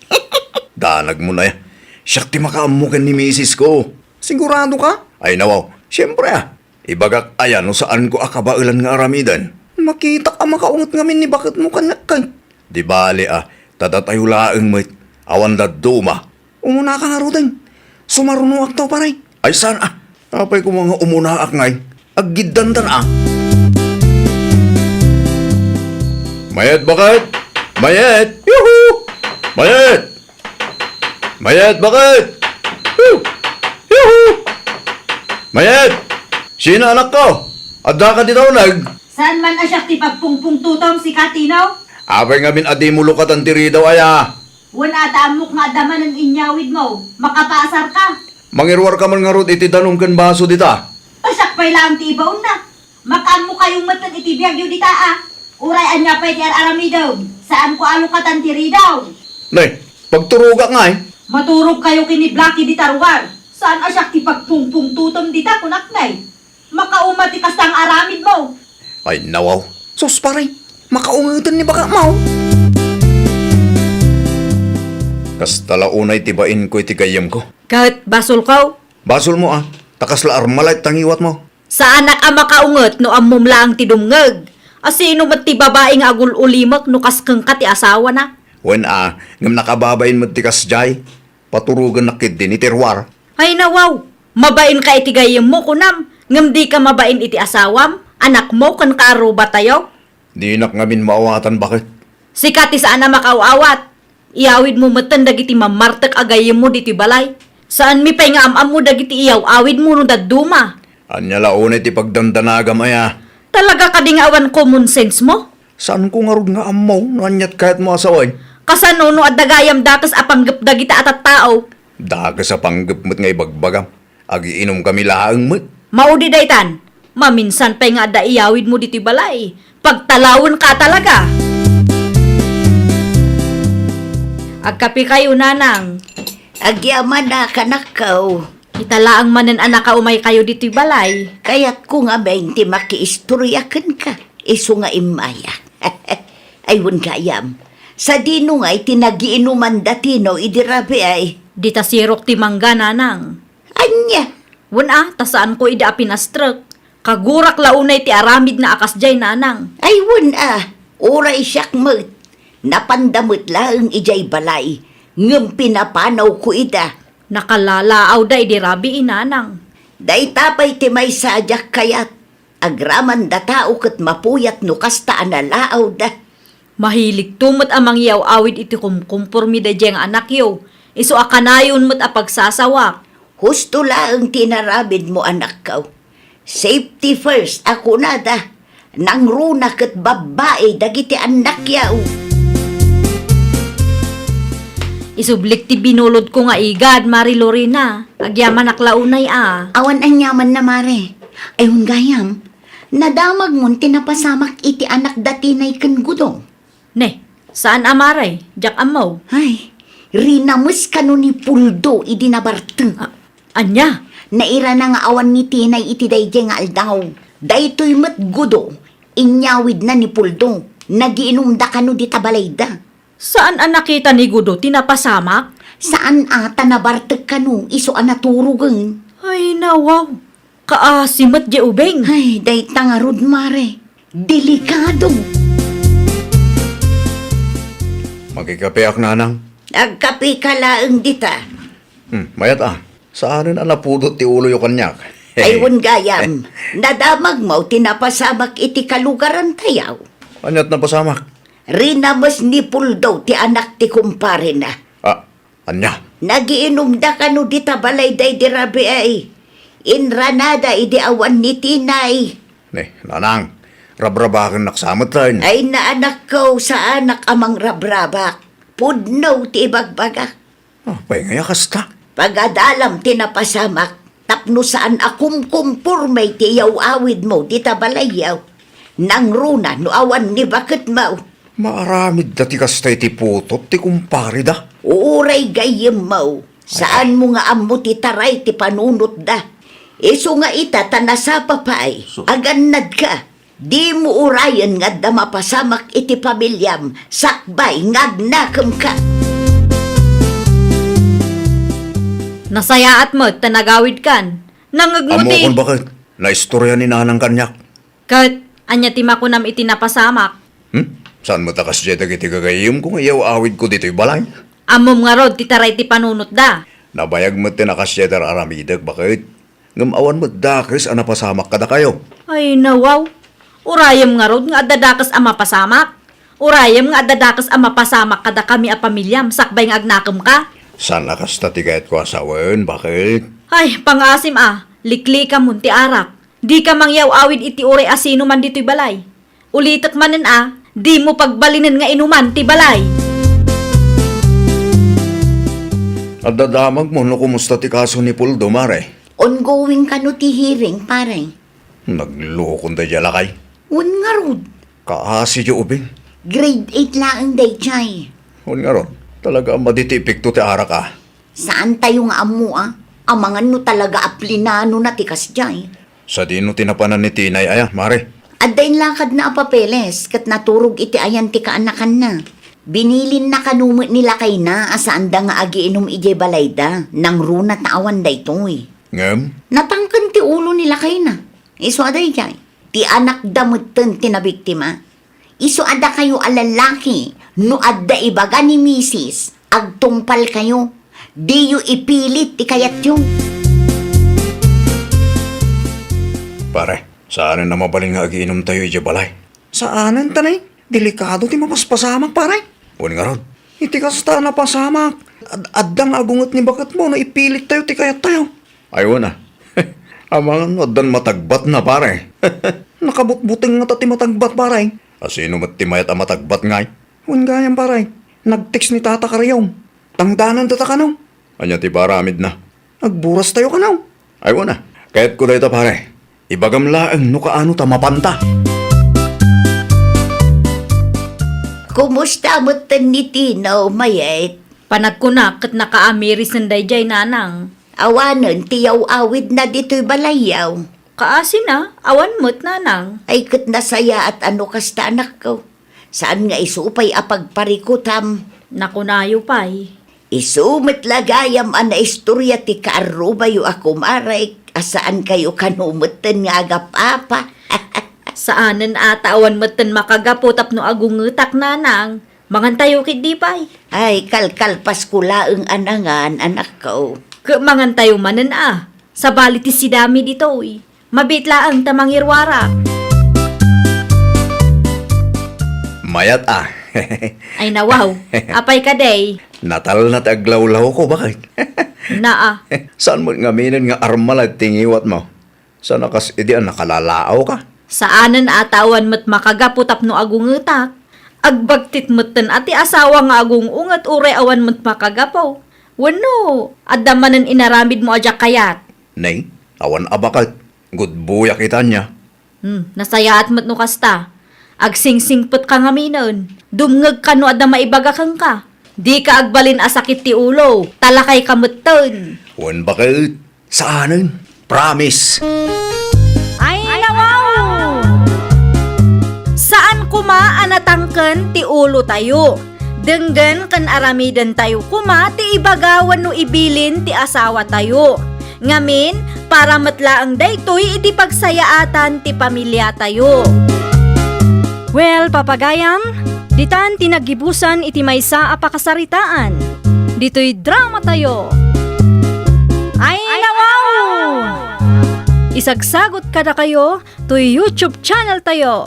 Danagmo na ya. Siak ti makaammo ken ni misisko. Sigurado ka? Ay, nawaw. Siempre, ah. Ibagak aya no saanko a kabaelan nga aramiden? Makitak a makaunget ngamin ni baketmo kaniak, kay. Di bale, ah. Ta datayo laeng met. Awan dadduma. Umunaka ngaruden. Sumarunoakto, pare. Ay, saan, ah? Apay koma nga umunaak ngay? Aggiddantan, ah. Mayat, baket! Mayat! Yuhu! Mayat! Mayat, baket! Hu! Yuhu! Mayat! Sino, anakko? Adda ka dita uneg? Saan man a siak ti pagpungpungtutom, sika Tino? Apay ngamin a dimo lukatan ti ridaw aya? Wen a ta ammok nga adda manen inyawidmo, makapaasarka. Mangiruarka man ngarud iti danum ken baso dita. Ta siak pay laeng ti ibaonna. Makaammokayo metten iti biagyo dita, a. Uray ania pay ti ar-aramidem, saanko a lukatan ti ridaw. Ne, pagturogak ngay. Maturogkayo ken ni Blackie dita ruar. Saan a siak ti pagpungpungtutom dita, kunak ngay. Makauma ti kasta nga aramidmo. Ay, nawaw. Sus, pare, makaungeten ni baketmo. Kasta la unay ti bainko iti gayyemko. Ket basolko? Basolmo, a. Ta kasla Armalite ti ngiwatmo. Saanak a makaunget no ammom laeng ti dumngeg. A sino met ti babai nga agul-ulimek no kas kenka ti asawana? Wen a, ngem nakababain met ti kasdiay. Paturogennak ketdi ni Terroir. Ay, nawaw! Mabainka iti gayyemmo, kunam, ngem dika mabain iti asawam, anakmo, ken kaarrubatayo? Dinak ngamin maawatan, baket. Sika ti saan a makaaw-awat. Iyawidmo metten dagiti mammartek a gayyemmo ditoy balay. Saanmi pay nga am-ammo dagiti iyaw-awidmo no dadduma. Ania la unay ti pagdandanagam aya? Talaga kadi nga awan common sense mo? Saanko ngarud nga ammo no aniat kayatmo a sawen? Kasano no adda gayam dakes a panggep dagita a tattao? Dakes a panggep met nga ibagbagam. Agiinumkami laeng met. Maudi daytan. Maminsan pay nga adda iyawidmo ditoy balay. Pagtalawenka talaga. Agkapekayo, nanang. Agyamanak, anakko. Ita laeng manen a nakaumaykayo ditoy balay. Kayatko ngamin ti makiistoria kenka, isu nga immaya. Ay, wen gayam. Sadino ngay ti nagiinuman da Tino idi rabii? Dita sirok ti mangga, nanang. Ania? Wen a, ta saanko ida a pinastrek. Kagurak la unay ti aramidna a kasdiay, nanang. Ay, wen a, uray siak met. Napanda met laeng idiay balay, ngem pinapanawko ida. Nakalalaawda idi rabii, nanang. Dayta pay ti maysa a diak kayat. Agraman da tao ket mapuyat no kasta a nalaawda. Mahiligto met a mangiyaw-awid iti kumkumpormi daydiay nga anakyo, isu a kanayon met a pagsasawak. Husto laeng ti inaramidmo, anakko. Safety first a kunada, nangruna ket babbai dagiti annakyo. Isublik ti binulodko nga igad, Mare Lorena. Agyamanak la unay a. Awan aniamanna, Mare. Ay, wen gayam, nadamagmon ti napasamak iti anak da Tinay ken Gudo. Ne, saan a, Mare, diak ammo. Ay, rinames kano ni Puldo idi nabartek. A-, ania? Nairana nga awan ni Tinay iti daydiay nga aldaw. Daytoy met Gudo, inyawidna ni Puldo. Nagiinumda kano dita balayda. Saan a nakita ni Gudo ti napasamak? Saan a, ta nabartek kano isu a naturogen. Ay, nawaw. Kaasi met diay ubing. Ay, dayta ngarud, Mare. Delikado. Makikapeak, Nanang. Agkapeka laeng dita. Hmm, mayat a. Saanen a napudot ti uloyo kaniak. Ay, wen gayam. Nadamagmo ti napasamak iti kalugarantayo. Aniat napasamak? Rinames ni Puldo ti anak ti kumparena. Ah, ania? Nagiinumda kano dita balay daydi rabii. Inranada idi awan ni Tinay. Ne, Nanang, rabrabakennak sa metten. Ay, anakko, saanak a mangrabrabak. Pudno ti ibagbagak. Apay ngay a kasta? Pagadalam ti napasamak, tapno saan a kumkumporme ti iyaw-awidmo dita balayyo. Nangruna no awan ni baketmo. Maaramidda ti kasta iti putot ti kumpareda. Uray gayyemmo, saanmo nga ammo ti taray ti panunotda. Isu nga ita ta nasapa pay, agannadka. Dimo urayen nga adda mapasamak iti pamiliam sakbay nga agnakemka. Nasayaat met ta nagawidkan. Nangngegmo ti Ammokon baket, naistorya ni Nanang kaniak. Ket ania ti makunam iti napasamak? Hmm? Saan met a kasdiay dagiti gagayyemko nga iyaw-awidko ditoy balay? Ammom ngarud ti taray ti panunotda. Nabayag met ti nakasdiay ti ar-aramidek, baket. Ngem awan met dakes a napasamak kadakayo. Ay, nawaw. Urayem ngarud nga adda dakes a mapasamak. Urayem nga adda dakes a mapasamak kadakami a pamiliam sakbay nga agnakemka. Saan a kasta ti kayatko a sawen, baket? Ay, pangasim a, liklikamon ti arak. Dika mangyaw-awid iti uray a sino man ditoy balay. Ulitek manen a, dimo pagbalinen nga inuman ti balay. Adda damagmo no kumusta ti kaso ni Puldo, Mare? Ongoing kano ti hearing, Pare? Naglukon daydiay a lakay. Wen ngarud. Kaasi diay ubing. Grade eight laeng daydiay. Wen ngarud, talaga a madi ti epekto ti arak a. Saantayo nga ammo a, amangan no talaga a plinanona ti kasdiay. Sadino ti napanan ni Tinay aya, Mare? Adda inlakadna a papeles ket naturog iti ayan ti kaanakanna. Binilinna kano met ni lakayna a saanda nga agiinum idiay balayda, nangruna ta awan daytoy. Ngem? Natangken ti ulo ni lakayna. Isu a daydiay, ti anakda metten ti nabiktima. Isu a dakayo a lalaki, no adda ibaga ni misis, agtungpalkayo. Diyo ipilit ti kayatyo. Pare, saanen a mabalin nga agiinumtayo idiay balay? Saanen, tanay. Delikado ti mapaspasamak, pare. Wen ngarud, iti kasta a napasamak, ad-, adda nga agunget ni baketmo no ipilittayo ti kayattayo. Ay, wen a. Amangan no addan matagbatna, pare. Nakabutbuteng ngata ti matagbat, pare. A sino met ti mayat a matagbat ngay? Wen gayam, pare. Nag-text ni Tata Kariom. Tangdananta ta kano. Ania ti paramidna? Agburas tayo kano. Ay, wen a. Kayatko dayta, pare. Ibagam laeng no kaano ta mapanta. Kumusta metten ni Tino, mayat? Panagkunak ket nakaamiri sen daydiay, nanang. Awanen ti yaw-awidna ditoy balayyo. Kaasina, awan met, nanang. Ay, ket nasayaat a no kasta, anakko. Saan nga isu pay a pagparikutam? Nakunayo pay. Isu met la gayam a naistorya ti kaarrubayo a kumarek a saankayo kano metten nga agap-apa. Saanen a ta awan metten makagapu tapno agungetak, nanang. Mangantayo ketdi pay. Ay, kalkalpasko laeng a nangan, anakko. Ket mangantayo manen a. Sabali ti sidami ditoy. Mabiit laeng ta mangiruarak. Mayat a. Ay, nawaw. Apay kadi? Natalna ti aglawlawko, baket. Naa. Saan met ngaminen nga armala ti ngiwatmo? Saan a kas idi a nakalalaawka? Saanen a ta awan met makagapu tapno agungetak. Agbagtit metten a ti asawa nga agung-unget uray awan met makagapu. Wenno, adda manen inaramidmo a diak kayat? Nay, awan a baket. Gudboyak ita ania. Hmm, nasayaat met no kasta. Agsingsingpetka ngaminen. Dumngegka no adda maibaga kenka. Dika agbalin a sakit ti ulo, ta lakayka metten. Wen baket. Saanen. Promise. Ay, nawaw! Saan koma a natangken ti ulotayo. Denggen ken aramidentayo koma ti ibaga wenno ibilin ti asawatayo. Ngamin, para met laeng daytoy iti pagsayaatan ti pamiliatayo. Well, papagayam, ditan ti naggibusan iti maysa a pakasaritaan. Ditoy dramatayo. Ay, nawaw! Isagsagot kadakayo toy YouTube channel tayo,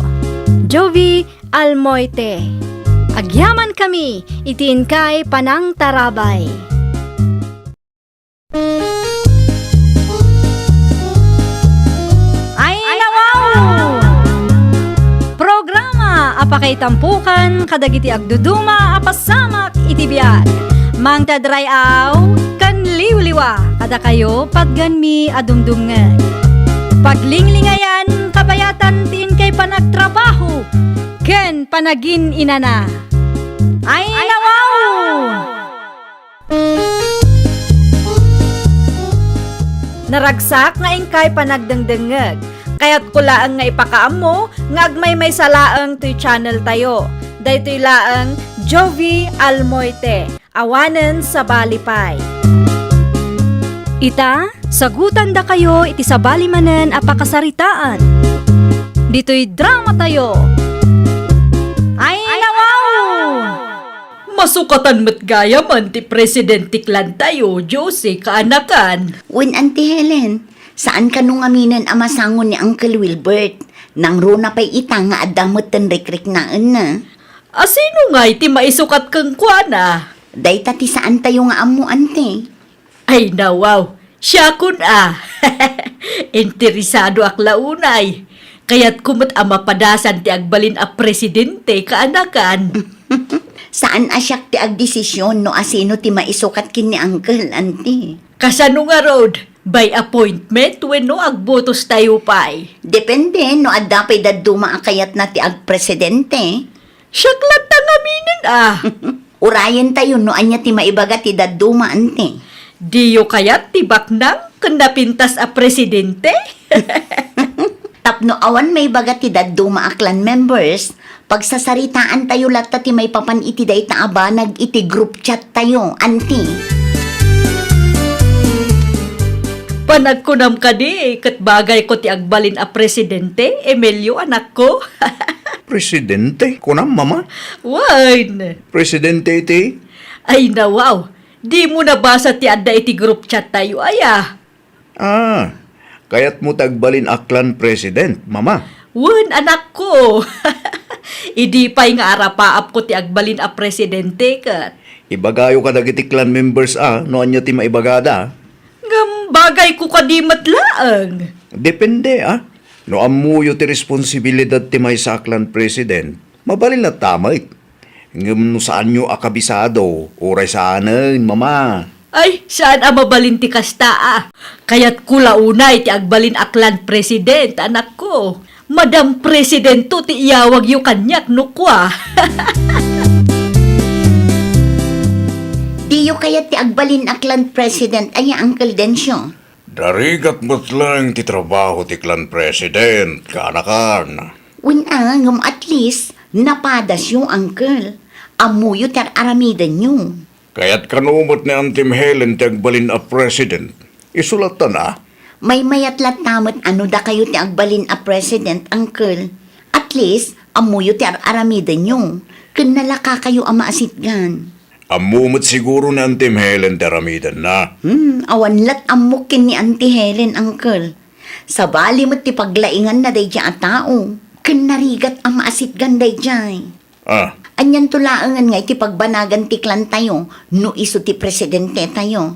Jovi Almoite. Agyamankami iti inkay panangtarabay. Ay, nawaw! Programa a pakaitampukan kadagiti agduduma a pasamak iti biag. Mangted ray-aw ken liwliwa kadakayo, patganmi a dumdumngeg. Paglinglingayan, kabayatan ti inkay panagtrabaho ken panagin-inana. Ay, nawaw! Naragsak nga inkay panagdengdengngeg. Kayatko laeng nga ipakaammo nga agmaymaysa laeng toy channel tayo. Daytoy laeng Jovi Almoite, awanen sabali pay. Ita, sagutandakayo iti sabali manen a pakasaritaan. Ditoy dramatayo. Ay, nawaw! Masukatan met gayamen ti president ti clan tayo, Josie, kaanakan. Wen, Auntie Helen, saan kano ngaminen a masango ni Uncle Wilbert. Nangruna pay ita nga adda metten rikriknaenna. Asino ngay ti maisukat kenkuana? Dayta ti saan tayo nga ammo, Auntie. Ay, nawaw. Siakon a. Interesadoak la unay. Kayatko met a mapadasan ti agbalin a presidente, kaanakan. Saan a siak ti agdesisyon no asino ti maisukat ken ni Uncle, Auntie. Kasano ngarud? By appointment wenno agbotos tayo pay? Depende no adda pay dadduma a kayatna ti agpresidente. Siak latta ngaminen a. Urayen tayo no ania ti maibaga ti dadduma, Auntie. Diyo kayat ti baknang ken napintas a presidente? Tapno awan maibaga ti dadduma a clan members, pagsasaritaan tayo latta ti maipapan iti dayta a banag iti group chat tayo, Auntie. Panagkunam kadi, ket bagayko ti agbalin a presidente, Emilio, anakko? Presidente, kunam, Mama? Wen. Presidente iti? Ay, nawaw. Dimo nabasa ti adda iti group chat tayo, aya? Ah, kayatmo ti agbalin a clan president, Mama? Wen, anakko. Idi pay nga arapaapko ti agbalin a presidente ket. Ibagayo kadagiti clan members a no ania ti maibagada. Ngem bagayko kadi met laeng. Depende, a. No ammoyo ti responsibilidad ti maysa a clan president, mabalin latta met. Ngem no saanyo a kabisado, uray saanen, Mama. Ay, saan a mabalin ti kasta a. Kayatko la unay ti agbalin a clan president, anakko. Madam Presidento ti iyawagyo kaniak no kua. Diyo kayat ti agbalin a clan president, aya, Uncle Dencio? Narigat met laeng ti trabaho ti clan president, kaanakan. Wen a, ngem at least, napadasyo, Uncle. Ammoyo ti ar-aramidenyo. Kayat kano met ni Auntie Helen ti agbalin a president. Isu latta a. Maymayat latta met a no dakayo ti agbalin a president, Uncle. At least, ammoyo ti ar-aramidenyo. Ken nalakakayo a maasitgan. Ammo met siguro ni Auntie Helen ti aramidenna. Hmm, awan lat ammok ken ni Auntie Helen, Uncle. Sabali met ti paglainganna daydiay a tao. Ken narigat a maasitgan daydiay. Ah. Anianto laengen nga iti pagbanagan ti clan tayo no isu ti presidente tayo?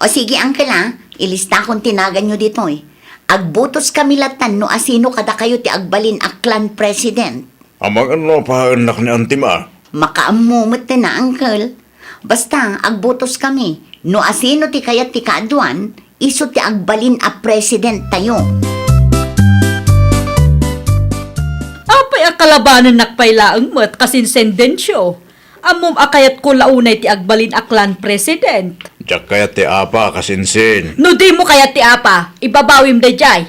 O sige, Uncle, a, ilistakon ti naganyo ditoy. Agbotos kami lattan no asino kadakayo ti agbalin a clan president. Amangan no apaennak ni Auntie a. Makaammo met a, Uncle. Basta, agbotos kami. No asino ti kayat ti kaaduan, isu ti agbalin a president tayo. Apay a kalabanennak pay laeng met, kasinsin Dencio? Ammom a kayatko la unay ti agbalin a clan president. Diak kayat ti apa, kasinsin. No dimo kayat ti apa, ibabawim daydiay.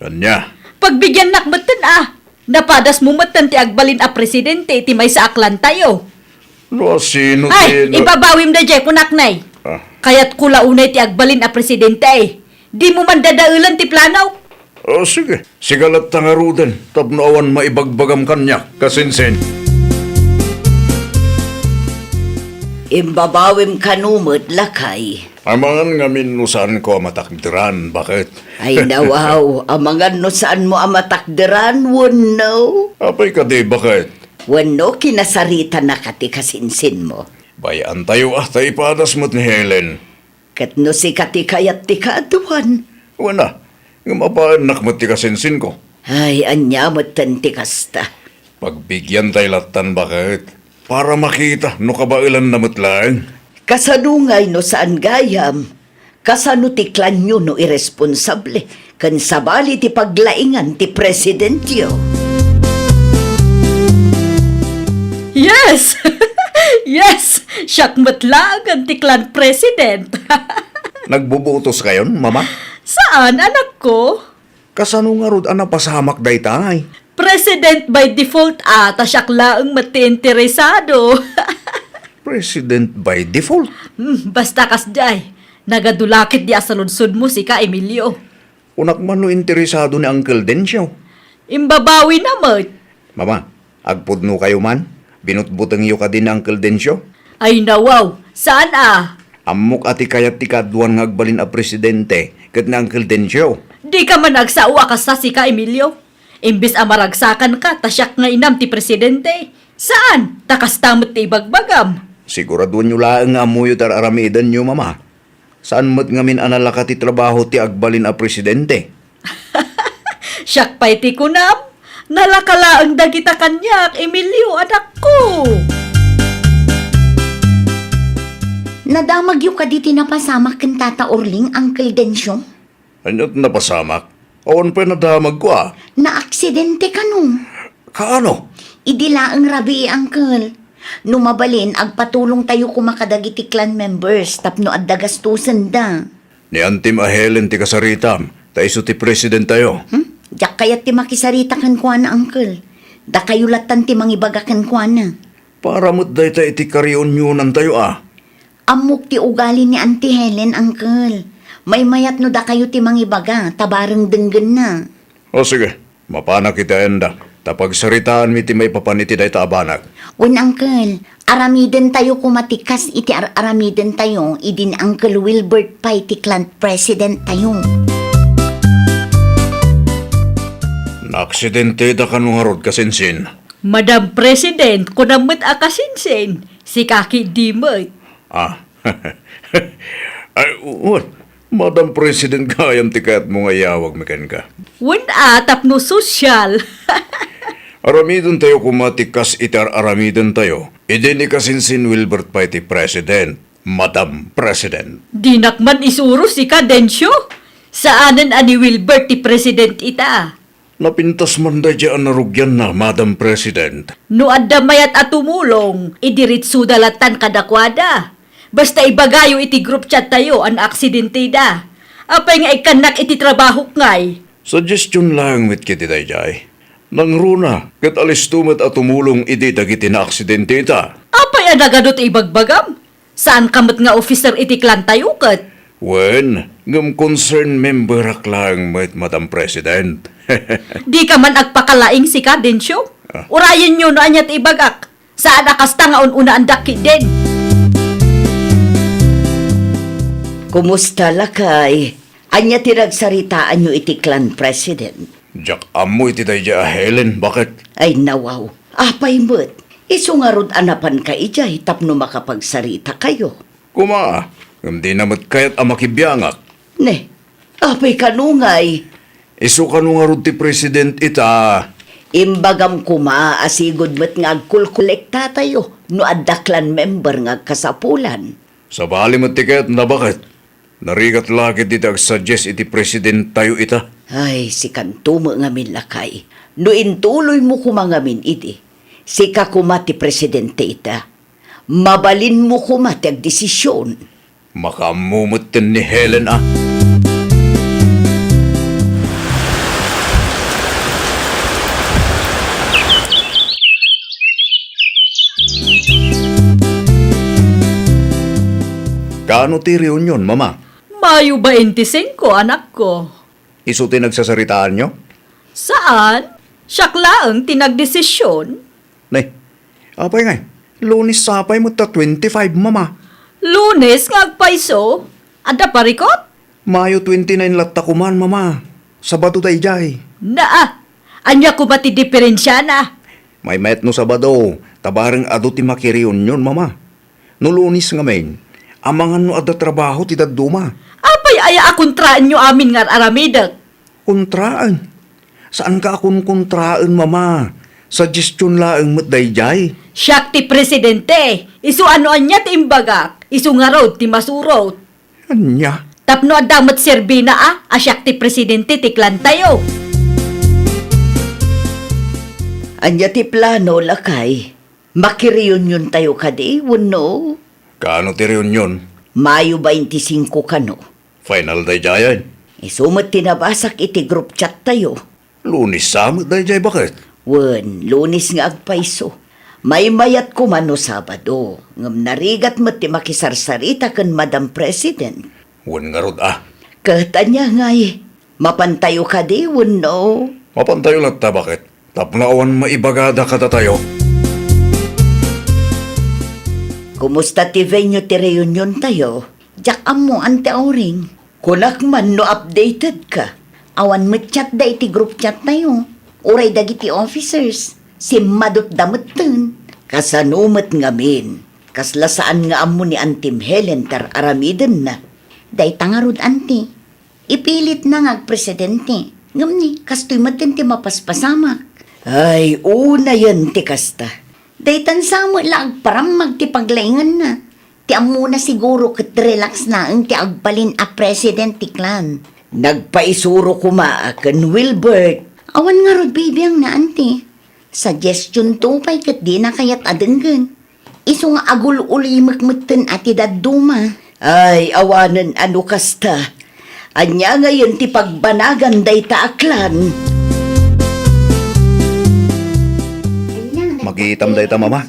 Ania? Pagbigiannak metten a. Napadasmo metten ti agbalin a presidente iti maysa a clan tayo. No asino ti... Ay, ibabawim daydiay, kunak nay. Ah. Kayatko la unay ti agbalin a presidente. Dimo man dadaelen ti planok. O, sige. Sika latta ngaruden tapno awan maibagbagam kaniak, kasinsin. Imbabawim kano met, lakay. Amangan ngamin no saanko a matakderan, baket? Ay, nawaw, amangan no saanmo a matakderan, wenno? Apay kadi, baket? Wenno kinasaritanaka ti kasinsinmo? Bay-antayo a ta ipadas met ni Helen. Ket no sika ti kayat ti kaaduan? Wen a, ngem apaennak met ti kasinsinko. Ay, ania metten ti kasta? Pagbigiantay lattan, baket, para makita no kabaelanna met laeng. Kasano ngay no saan gayam? Kasano ti klanyo no iresponsable ken sabali ti paglaingan ti presidentyo? Yes! Yes! Siak met laengen ti clan president. Nagbubutoskayon, Mama? Saan, anakko? Kasano ngarud a napasamak daytay? President by default a, ta siak laeng met ti interesado. President by default? Hmm, basta kasdiay. Nagadu la ketdi a saludsodmo sika, Emilio. Kunak man no interesado ni Uncle Dencio. Imbabawina met. Mama, agpudnokayo man? Binutbutengyo kadi ni Uncle Dencio? Ay, nawaw, saan a? Ammok a ti kayat ti kaaduan nga agbalin a presidente ket ni Uncle Dencio. Dika man agsao a kasta sika, Emilio. Imbes a maragsakanka ta siak nga inam ti presidente. Saan? Ta kasta met ti ibagbagam. Siguraduenyo laeng nga ammoyo ti ar-aramidenyo, Mama. Saan met ngamin a nalaka ti trabaho ti agbalin a presidente? Siak pay ti kunam, nalaka laeng dagita kaniak, Emilio, anakko. Nadamagyo kadi ti napasamak ken Tata Orling, Uncle Dencio? Ania ti napasamak? Awan pay nadamagko a. Naaksidente kano. Kaano? Idi laeng rabii, Uncle. No mabalin, agpatulongtayo koma kadagiti clan members tapno adda gastosenda. Ni Antim a Helen ti kasaritam, ta isu ti presidentayo. Hmm? Diak kayat ti makisarita kenkuana, Uncle. Dakayo lattan ti mangibaga kenkuana. Para met dayta iti kareunionantayo a. Ammok ti ugali ni Auntie Helen, Uncle. Maymayat no dakayo ti mangibaga, ta bareng denggenna. O sige, mapanak iti ayandak, ta pagsaritaanmi ti maipapan iti dayta a banag. Wen, Uncle, aramidentayo koma ti kas iti ar-aramidentayo idi ni Uncle Wilbert pay ti clan presidentayo. Naaksidente ita kano ngarud, kasinsin? Madam President, kunam met a kasinsin, sika ketdi met. Ah. Ay, wen, Madam President, gayam ti kayatmo nga iyawagmi kenka. Wen a, tapno sosyal. Aramidentayo koma ti kas iti ar-aramidentayo idi ni kasinsin Wilbert pay ti president, Madam President. Dinak man isuro sika, Dencio. Saanen a ni Wilbert ti president ita. Napintas man daydiay a narugianna, Madam President. No adda mayat a tumulong, idiretsoda lattan kadakuada. Basta ibagayo iti group chattayo a naaksidenteda. Apay nga ikkannak iti trabahok ngay? Suggestion laeng met ketdi daydiay. Nangruna, ket alisto met a tumulong idi dagiti naaksidenteta. Apay a nagadu ti ibagbagam? Saanka met nga officer iti clantayo ket? Wen, ngem concerned memberak laeng met, Madam President. Dika man agpakalaing sika, Dencio. Ah. Urayenyo no ania ti ibagak. Saan a kasta nga un-unaandak ketdin. Kumusta, lakay? Ania ti nagsaritaanyo iti clan president? Diak ammo iti daydiay a Helen, baket? Ay, nawaw. Apay met, isu ngarud a napanka idiay tapno makapagsarita kayo. Koma, ngem dina met kayat a makibiangak. Ne, apay kano ngay? Isu kano ngarud ti president ita. Imbagam koma a sigud met nga agkulkolektatayo no adda clan member nga agkasapulan. Sabali met ti kayatna, baket? Narigat la ketdi ti agsuggest iti presidentayo ita. Ay, sikanto met ngamin, lakay. No intuloymo koma ngamin idi, sika koma ti presidente ita. Mabalinmo koma ti agdesision. Makaammo metten ni Helen a. Kaano ti reunion, Mama? Mayo baintisingko, anakko. Isu ti nagsasaritaanyo? Saan. Siak laeng ti nagdesisyon. Nay, apay ngay? Lunes sapay met ta twenty-five, Mama. Lunes nga agpayso? Adda parikut? Mayo twenty-nine latta koman, Mama. Sabado daydiay. Naa, ania koma ti diferensiana? Maymayat no Sabado, ta bareng adu ti makireunion, Mama. No Lunes ngamin, amangan no adda trabaho ti dadduma. Apay aya a kontraenyo amin nga ar-aramidek? Kontraen? Saanka a konkontraen, Mama. Suggestion laeng met daydiay. Siak ti presidente. Isu a no ania ti imbagak, isu ngarud ti masurot. Ania? Tapno adda met serbina a, a siak ti presidente ti clan tayo. Ania ti plano, lakay? Makireunion tayo kadi, wenno? Kaano ti reunion? Mayo baintisingko kano. Final daydiayen? Isu met ti nabasak iti group chat tayo. Lunes sa met daydiay, baket? Wen, Lunes nga agpayso. Maymayat koma no Sabado, ngem narigat met ti makisarsarita ken Madam President. Wen ngarud a. Ket ania ngay, mapantayo kadi wenno? Mapantayo latta, baket? Tapno awan maibagada kadatayo. Kumusta ti venue ti reunion tayo? Diak ammo, Auntie Auring. Kunak man no updated ka. Awan met chat da iti group chat tayo. Uray dagiti officers, simmadutda metten. Kasano met ngamin? Kasla saan nga ammo ni Auntie Helen ti ar-aramidenna? Dayta ngarud, Auntie. Ipilitna nga agpresidente. Ngem ni, kastoy metten ti mapaspasamak. Ay, unayen ti kasta. Daytan sa met la agparammag ti paglainganna. Ti ammona siguro ket relax laeng ti agbalin a president ti clan. Nagpaisuro koma ken Wilbert. Awan ngarud bibiangna, Auntie. Suggestion to pay ket dina kayat a denggen. Isu nga agul-ulimek metten a ti dadduma. Ay, awanen a no kasta. Ania ngayen ti pagbanagan dayta a clan? Makitam dayta, Mama.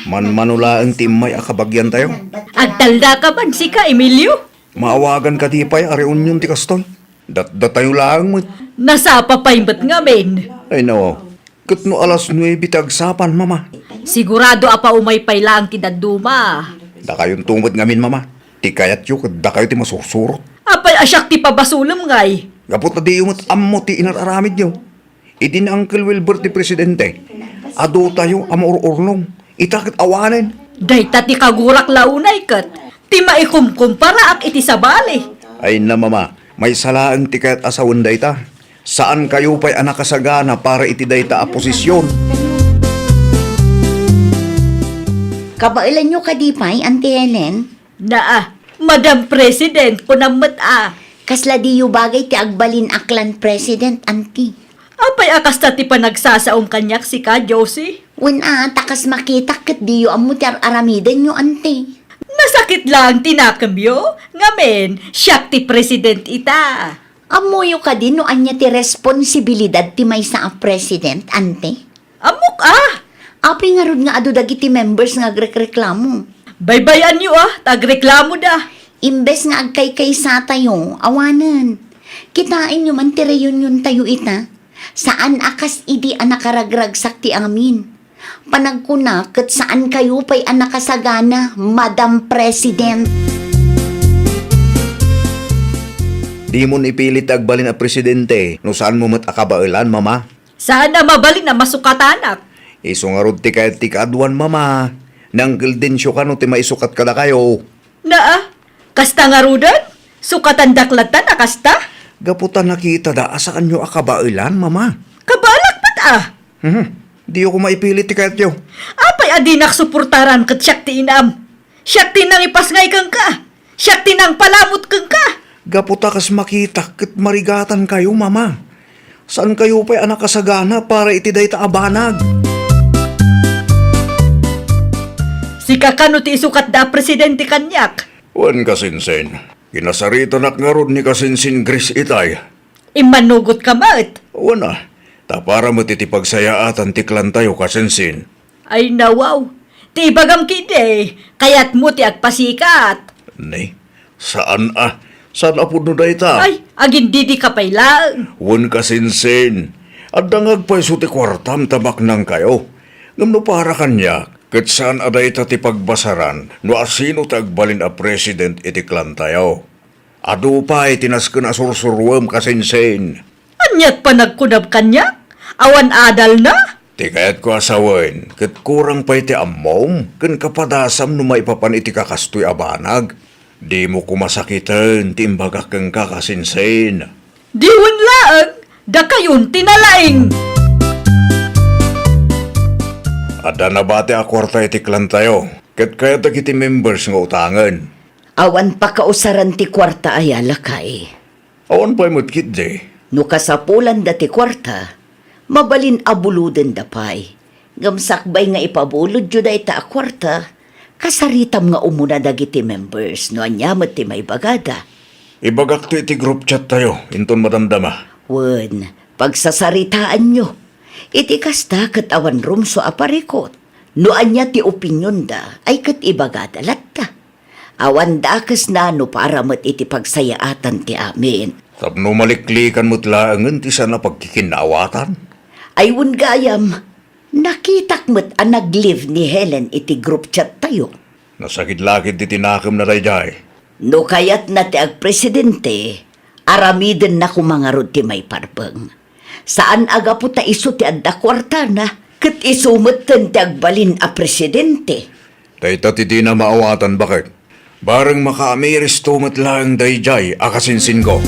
Manmano laeng ti immay a kabagiantayo. Agtalda ka man, sika, Emilio? Maawagan kadi pay a reunion ti kastoy? Datdatayo laeng met. Nasapa pay met ngamin. Ay, no. Ket no alas nuebe ti agsapan, Mama? Sigurado a paumay pay laeng ti dadduma. Dakayonto met ngamin, Mama. Ti kayatyo ket dakayo ti masursurot. Apay a siak ti pabasolem ngay? Gapu ta diyo met ammo ti inar-aramidyo. Idi ni Uncle Wilbert ti presidente, adutayo a maur-urnong. Ita ket awanen. Dayta ti kagurak la unay ket ti maikumkumparaak iti sabali. Ay na, Mama, maysa laeng ti kayat a sawen dayta. Saankayo pay a nakasagana para iti dayta a posisyon. Kabaelanyo kadi pay, Auntie Helen? Naa, Madam President, kunam met a. Kasla diyo bagay ti agbalin a clan president, Auntie? Apay a kasta ti panagsasaom kaniak, sika, Josie? Wen a, ta kas makitak ket diyo ammo ti ar-aramidenyo, Auntie. Nasakit laeng ti nakemyo, ngamin, siak ti president ita. Ammoyo kadi no ania ti responsibilidad ti maysa a president, Auntie? Ammok a! Apay ngarud nga adu dagiti members nga agrekreklamo? Baybay-anyo a, ta agreklamoda. Imbes nga agkaykaysatayo, awanen. Kitaenyo man ti reuniontayo ita. Saan a kas idi a nakaragragsak ti amin. Panagkuna ket saankayo pay a nakasagana, Madam President. Dimon ipilit ti agbalin a presidente no saanmo met a kabaelan, Mama. Saan a mabalin a masukatanak. Isu ngarud ti kayat ti kaaduan, Mama. Ni Uncle Dencio kano ti maisukat kadakayo. Naa, kasta ngaruden? Sukatandak latta a kasta? Gapu ta nakitada a saanyo a kabaelan, Mama. Kabaelak met a. Mhm. Diyo koma ipilit ti kayatyo. Apay a dinak suportaran ket siak ti inam? Siak ti nangipasngay kenka. Siak ti nangpalamut kenka. Gapu ta kas makitak ket marigatankayo, Mama. Saankayo pay a nakasagana para iti dayta a banag. Sika kano ti isukatda a presidente kaniak? Wen, kasinsin. Kinasaritanak ngarud ni kasinsin Grace itay. Immanugotka met. Wen a, ta para met iti pagsayaatan ti clan tayo, kasinsin. Ay, nawaw. Ti ibagam kidi, kayatmo ti agpasikat. Ni, saan a. Saan a pudno dayta? Ay, agindidika pay laeng. Wen, kasinsin. Adda nga agpayso ti kuartam ta maknangkayo. Ngem no para kaniak, ket saan a dayta ti pagbasaran no asino ti agbalin a president iti clan tayo. Adu pay ti nasken a sursuruem, kasinsin. Aniat panagkunam kaniak? Awan adalna? Ti kayatko a sawen, ket kurang pay ti ammom ken kapadasam no maipapan iti kakastoy a banag. Dimo koma sakiten ti imbagak kenka, kasinsin. Diwen laeng, dakayon ti nalaing. Adda nabati a kuarta iti clan tayo, ket kayat dagiti members nga utangen. Awan pakausaran ti kuarta aya, lakay? Awan pay met ketdi. No kasapulanda ti kuarta, mabalin a bulodenda pay. Ngem sakbay nga ipabulodyo dayta a kuarta, kasaritam nga umuna dagiti members no ania met ti maibagada. Ibagakto iti group chat tayo, inton madamdama. Wen, pagsasaritaanyo. Iti kasta ket awan rumsua a parikut. No ania ti opinionda, ay ket ibagada latta. Awan dakesna no para met iti pagsayaatan ti amin. Tapno maliklikan met laengen ti saan a pagkikinnaawatan. Ay wen gayam, nakitak met a nag-leave ni Helen iti group chat tayo. Nasakit la ketdi ti nakemna daydiay. No kayatna ti agpresidente, aramidenna koma ngarud ti maiparbeng. Saan a gapu ta isu ti adda kuartana, ket isu metten ti agbalin a presidente. Dayta ti dina maawatan, baket. Bareng makaamiristo met laeng daydiay a kasinsinko.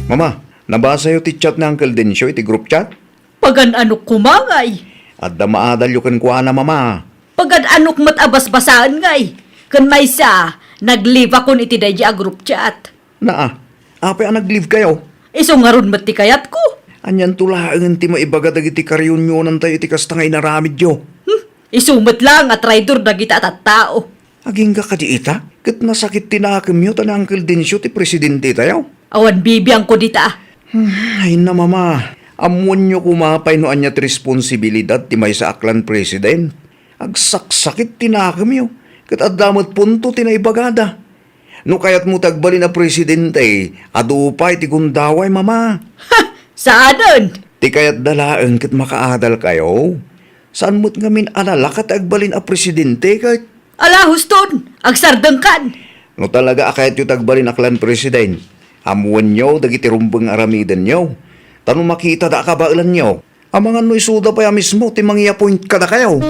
Mama, nabasayo ti chat ni Uncle Dencio iti group chat? Pagan-anok koma ngay? Adda maadalyo kenkuana, Mama. Pagan-anok met a basbasaen ngay? Ken maysa, nag-leave akon iti daydi a group chat. Naa, apay a nag-leave kayo? Isu ngarud met ti kayatko. Anianto laengen ti maibaga dagiti kareunionantayo iti kasta nga inaramidyo? Hmm, isu met laeng a traidor dagita a tattao. Agingga kadi ita, ket nasakit ti nakemyo ta ni Uncle Dencio ti presidente tayo. Awan bibiangko dita. Hmm, ay na, Mama. Ammoenyo koma pay no ania ti responsibilidad ti maysa a clan president. Agsaksakit ti nakemyo, ket adda met punto ti naibagada. No kayatmo ti agbalin a presidente, adu pay ti gundaway, Mama. Ha! Saanen! Ti kayatda laeng ket makaadalkayo. Saan met ngamin a nalaka ti agbalin a presidente ket. Ala, huston! Agsardengkan! No talaga a kayatyo ti agbalin a clan president, ammoenyo dagiti rumbeng nga aramidenyo. Ta no makitada a kabaelanyo, amangan no isuda pay a mismo ti mangi-appoint kadakayo.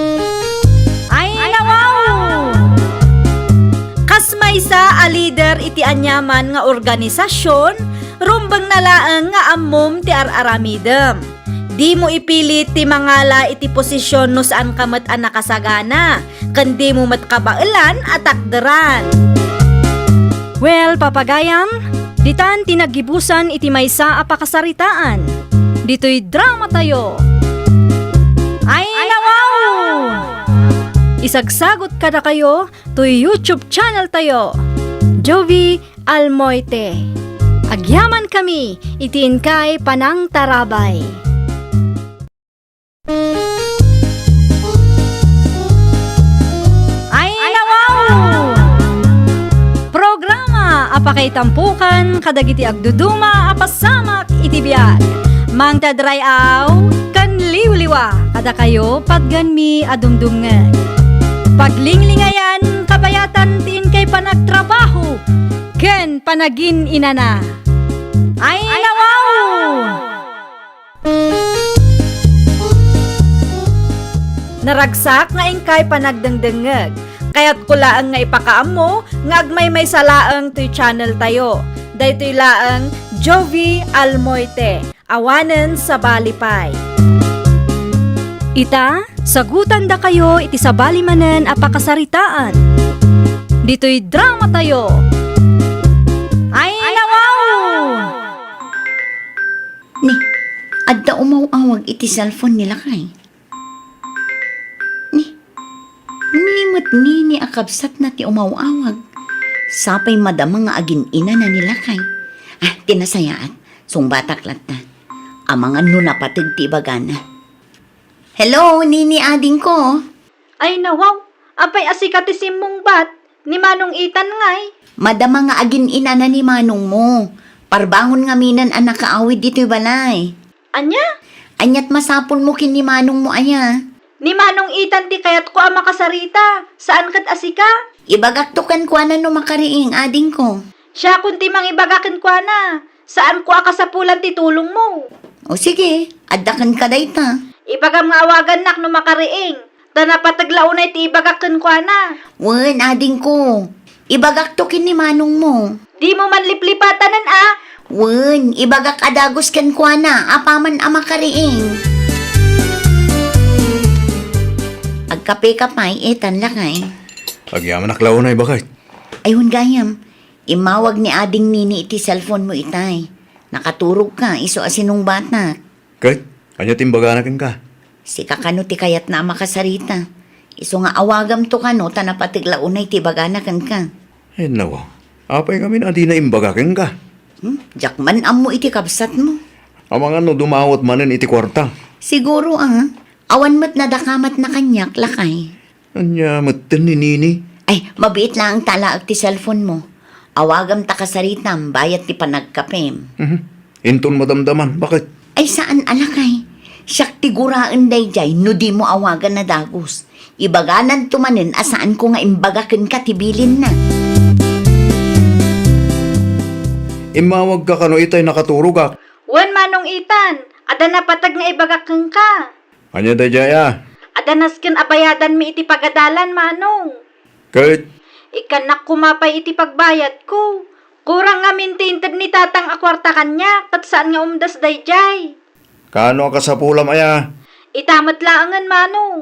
Ay, nawaw! Kas maysa a lider iti aniaman nga organisasyon, rumbengna laeng nga ammom ti ar-aramidem. Dimo ipilit ti mangala iti posisyon no saanka met a nakasagana, ken dimo met kabaelan a takderan. Well, papagayam, ditan ti naggibusan iti maysa a pakasaritaan. Ditoy dramatayo. Ay, nawaw! Isagsagot kadakayo toy YouTube channel tayo, Jovie Almoite. Agyamankami iti inkay panangtarabay. Ay, nawaw! Programa a pakaitampokan kadagiti agduduma a pasamak iti biag. Mangted ray-aw ken liwliwa kadakayo patgenmi a dumdumngeg. Paglinglingayan, kabayatan ti inkay panagtrabaho ken panagin-inana. Ay, nawaw! Naragsak nga inkay panagdengdengngeg. Kayatko laeng nga ipakaammo nga agmaymaysa laeng toy channel tayo. Daytoy laeng Jovie Almoite, awanen sabali pay. Ita, sagutandakayo iti sabali manen a pakasaritaan. Ditoy dramatayo. Ay, nawaw! Ni, adda umaw-awag iti cellphone ni lakay. Ni, ni met Nini a kabsatna ti umaw-awag. Sapay madama nga agin-inana ni lakay. Ah, ti nasayaat, sungbatak latta. Amangan no napateg ti ibagana. Hello, Nini adingko. Ay, nawaw, apay a sika ti simmungbat? Ni Manong Ethan ngay? Madama nga agin-inana ni manongmo. Parbangon ngaminen a nakaawid ditoy balay. Ania? Aniat masapulmo ken ni manongmo aya? Ni Manong Ethan ti kayatko a makasarita, saan ket a sika. Ibagakto kenkuana no makariing, adingko. Siakon ti mangibaga kenkuana, saanko a kasapulan ti tulongmo. O sige, adda kenka dayta. Ibagam nga awagannak no makariing, ta napateg la unay ti ibagak kenkuana. Wen, adingko. Ibagakto ken ni manongmo. Dimo man liplipatanen a. Wen, ibagak a dagus kenkuana apaman a makariing. Agkapeka pay, Ethan, lakay. Agyamanak la unay, baket. Ay, wen gayam. Immawag ni Ading Nini iti cellphone mo itay. Nakaturogka, isu a sinungbatak. Ket, ania ti imbagana kenka? Sika kano ti kayatna a makasarita. Isu nga awagamto kano ta napateg la unay ti ibagana kenka. Ay, nawa. Apay ngamin a dina imbaga kenka? Hmm? Diak man ammo iti kabsatmo. Amangan no dumawat manen iti kuarta. Siguro, ah. Awan met nadakamatna kaniak, lakay. Ania metten ni Nini? Ay, mabiit laeng ta alaek ti cellphone mo. Awagam ta kasaritam bayat ti panagkapem. Mhm. Inton madamdaman, baket? Ay, saan a lakay. Siak ti guraen daydiay no dimo awagan a dagus. Ibagananto manen a saanko nga imbaga kenka ti bilinna. Immawagka kano itay nakaturogak? Wen, Manong Ethan, adda napateg nga ibagak kenka. Ania daydiay a? Adda nasken a bayadanmi iti pagadalan, Manong. Ket? Ikkannak koma pay iti pagbayadko. Kurang ngamin ti inted ni Tatang a kuarta kaniak, ket saan nga umdas daydiay. Kaano a kasapulam aya? Ita met laengen, Manong.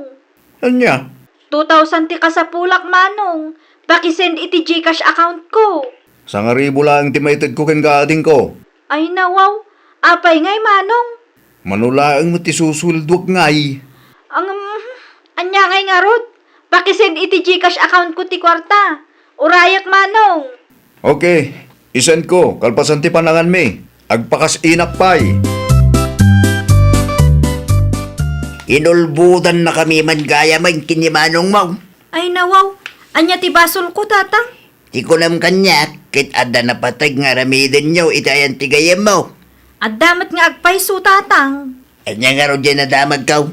Ania? Two thousand ti kasapulak, Manong. Pakisend iti GCash account ko. Sangaribu laeng ti maitedko kenka, adingko. Ay, nawaw. Apay ngay, Manong? Mano laeng met ti susueldoak ngay. Ang, ania ngay ngarud? Pakisend iti GCash account ko ti kuarta. Urayek, Manong. Okay, isend ko, kalpasan ti pananganmi. Agpakas-inak pay. Inulbodannakami man gayamen ken ni manongmo. Ay, nawaw. Ania ti basolko, Tatang? Ti kunam kaniak, ket adda napateg nga aramidenyo iti ayan ti gayyemmo. Adda met nga agpayso, Tatang. Ania ngarud diay nadamagko?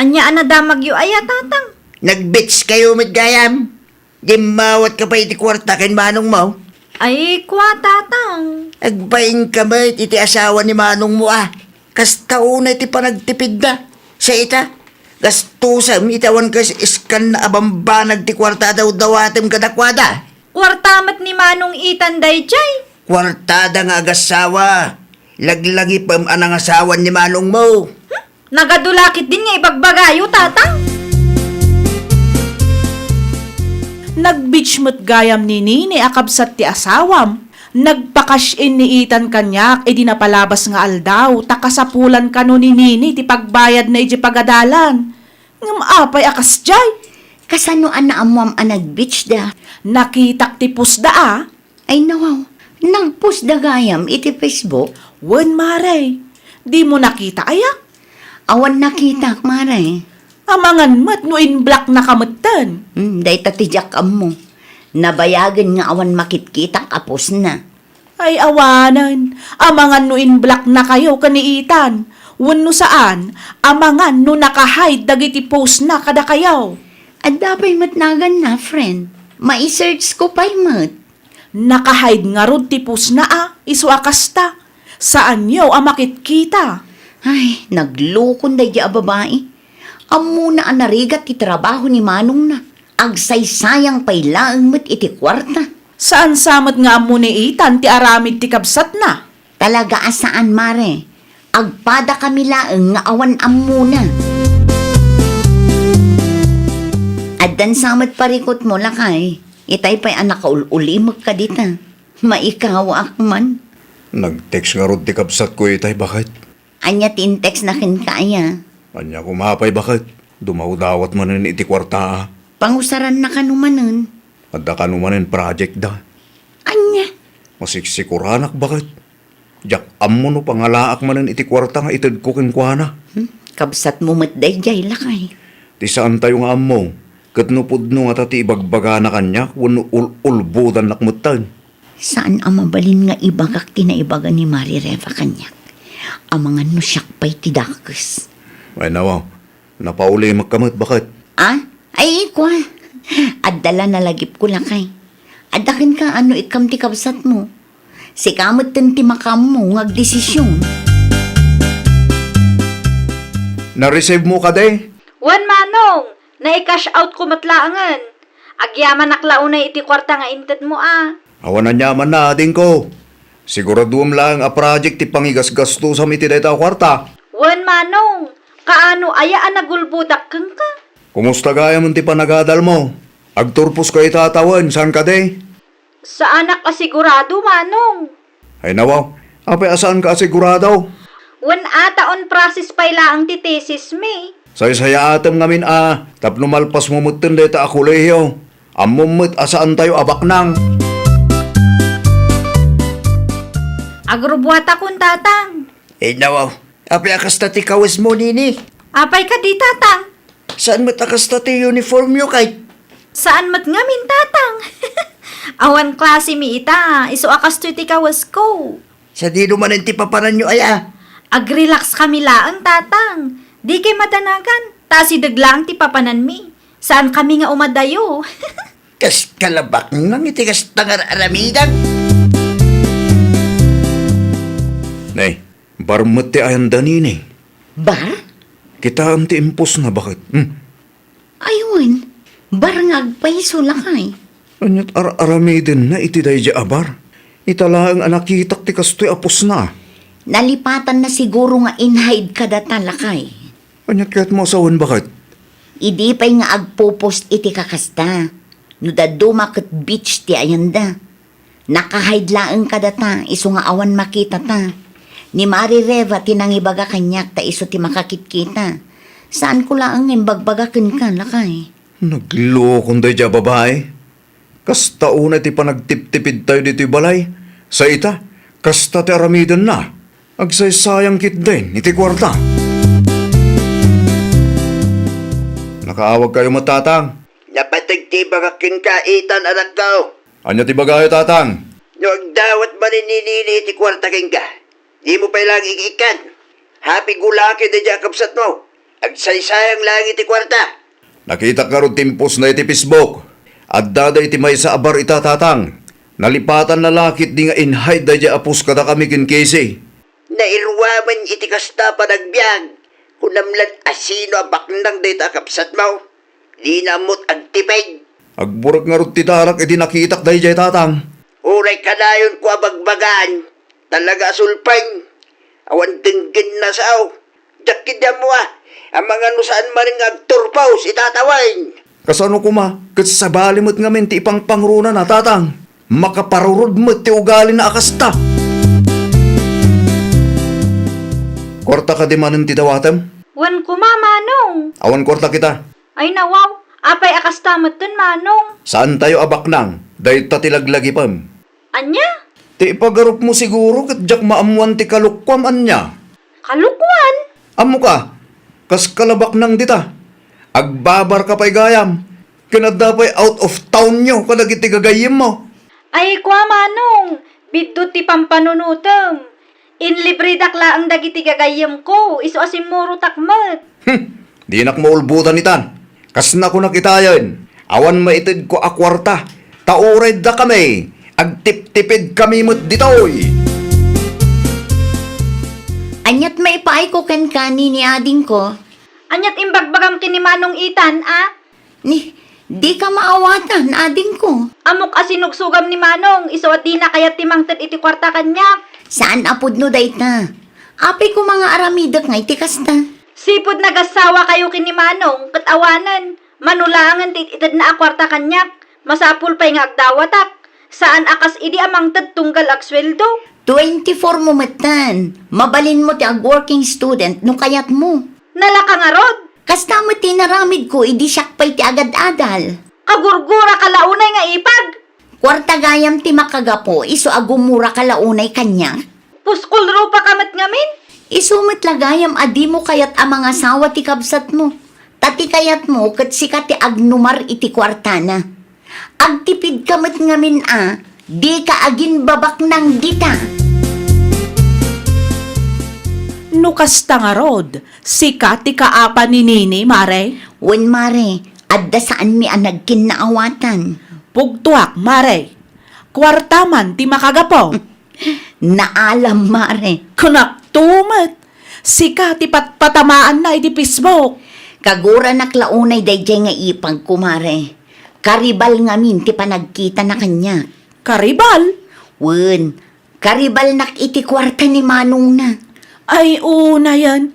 Ania a nadamagyo aya, Tatang? Nag-beach kayo met gayam. Dimmawatka pay iti kuarta ken manongmo. Ay, kua, Tatang. Agbainka met iti asawa ni manongmo a. Kasta unay ti panagtipidda. Sa ita, gastusem iti awan kas-, iskanna a bambanag ti kuarta a dawdawatem kadakuada. Kuarta met ni Manong Ethan daydiay. Kuartada nga agasawa. Laglagipem a nangasawan ni manongmo. Hmm? Nagadu la ketdin nga ibagbagayo, Tatang. Nag-beach met gayam ni Nini a kabsat ti asawam. Nagpa-cash in ni Ethan kaniak idi napalabas nga aldaw, ta kasapulan kano ni Nini ti pagbayadna idiay pagadalan. Ngem apay a kasdiay? Kasano a naammoam a nag-beach da? Nakitak ti post da a. Ay, nawaw, nag-post da gayam iti Facebook? Wen, mare. Dimo nakita aya? Awan nakitak, mare. Amangan met no in-blocknaka metten. Hmm, dayta ti diak ammo. Nabayagen nga awan makitkitak a postna. Ay, awanen. Amangan no in-blocknakayo ken ni Ethan. Wenno saan, amangan no naka-hide dagiti postna kadakayo. Adda pay met naganna, friend. Mai-search ko pay met. Naka-hide ngarud ti postna a, isu a kasta. Saanyo a makitkita. Ay, naglukon daydiay a babai. Ammona a narigat ti trabaho ni manongna. Agsaysayang pay laeng met iti kuarta. Saan sa met nga ammo ni Ethan ti aramid ti kabsatna? Talaga a saan, mare. Agpadakami laeng nga awan ammona. Addan sa met parikutmo, lakay. Itay pay a nakaul-ulimekka dita. Maikawaak man. Nag-text ngarud ti kabsatko itay, baket. Ania ti in-textna kenka aya? Ania koma pay, baket? Dumawdawat manen iti kuarta a. Pangusaranna kano manen? Adda kano manen project da. Ania? Masiksikuranak, baket. Diak ammo no pangalaak manen iti kuarta nga itedko kenkuana. Hmm? Kabsatmo met daydiay, lakay. Ti saantayo nga ammo, Ket no pudno ngata ti ibagbagana kaniak wenno ul-, ulbodannak metten? Saan a mabalin nga ibagak ti naibaga ni Mari Reva kaniak. Amangan no siak pay ti dakes. Ay, nawaw. Napaulimekka met, baket. Ah? Ay, kua. Adda la nalagipko, lakay. Adda kenka no ikkam ti kabsatmo. Sika metten ti makaammo nga agdesisyon. Na-receive mo kadi? Wen, Manong. Nai-cash out ko met laengen. Agyamanak la unay iti kuarta nga intedmo a. Awan aniamanna, adingko. Siguraduem laeng a project ti pangigasgastusam iti dayta a kuarta. Wen, Manong. Kaano aya a nagulbodak kenka? Kumusta gayam ti panagadalmo? Agturposka ita a tawen, saan kadi? Saanak a sigurado, Manong. Ay, nawaw. Apay a saanka a sigurado? Wen, ata on process pay laeng ti thesis mi. Saysayaatem ngamin a tapno malpasmo metten dayta a kolehiyo. Ammom met a saantayo a baknang. Agrubbuatakon, Tatang. Ay, nawaw. Apay a kasta ti kawesmo, Nini? Apay kadi, Tatang? Saan met a kasta ti uniformyo, kay? Saan met ngamin, Tatang. Awan klase mi ita, isu a kastoy ti kawesko. Sadino manen ti papananyo aya? Agrelax kami laeng, Tatang. Dikay madanagan, ta asideg laeng ti papananmi. Saan kami nga umadayo. Kas kalabaknang iti kasta nga ar-aramidem. Nay, bar met ti ayanda, Nini. Bar? Kitaem ti impos na, baket. Hmm. Ay wen, bar nga agpayso, lakay. Aniat ar-aramidenna iti daydiay a bar? Ita laeng a nakitak ti kastoy a pusna. Nalipatanna siguro nga in-hide kadata, lakay. Aniat kayatmo a sawen, baket? Idi pay nga agpo-post iti kakasta, no dadduma ket beach ti ayanda. Naka-hide laeng kadata, isu nga awan makitata. Ni Mari Reva ti nangibaga kaniak ta isu ti makakitkita. Saanko laeng nga imbagbaga kenka, lakay. Naglokon daydiay a babai. Kasta unay ti panagtiptipidtayo ditoy balay. Sa ita, kasta ti aramidenna. Agsaysayang ketdin iti kuarta. Nakaawagkayo met, Tatang? Napateg ti ibagak kenka, Ethan, anakko. Ania ti ibagayo, Tatang? No agdawat manen ni Nini iti kuarta kenka, dimo pay laeng ikiikkan. Happy go lucky daydiay a kabsatmo. Agsaysayang laeng iti kuarta. Nakitak ngarud ti impos na iti Facebook. Addada iti maysa a bar ita, Tatang. Nalipatanna la ketdi nga in-hide daydiay a post kadakami ken Casey. Nairuamen iti kasta a panagbiag. Kunam laeng a sino a baknang dayta a kabsatmo. Dina met agtiped. Agburek ngarud ti darak idi nakitak daydiay, Tatang. Uray kanayonko a bagbagaan, talaga a sulpeng. Awan denggenna sao. Diak ketdi ammo a, amangan no saan manen nga agturpos ita a tawen. Kasano koma, ket sabali met ngamin ti ipangpangrunana, Tatang. Makaparurod met ti ugalina a kasta. Kuarta kadi manen ti dawatem? Wen koma, Manong. Awan kuarta kita. Ay, nawaw. Apay a kasta metten, Manong? Saantayo a baknang. Dayta ti laglagipem. Ania? Ti ipagarupmo siguro ket diak maammuan ti kalokuam, ania? Kalokuan? Ammoka, kas kalabaknang dita. Agbabarka pay gayam. Ken adda pay out of townyo kadagiti gagayyemmo. Ay, kua, Manong, biddut ti pampanunotem. Inlibredak laeng dagiti gagayyemko, isu a simmurotak met. Hmm, dinak maulbodan itan. Kas nakunak itayen, awan maitedko a kuarta, ta uray dakami, agtiptipidkami met ditoy. Aniat maipaayko kenka, Nini, adingko? Aniat imbagbagam ken ni Manong Ethan, a? Ni, dika maawatan, adingko. Ammok a sinugsogam ni Manong, isu a dina kayat ti mangted iti kuarta kaniak. Saan a pudno dayta. Apay koma nga aramidek nga iti kasta? Sipud nagassawakayo ken ni Manong, ket awanen, mano laengen ti itedna a kuarta kaniak, masapul pay nga agdawatak. Saan a kas idi a mangted tunggal agsueldo. Twenty-four mo metten. Mabalinmo ti ag-working student no kayatmo. Nalaka ngarud? Kasta met ti inaramidko idi siak pay ti agad-adal. Kagurguraka la unay nga ipag. Kuarta gayam ti makagapu, isu a gumuraka la unay kaniak. Puskulrupaka met ngamin? Isu met la gayam a dimo kayat a mangasawa ti kabsatmo. Ta ti kayatmo ket sika ti agnumar iti kuartana. Agtipidka met ngamin a, dika aginbabaknang dita. No kasta ngarud, sika ti kaapa ni Nini, Mare? Wen, Mare, adda saanmi a nagkinnaawatan. Pugtoak, Mare. Kuarta man ti makagapu. Naalam, Mare. Kunakto met. Sika ti patpatamaanna iti Facebook. Kaguranak la unay daydiay nga ipagko, Mare. Karibal ngamin ti panagkitana kaniak. Karibal? Wen, karibalnak iti kuarta ni manongna. Ay, unayen.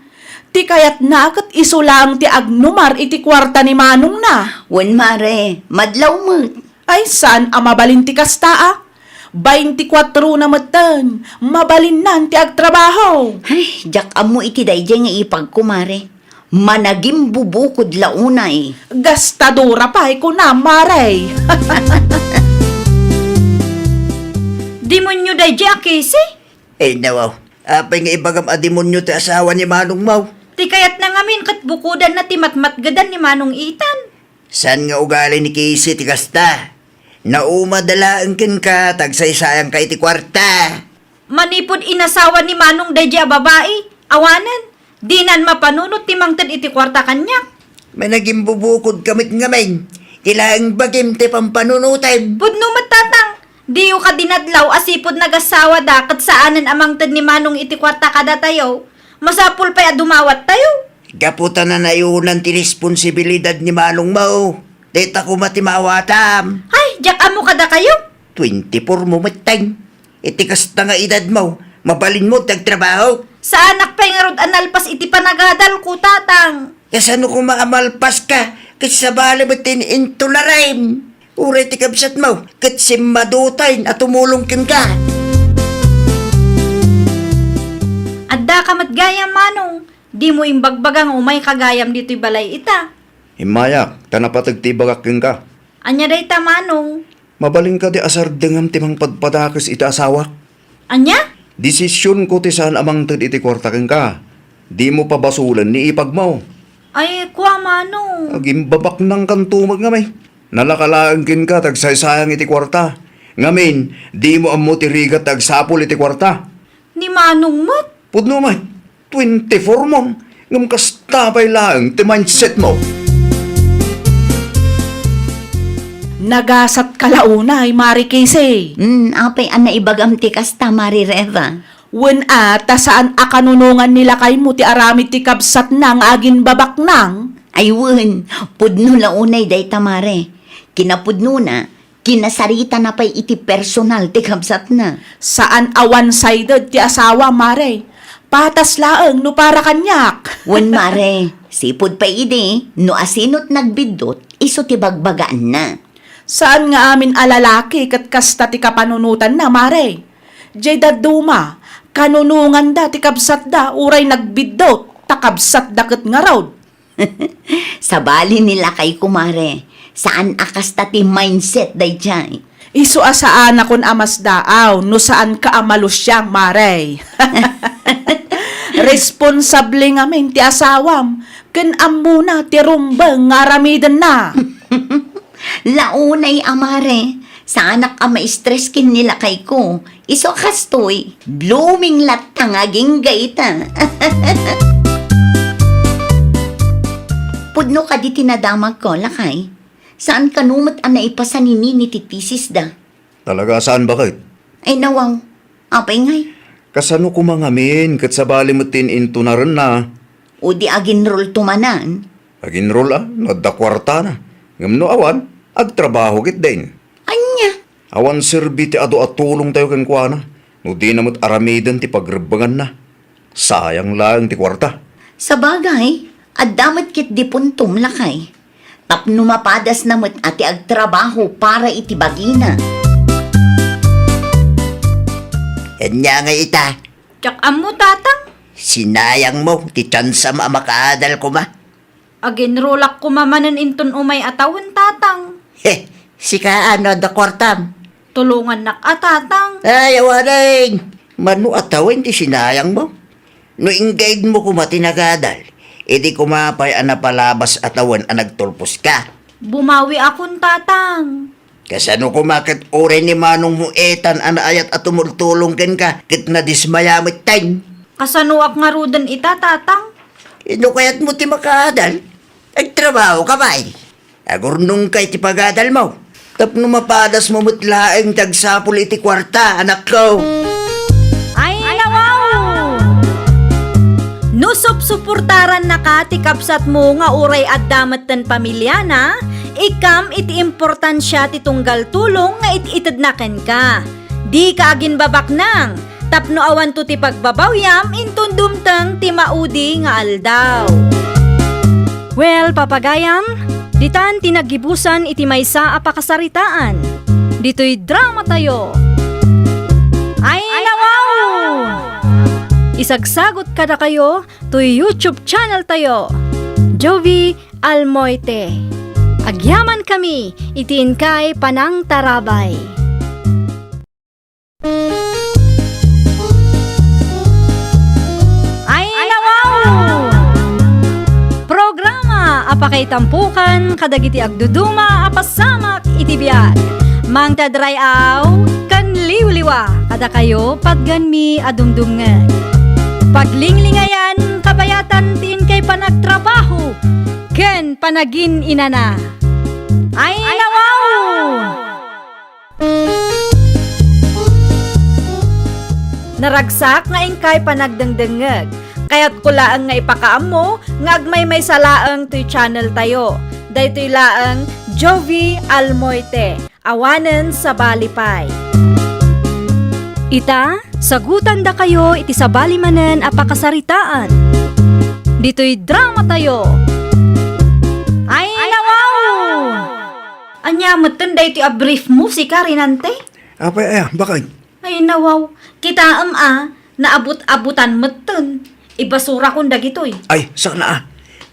Ti kayatna ket isu laeng ti agnumar iti kuarta ni manongna. Wen, Mare, madlaw met. Ay, saan a mabalin ti kasta a? Baintikwatro na metten, mabalinnan ti agtrabaho. Ay, diak ammo iti daydiay nga ipagko, Mare. Managimbubukod la unay. Gastadora pay, kunam, Mare. Demonio daydiay a Casey? Ay, nawaw. Apay nga ibagam a demonio ti asawa ni Manong Mau? Ti kayatna ngamin ket bukodanna ti matmatgedan ni Manong Ethan. Saan nga ugali ni Casey ti kasta? Naumada laeng kenka, ta agsaysayangka iti kuarta. Manipud inasawa ni Manong daydiay a babai, awanen, dinan mapanunot ti mangted iti kuarta kaniak. Managimbubukodka met ngamin, ti laeng bagim ti pampanunotem. Pudno met, Tatang, diyo kadi nadlaw a sipud nagasawada ket saanen a mangted ni Manong iti kuarta kadatayo. Masapul pay a dumawattayo. Gapu ta nanayonan ti responsibilidad ni Manong Mau, dayta koma ti maawatam. Ay, diak ammo kadakayo. Twenty-four mo metten. Iti kasta nga edadmo, mabalinmo ti agtrabaho. Saanak pay ngarud a nalpas iti panagadalko, Tatang. Kasano koma a malpaska, ket sabali met ti intularim? Uray ti kabsatmo, ket simmadutayen a tumulong kenka. Addaka met gayam, Manong. Dimo imbagbaga nga umayka gayam ditoy balay ita. Immayak, ta napateg ti ibagak kenka. Ania dayta, Manong? Mabalin kadi a sardengam ti mangpadpadakes iti asawak? Ania? Desisionko ti saan a mangted iti kuarta kenka. Dimo pabasolen ni ipagmo. Ay, kua, Manong. Agimbabaknangkanto met ngamin. Nalaka laeng kenka ti agsaysayang iti kuarta. Ngamin, dimo ammo ti rigat ti agsapul iti kuarta. Ni Manong met? Pudno met, twenty-four mo, ngem kasta pay laeng ti mindset mo. Nagasat ka la unay, Mari Casey. Hmm, apay a naibagam ti kasta, Mari Reva? Wen a, ta saan a kanunongan ni lakaymo ti aramid ti kabsatna nga aginbabaknang? Ay wen, pudno la unay dayta, Mare. Kinapudnona, kinasaritana pay iti personal ti kabsatna. Saan a one-sided ti asawa, Mare. Patas laeng no para kaniak. Wen, Mare, sipud pay idi, no asinot nagbiddut, isu ti bagbagaanna. Saan nga amin a lalaki ket kasta ti kapanunotanna, Mare. Diay dadduma, kanunonganda ti kabsatda uray nagbiddut, ta kabsatda ket ngarud. Sabali ni lakayko, Mare. Saan a kasta ti mindset daydiay. Isu a saanakon a masdaaw no saanka a malusiang, Mare. Responsable ngamin ti asawam, ken ammona ti rumbeng nga aramidenna. Launay a, Mare, saanak a ma-stress ken ni lakayko. Isu a kastoy, blooming latta nga agingga ita. Pudno kadi ti nadamagko, lakay. Saan kano met a naipasan ni Nini ti thesis da? Talaga a saan, baket? Ay, nawaw. Apay ngay? Kasano koma ngamin ket sabali met ti in-intunarenna? O di aginrolto manen? Aginrol a, no adda kuartana. Ngem no awan, agtrabaho ketdin. Ania? Awan serbi ti adu a tulongtayo kenkuana, no dina met aramiden ti pagrebbenganna. Sayang laeng ti kuarta. Sabagay, adda met ketdi puntom, lakay. Tapno mapadasna met a ti agtrabaho para iti bagina. Ania nga ita? Diak ammo, Tatang. Sinayangmo ti tiansam a makaadal koma. Aginrolak koma manen inton umay a tawen, Tatang. He, sika a no adda kuartam? Tulongannak a, Tatang. Ay, awanen. Mano a tawen ti sinayangmo? No in-guide mo koma ti nagadal, Idi koma pay a napalabas a tawen a nagtulposka. Bumawiakon, Tatang. Kasano koma ket uray ni manongmo Ethan a naayat a tumultulong kenka ket nadismaya metten? Kasanoak ngaruden ita, Tatang? Inno kayatmo ti makaadal? Agtrabahoka pay. Agurnongka iti pagadalmo tapno mapadasmo met laeng ti agsapul iti kuarta, anakko. Ay, nawaw! No supsuportarannaka ti kabsatmo nga uray adda metten pamiliana, ikkam iti importansia ti tunggal tulong nga it-itedna kenka. Dika aginbabaknang, tapno awanto ti pagbabawiam inton dumteng ti maudi nga aldaw. Well, papagayam, ditan ti naggibusan iti maysa a pakasaritaan. Ditoy dramatayo. Ay, nawaw! Isagsagot kadakayo toy YouTube channel tayo, Jovi Almoite. Agyamankami iti inkay panangtarabay. Ay, nawaw! Programa a pakaitampukan kadagiti agduduma a pasamak iti biag. Mangted ray-aw ken liwliwa kadakayo, patganmi a dumdumngeg. Paglinglingayan, kabayatan ti inkay panagtrabaho ken panagin-inana. Ay, nawaw! Naragsak nga inkay panagdengdengngeg. Kayatko laeng nga ipakaammo nga agmaymaysa laeng toy channel tayo. Daytoy laeng Jovi Almoite, awanen sabali pay. Ita, sagutandakayo iti sabali manen a pakasaritaan. Ditoy dramatayo. Ay, nawaw! Ania metten daytoy a brief mo, sika, Rinante? Apay aya, bakit? Ay, nawaw. Kitaem a, naabut-abutan metten. Ibasurakon dagitoy. Ay, sana a.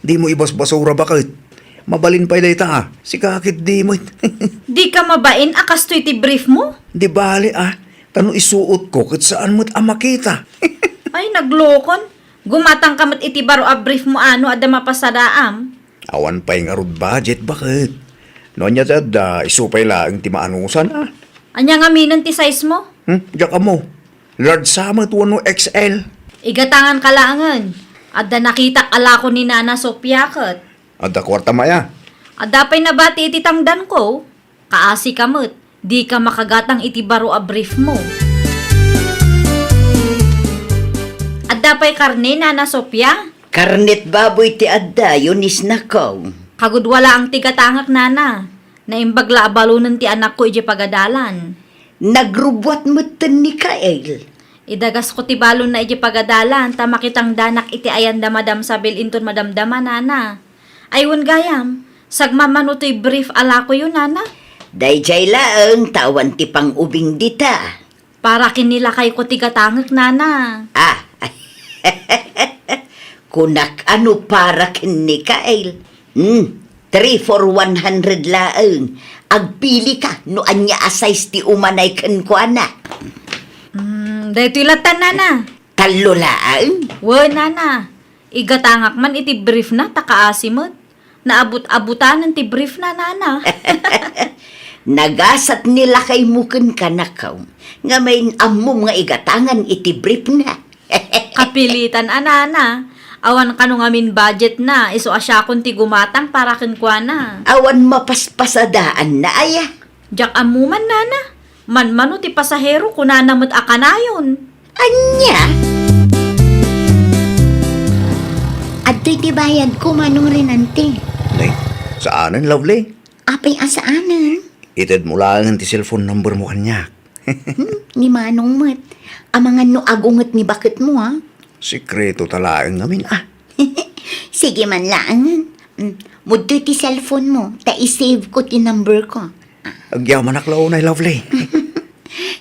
Dimo ibasbasura, bakit? Mabalin pay dayta a. Sika ket dimo. Dika mabain a kastoy ti brief mo? Di bale a. Ta no isuotko ket saan met a makita. Ay, naglokon. Gumatangka met iti baro a brief mo a no adda mapasadaam. Awan pay ngarud budget, bakit? No ania ti adda, isu pay laeng ti maanusan a. Ania ngaminen ti size mo? Hmm? Diak ammo. Large sa met wenno X L. Igatanganka laengen. Adda nakitak a lako ni Nana Sofia ket. Adda kuartam aya? Adda pay nabati iti tangdanko. Kaasika met, dika makagatang iti baro a brief mo. Adda pay karne, Nana Sofia? Karnet baboy ti adda, Eunice, nako. Kagudua laeng ti gatangek, Nana. Naimbag la a balonen ti anakko idiay pagadalan. Nagrubbuat metten ni Kael. Idagasko ti balonna idiay pagadalan, ta makitangdanak iti ayan da Madam Sabel inton madamdama, Nana. Ay, wen gayam, sagmamano toy brief a lakoyo, Nana? Daydiay laeng ta awan ti pang-ubing dita. Para ken ni lakayko ti gatangek, Nana. Ah. Kunak a no para ken ni Kael. Hmm, three for one hundred laeng. Agpilika no ania a size ti umanay kenkuana. Hmm, daytoy latta, Nana. Tallo laeng? Wen, Nana. Igatangak man iti brief na, ta kaasi met. Naabut-abutanen ti brief na, Nana. Nagasat ni lakaymo kenka, nako. Ngamin ammom nga igatangan iti brief na. Kapilitan a, Nana. Awan kano ngamin budget na, isu a siakon ti gumatang para kenkuana. Awan mapaspasadaanna aya? Diak ammo man, Nana. Manmano ti pasahero, kunana met a kanayon. Ania? Adtoy ti bayadko, Manong Renante. Nay, saanen, Lovely? Apay a saanen? Itedmo laengen ti cellphone number mo kaniak. Hmm, ni Manong met. Amangan no agunget ni baketmo, a? Sekreto ta laeng ngamin, a. Sige man laengen. Mm, mudtoy ti cellphone mo, ta i-save ko ti number ko. Agyamanak la unay, Lovely.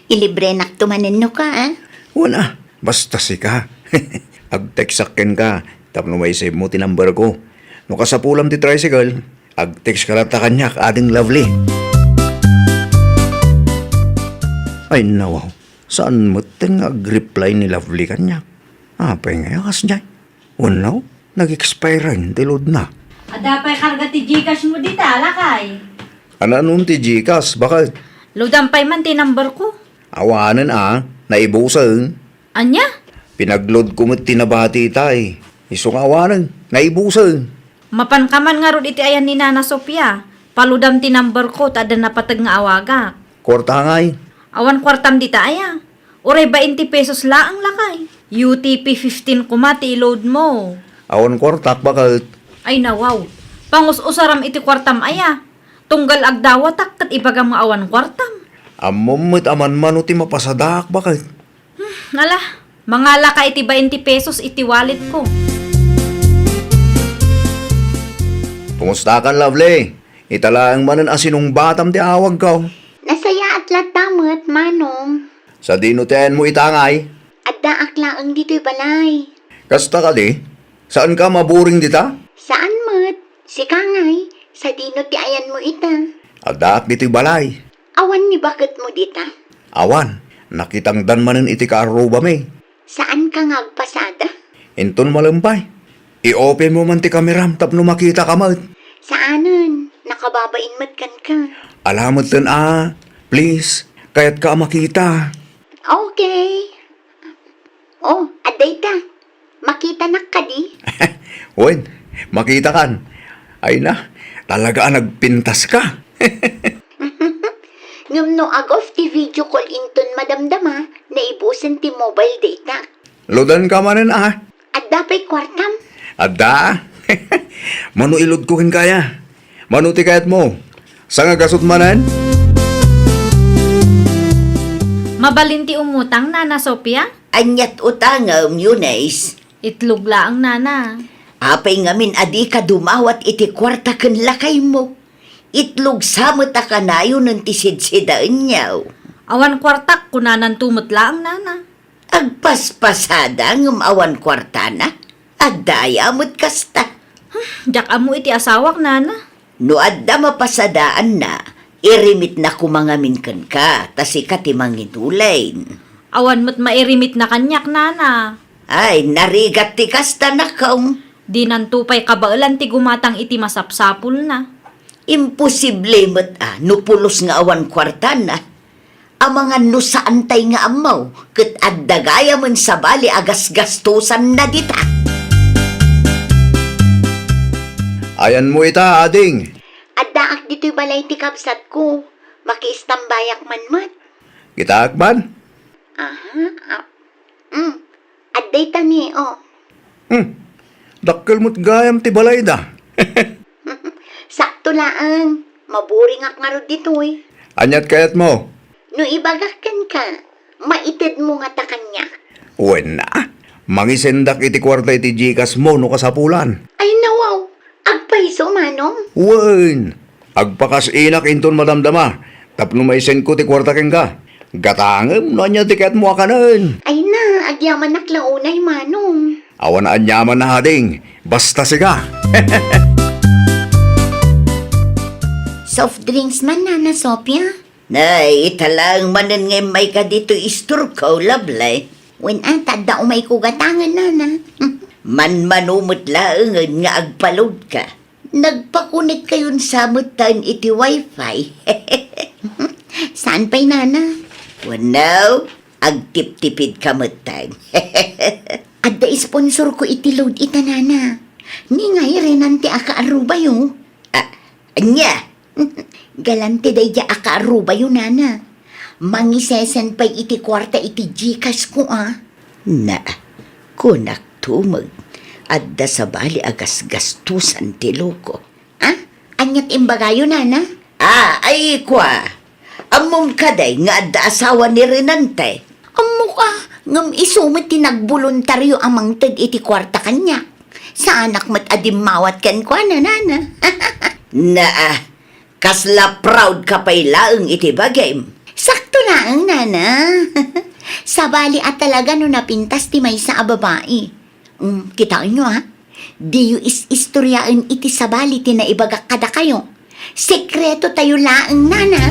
Ilibrenakto manen no ka, a? Wen a, basta sika. Agtextak kenka, tapno maisave mo ti number ko. No kasapulam ti tricycle, agtext ka latta kaniak, Ading Lovely. Ay, nawaw. Saan metten nga agreply ni Lovely kaniak? Apay nga kasdiay? Wenno, Nag-expiren ti loadna. Adda pay karga ti GCash mo dita, lakay? Ananon ti GCash, baket? Loadan pay man ti number ko. Awanen a, naibusen. Ania? Pinagload ko met ti nabati itay. Isu nga awanen, naibusen. Mapanka man ngarud iti ayan ni Nana Sofia. Palodam ti number ko ta adda napateg nga awagak. Kuarta ngay? Awan kuartam dita aya. Uray bainte pesos laeng lakay. U T P fifteen koma ti i-load mo. Awan kuartak, baket. Ay nawaw. Pangus-usaram iti kuartam aya. Tunggal agdawatak ket ibagam nga awan kuartam. Ammom met a manmano ti mapasadaak, baket. Hmm, ala, mangala ka iti bainte pesos iti wallet ko. Kumustakan, Lovely? Ita laeng manen a sinungbatam ti awagko. Nasayaat latta met, Manong. Sadino ti ayanmo ita ngay? Addaak laeng ditoy balay. Kasta kadi? Saanka maburing dita? Saan met. Sika ngay, sadino ti ayanmo ita? Addaak ditoy balay. Awan ni baketmo dita? Awan. Nakitangdan manen iti kaarrubami. Saanka nga agpasada? Inton malem pay, i-open mo man ti kameram tapno makitaka met. Saanen, nakababain met kenka. Ala metten a, please, kayatka a makita. Okay. Oh, adda ita. Makitanak kadi? Wen, makitakan. Ay na, talaga a nagpintaska. Ngem no ag-off ti video call inton madamdama, naibusen ti mobile data. Loadanka manen a. Adda pay kuartam? Adda. Mano i-load ko kenka aya? Mano ti kayatmo? Sangagasut manen? Mabalin ti umutang, Nana Sofia? Aniat utangem, Eunice? Itlog laeng, Nana. Apay ngamin a dika dumawat iti kuarta ken lakaymo? Itlog sa met a kanayonen ti sidsidaenyo. Awan kuartak, kunananto met laeng, Nana. Agpaspasada ngem awan kuartana? Adda aya met kasta? Hmm, diak ammo iti asawak, Nana. No adda mapasadaanna, irimitna koma ngamin kenka, ta sika ti mangidulayen. Awan met mairimitna kaniak, Nana. Ay, narigat ti kasta, nakong. Dinanto pay kabaelan ti gumatang iti masapsapulna. Imposible met a no pulos nga awan kuartana. Amangan no saantay nga ammo, ket adda gayamen sabali a gasgastosanna dita. Ayanmo ita, ading? Addaak ditoy balay ti kabsatko. Makiistambayak man met. Kitaak man? Aha, ah, mm. Adda ita ni, oh. Hmm. Dakkel met gayam ti balayda. Sakto laeng. Maburingak ngarud ditoy. Aniat kayatmo? No ibagak kenka, maitedmo ngata kaniak? Wen a. Mangisendak iti kuarta iti GCash mo no kasapulan. Ay, nawaw. Agpayso, Manong? Wen. Agpakas-inak inton madamdama tapno maisendko ti kuarta kenka. Gatangem no ania ti kayatmo a kanen. Ay na, agyamanak la unay, Manong. Awan aniaman a ading, basta sika. Soft drinks man, Nana Sofia? Nay, ita laeng manen nga immayka ditoy istorko, Lovely. Wen a, ta adda umayko gatangen, Nana. Manmano met laengen nga agpa-load ka. Nagpakonekkayon sa metten iti wifi. Saan pay, Nana? Wenno, agtiptipid ka metten. Adda sponsorko iti load ita, Nana. Ni ngay Renante a kaarrubayo. Ah, ania? Galante daydiay a kaarrubayo, Nana. Mangisesend pay iti kuarta iti GCash ko, a. Na, kunak tumeng, adda sabali a gasgastosan ti loko. A? Ania ti imbagayo, Nana? A, ay, kua. Ammom kadi nga adda asawa ni Renante? Ammok a, ngem isu met ti nagboluntario a mangted iti kuarta kaniak. Saanak met a dimmawat kenkuana, Nana. Naa, kasla proud ka pay laeng iti bagim. Sakto laeng, Nana. Sabali a talaga no napintas ti maysa a babai. Mm, kitaenyo, a. Diyo is-istoriaen iti sabali ti naibagak kadakayo. Sekreto tayo laeng, Nana.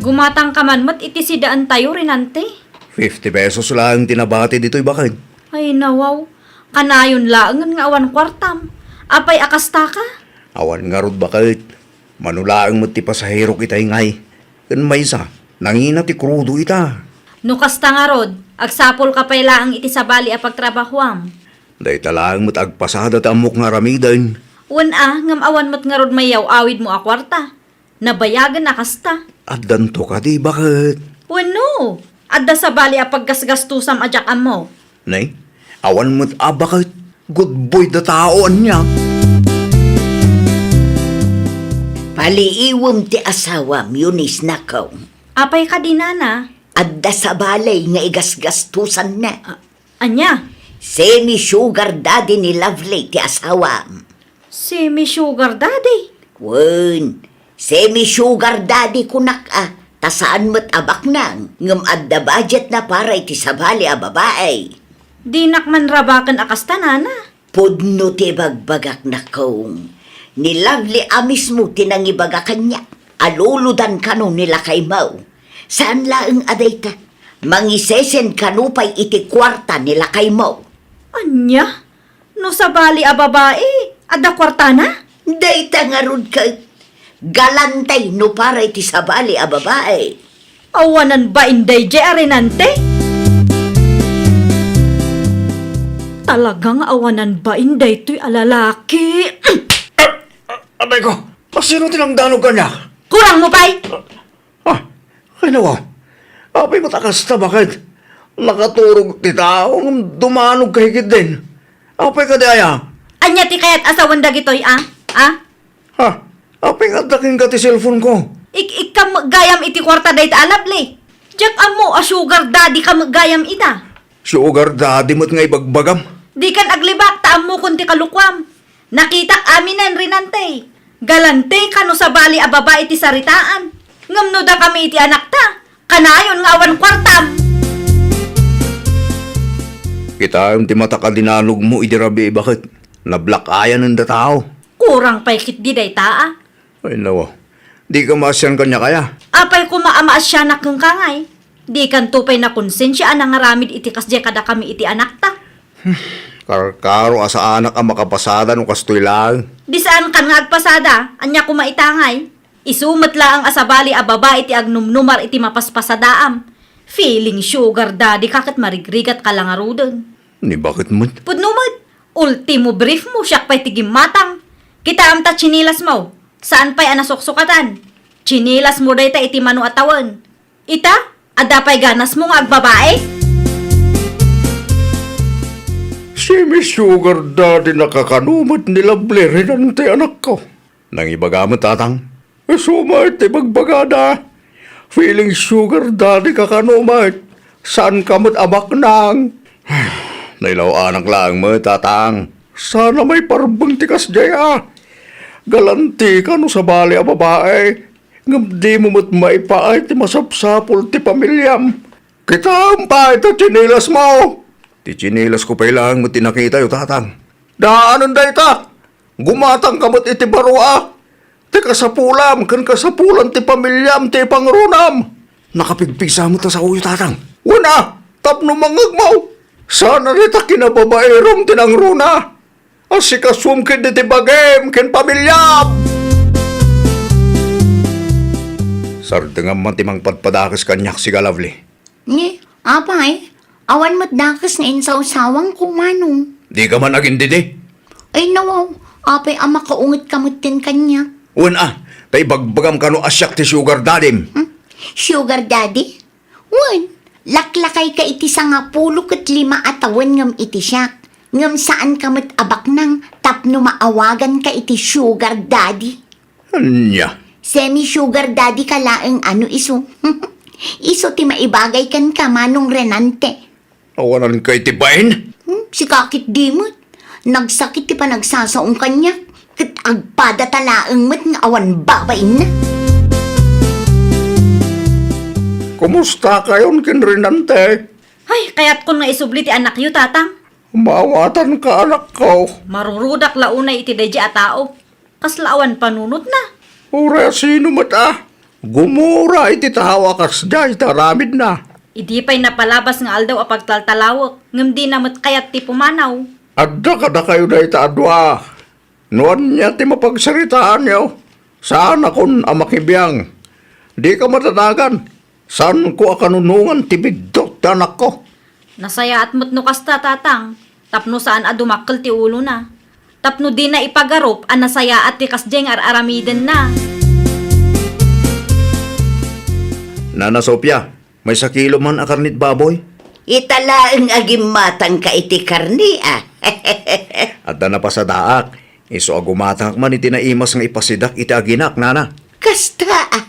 Gumatang ka man met iti sidaentayo, Renante. Fifty pesos laeng ti nabati ditoy baket. Ay, nawaw. Kanayon laengen nga awan kuartam. Apay a kastaka? Awan ngarud, baket. Mano laeng met ti pasahero ita ngay. Ken maysa, nangina ti krudo ita. No kasta ngarud, agsapulka pay laeng iti sabali a pagtrabahuam. Dayta laeng met agpasada ti ammok nga aramiden. Wen a, ngem awan met ngarud mayaw-awidmo a kuarta. Nabayagen a kasta. Addanto kadi, baket? Wenno, adda sabali a paggasgastusam a diak ammo. Nay, awan met a baket. Good boy da tao, ania? Paliiwem ti asawam, Eunice, nako. Apay kadi, nana? Adda sabali nga igasgastusanna. A-, ania? Semi-sugar daddy ni Lovely ti asawam. Semi-sugar daddy? Wen, semi-sugar daddy kunak a, ta saan met a baknang, ngem adda budgetna para iti sabali a babai. Dinak man rabaken a kasta, nana. Pudno ti ibagbagak, nakong. Ni Lovely a mismo ti nangibaga kaniak a luludan kano ni lakaymo. Saan laeng a dayta, mangisesend kano pay iti kuarta ni lakaymo. Ania? No sabali a babai, adda kuartana? Dayta ngarud ket galante no para iti sabali a babai. Awanan bain daydiay a Renante? Talaga nga awanan bain daytoy a lalaki. Ah, ah, abay ko, asino ti nangdanog kaniak? Kurang mo pay! Ah, ay nawa, apay met a kasta, baket? Nakaturog ti tao ngem dumanog ka ketdin. Apay kadi aya? Ania ti kayat a sawen dagitoy, a? A? Ha? Apay nga adda kenka ti cellphone ko? Ik-, ikka met gayam iti kuarta dayta a Lovely. Diak ammo a sugar daddy ka met gayam ita. Sugar daddy met nga ibagbagam. Dikan aglibak ta ammokon ti kalukuam. Nakitak aminen, Renante. Galante kano sabali a babai ti saritaan. Ngem no dakami iti anakta, kanayon nga awan kuartam. Kitaem ti matak a dinanogmo idi rabii, baket? Nablakayan dayta tao. Kurang pay ketdi dayta a. Ay, nawa. Dika maasian kaniak aya? Apay koma a maasianak kenka ngay? Dikanto pay nakonsensia a nangaramid iti kasdiay kadakami iti anakta. Karkaro a saanak a makapasada no kastoy laeng. Di saankan nga agpasada, ania koma ita ngay? Isu met laeng a sabali a babai ti agnumnumar iti mapaspasadaam. Feeling sugar daddy ka ket marigrigat ka la ngaruden. Ni baket met? Pudno met. Ultimo brief mo, siak pay ti gimmatang. Kitaem ta tsinilas mo. Saan pay a nasuksukatan? Tsinilas mo dayta iti mano a tawen. Ita, adda pay ganas mo nga agbabai? Semi-sugar daddy na kakano met ni Lovely, Renante, anakko. Nangibaga met, tatang. Isu met ti bagbagada. Feeling sugar daddy ka kano met. Saanka met a baknang. Nailaw-anak laeng met, tatang. Sana maiparbeng ti kasdiay a. Galantika no sabali a babai. Ngem dimo met maipaay ti masapsapul ti pamiliam. Kitaem pay ta tsinelas mo. Ti tsinelas ko pay laeng met ti nakitayo, tatang. Daanen dayta. Gumatangka met iti baro a. Ti kasapulam ken kasapulan ti pamiliam ti ipangrunam. Nakapigpigsa met a saoyo, tatang. Wen a, tapno mangngegmo. Saan a dayta kinababairam ti nangruna. Asikasuem ketdi ti bagim ken pamiliam. Sardengam man ti mangpadpadakes kaniak, siga Lovely. Ni, apay, awan met dakes nga insawsawangko, manong. Dika man agindidi? Ay, nawaw, apay a makaungetka metten kaniak? Wen a, ta ibagbagam kano a siak ti sugar daddym. Hmm? Sugar daddy? Wen, laklakayka iti sangapulo ket lima a tawen ngem iti siak. Ngem saanka met a baknang tapno maawaganka iti sugar daddy. Ania? Semi-sugar daddy ka laeng a no isu. Isu ti maibagay kenka, Manong Renante. Awananka iti bain? Hmm, sika ketdi met. Nagsakit ti panagsasaom kaniak, ket agpadata laeng met nga awan babainna. Kumustakayon ken Renante? Ay, kayatkon nga isubli ti anakyo, tatang. Maawatanka, anakko. Marurudak la unay iti daydi a tao. Kasla awan panunotna. Uray a sino met a gumura iti tao a kasdiay ti aramidna. Idi pay napalabas nga aldaw a pagtaltalawek, ngem dina met kayat ti pumanaw. Adda kadakayo dayta a dua. No ania ti mapagsaritaanyo, saanakon a makibiang. Dika madanagan. Saanko a kanunongan ti biddut ti anakko. Nasayaat met no kasta, Tatang, tapno saan a dumakkel ti ulona. Tapno dina ipagarup a nasayaat ti kasdiay nga ar-aramidenna. Nana Sofia, maysa kilo man a karnit baboy? Ita laeng a gimmatangka iti karne, a. Adda napasadaak. Isu a gumatangak man iti naimas nga ipasidak iti aginak, nana. Kasta, a.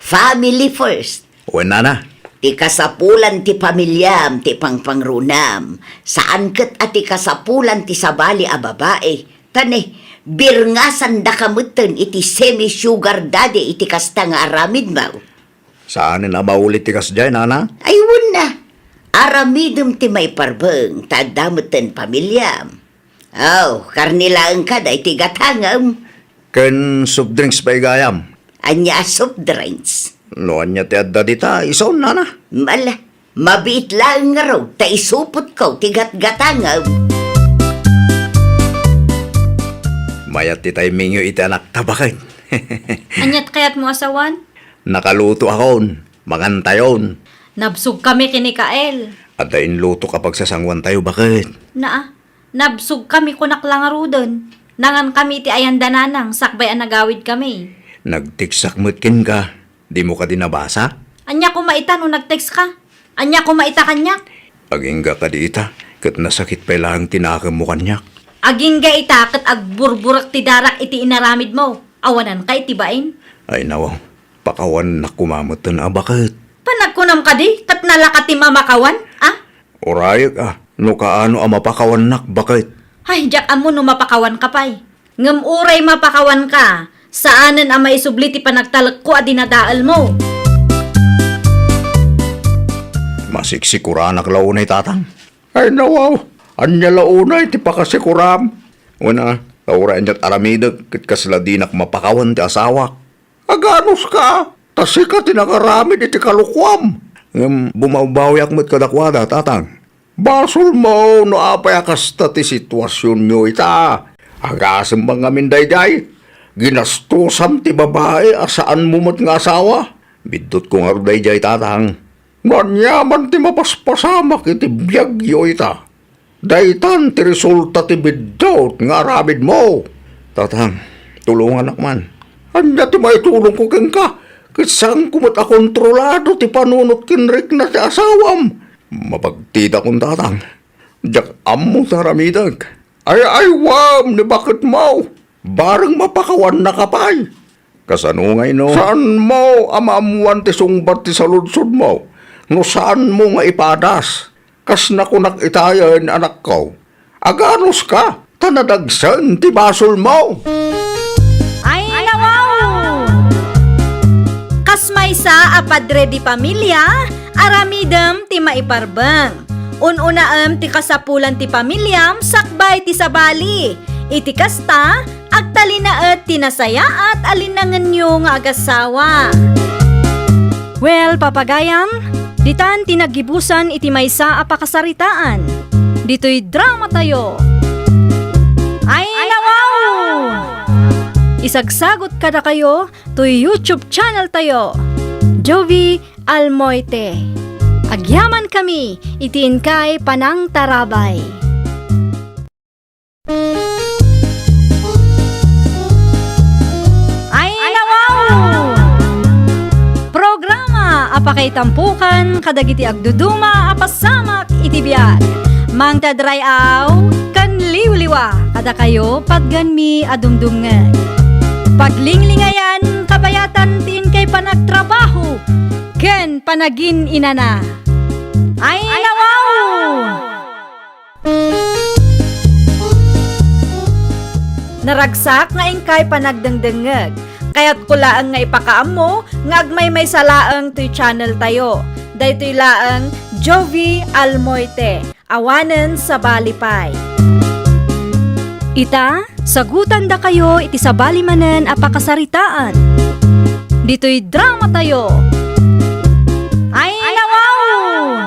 Family first. Wen, nana. Ti kasapulan ti pamiliam ti pangpangrunam. Saan ket a ti kasapulan ti sabali a babai. Ta ne, birngasandaka metten iti semi-sugar daddy iti kasta nga aramidmo. Saanen a maulit ti kasdiay, nana? Ay, wen a. Aramidem ti maiparbeng, ta adda metten pamiliam. Aw, karne laeng kada iti gatangem. Ken soft drinks pay gayam. Ania a soft drinks? No ania ti adda dita, isun, nana? Mala, mabiit laeng ngarud, ta isupotko ti gatgatangem. Mayat ti timingyo iti anakta, baket. Aniat kayatmo a sawan? Nakaluto akon, mangantayon. Nabsogkami ken ni Kael. Adda inlutok a pagsasanguantayo, baket. Naa, nabsogkami, kunak la ngaruden. Nangankami iti ayan da nanang sakbay a nagawidkami. Nagteksak met kenka. Dimo kadi nabasa? Ania koma ita no nagtekska? Ania koma ita kaniak? Agingga kadi ita, ket nasakit pay laeng ti nakemmo kaniak. Agingga ita ket agburburek ti darak iti inaramidmo. Awananka iti bain? Ay, nawaw. Pakawannak koma metten a, baket. Panagkunam kadi, ket nalaka ti mamakawan, a? Urayek, a, no kaano a mapakawannak, baket. Ay, diak ammo no mapakawanka pay. Ngem uray mapakawanka, saanen a maisubli ti panagtalekko a dinadaelmo. Masiksikuranak la unay, Tatang. Ay, nawaw, ania la unay ti pakasikuram? Wen a, ta uray aniat aramidek, ket kasla dinak mapakawan ti asawak. Aganuska, ta sika ti nangaramid iti kalokuam. Ngem bumawbawiak met kadakuada, Tatang. Basolmo no apay a kasta ti situasionyo ita. Agasem man ngamin daydiay. Ginastosam ti babai a saanmo met nga asawa. Biddutko ngarud daydiay, Tatang. No ania man ti mapaspasamak iti biagyo ita. Daytan ti resulta ti biddut nga aramidmo. Tatang, tulonganak man. Ania ti maitulongko kenka? Ket saanko met a kontrolado ti panunot ken rikna ti asawam. Mapagtidakon, Tatang. Diak ammo ti aramidek. Ay-aywam ni baketmo. Bareng mapakawannaka pay. Kasano ngay no? Saanmo a maammuan ti sungbat ti saludsodmo no saanmo nga ipadas? Kas nakunak itayen, anakko, aganuska, ta nadagsen ti basolmo. Ay, nawaw! Kas maysa a padre di pamilya, aramidem ti maiparbeng. Un-unaem ti kasapulan ti pamiliam sakbay ti sabali. Iti kasta, agtalinaed ti nasayaat a linangenyo nga agasawa. Well, papagayam, ditan ti naggibusan iti maysa a pakasaritaan. Ditoy dramatayo. Ay, nawaw! Isagsagot kadakayo toy YouTube channel tayo, Jovie Almoite. Agyamankami iti inkay panangtarabay. Ay, nawaw! Programa a pakaitampokan kadagiti agduduma a pasamak iti biag. Mangted ray-aw ken liwliwa kadakayo patgenmi a dumdumngeg. Paglinglingayan, kabayatan ti inkay panagtrabaho ken panagin-inana. Ay, nawaw! Naragsak nga inkay panagdengdengngeg. Kayatko laeng nga ipakaammo nga agmaymaysa laeng toy channel tayo. Daytoy laeng Jovie Almoite, awanen sabali pay. Ita, sagutandakayo iti sabali manen a pakasaritaan. Ditoy dramatayo. Ay, nawaw!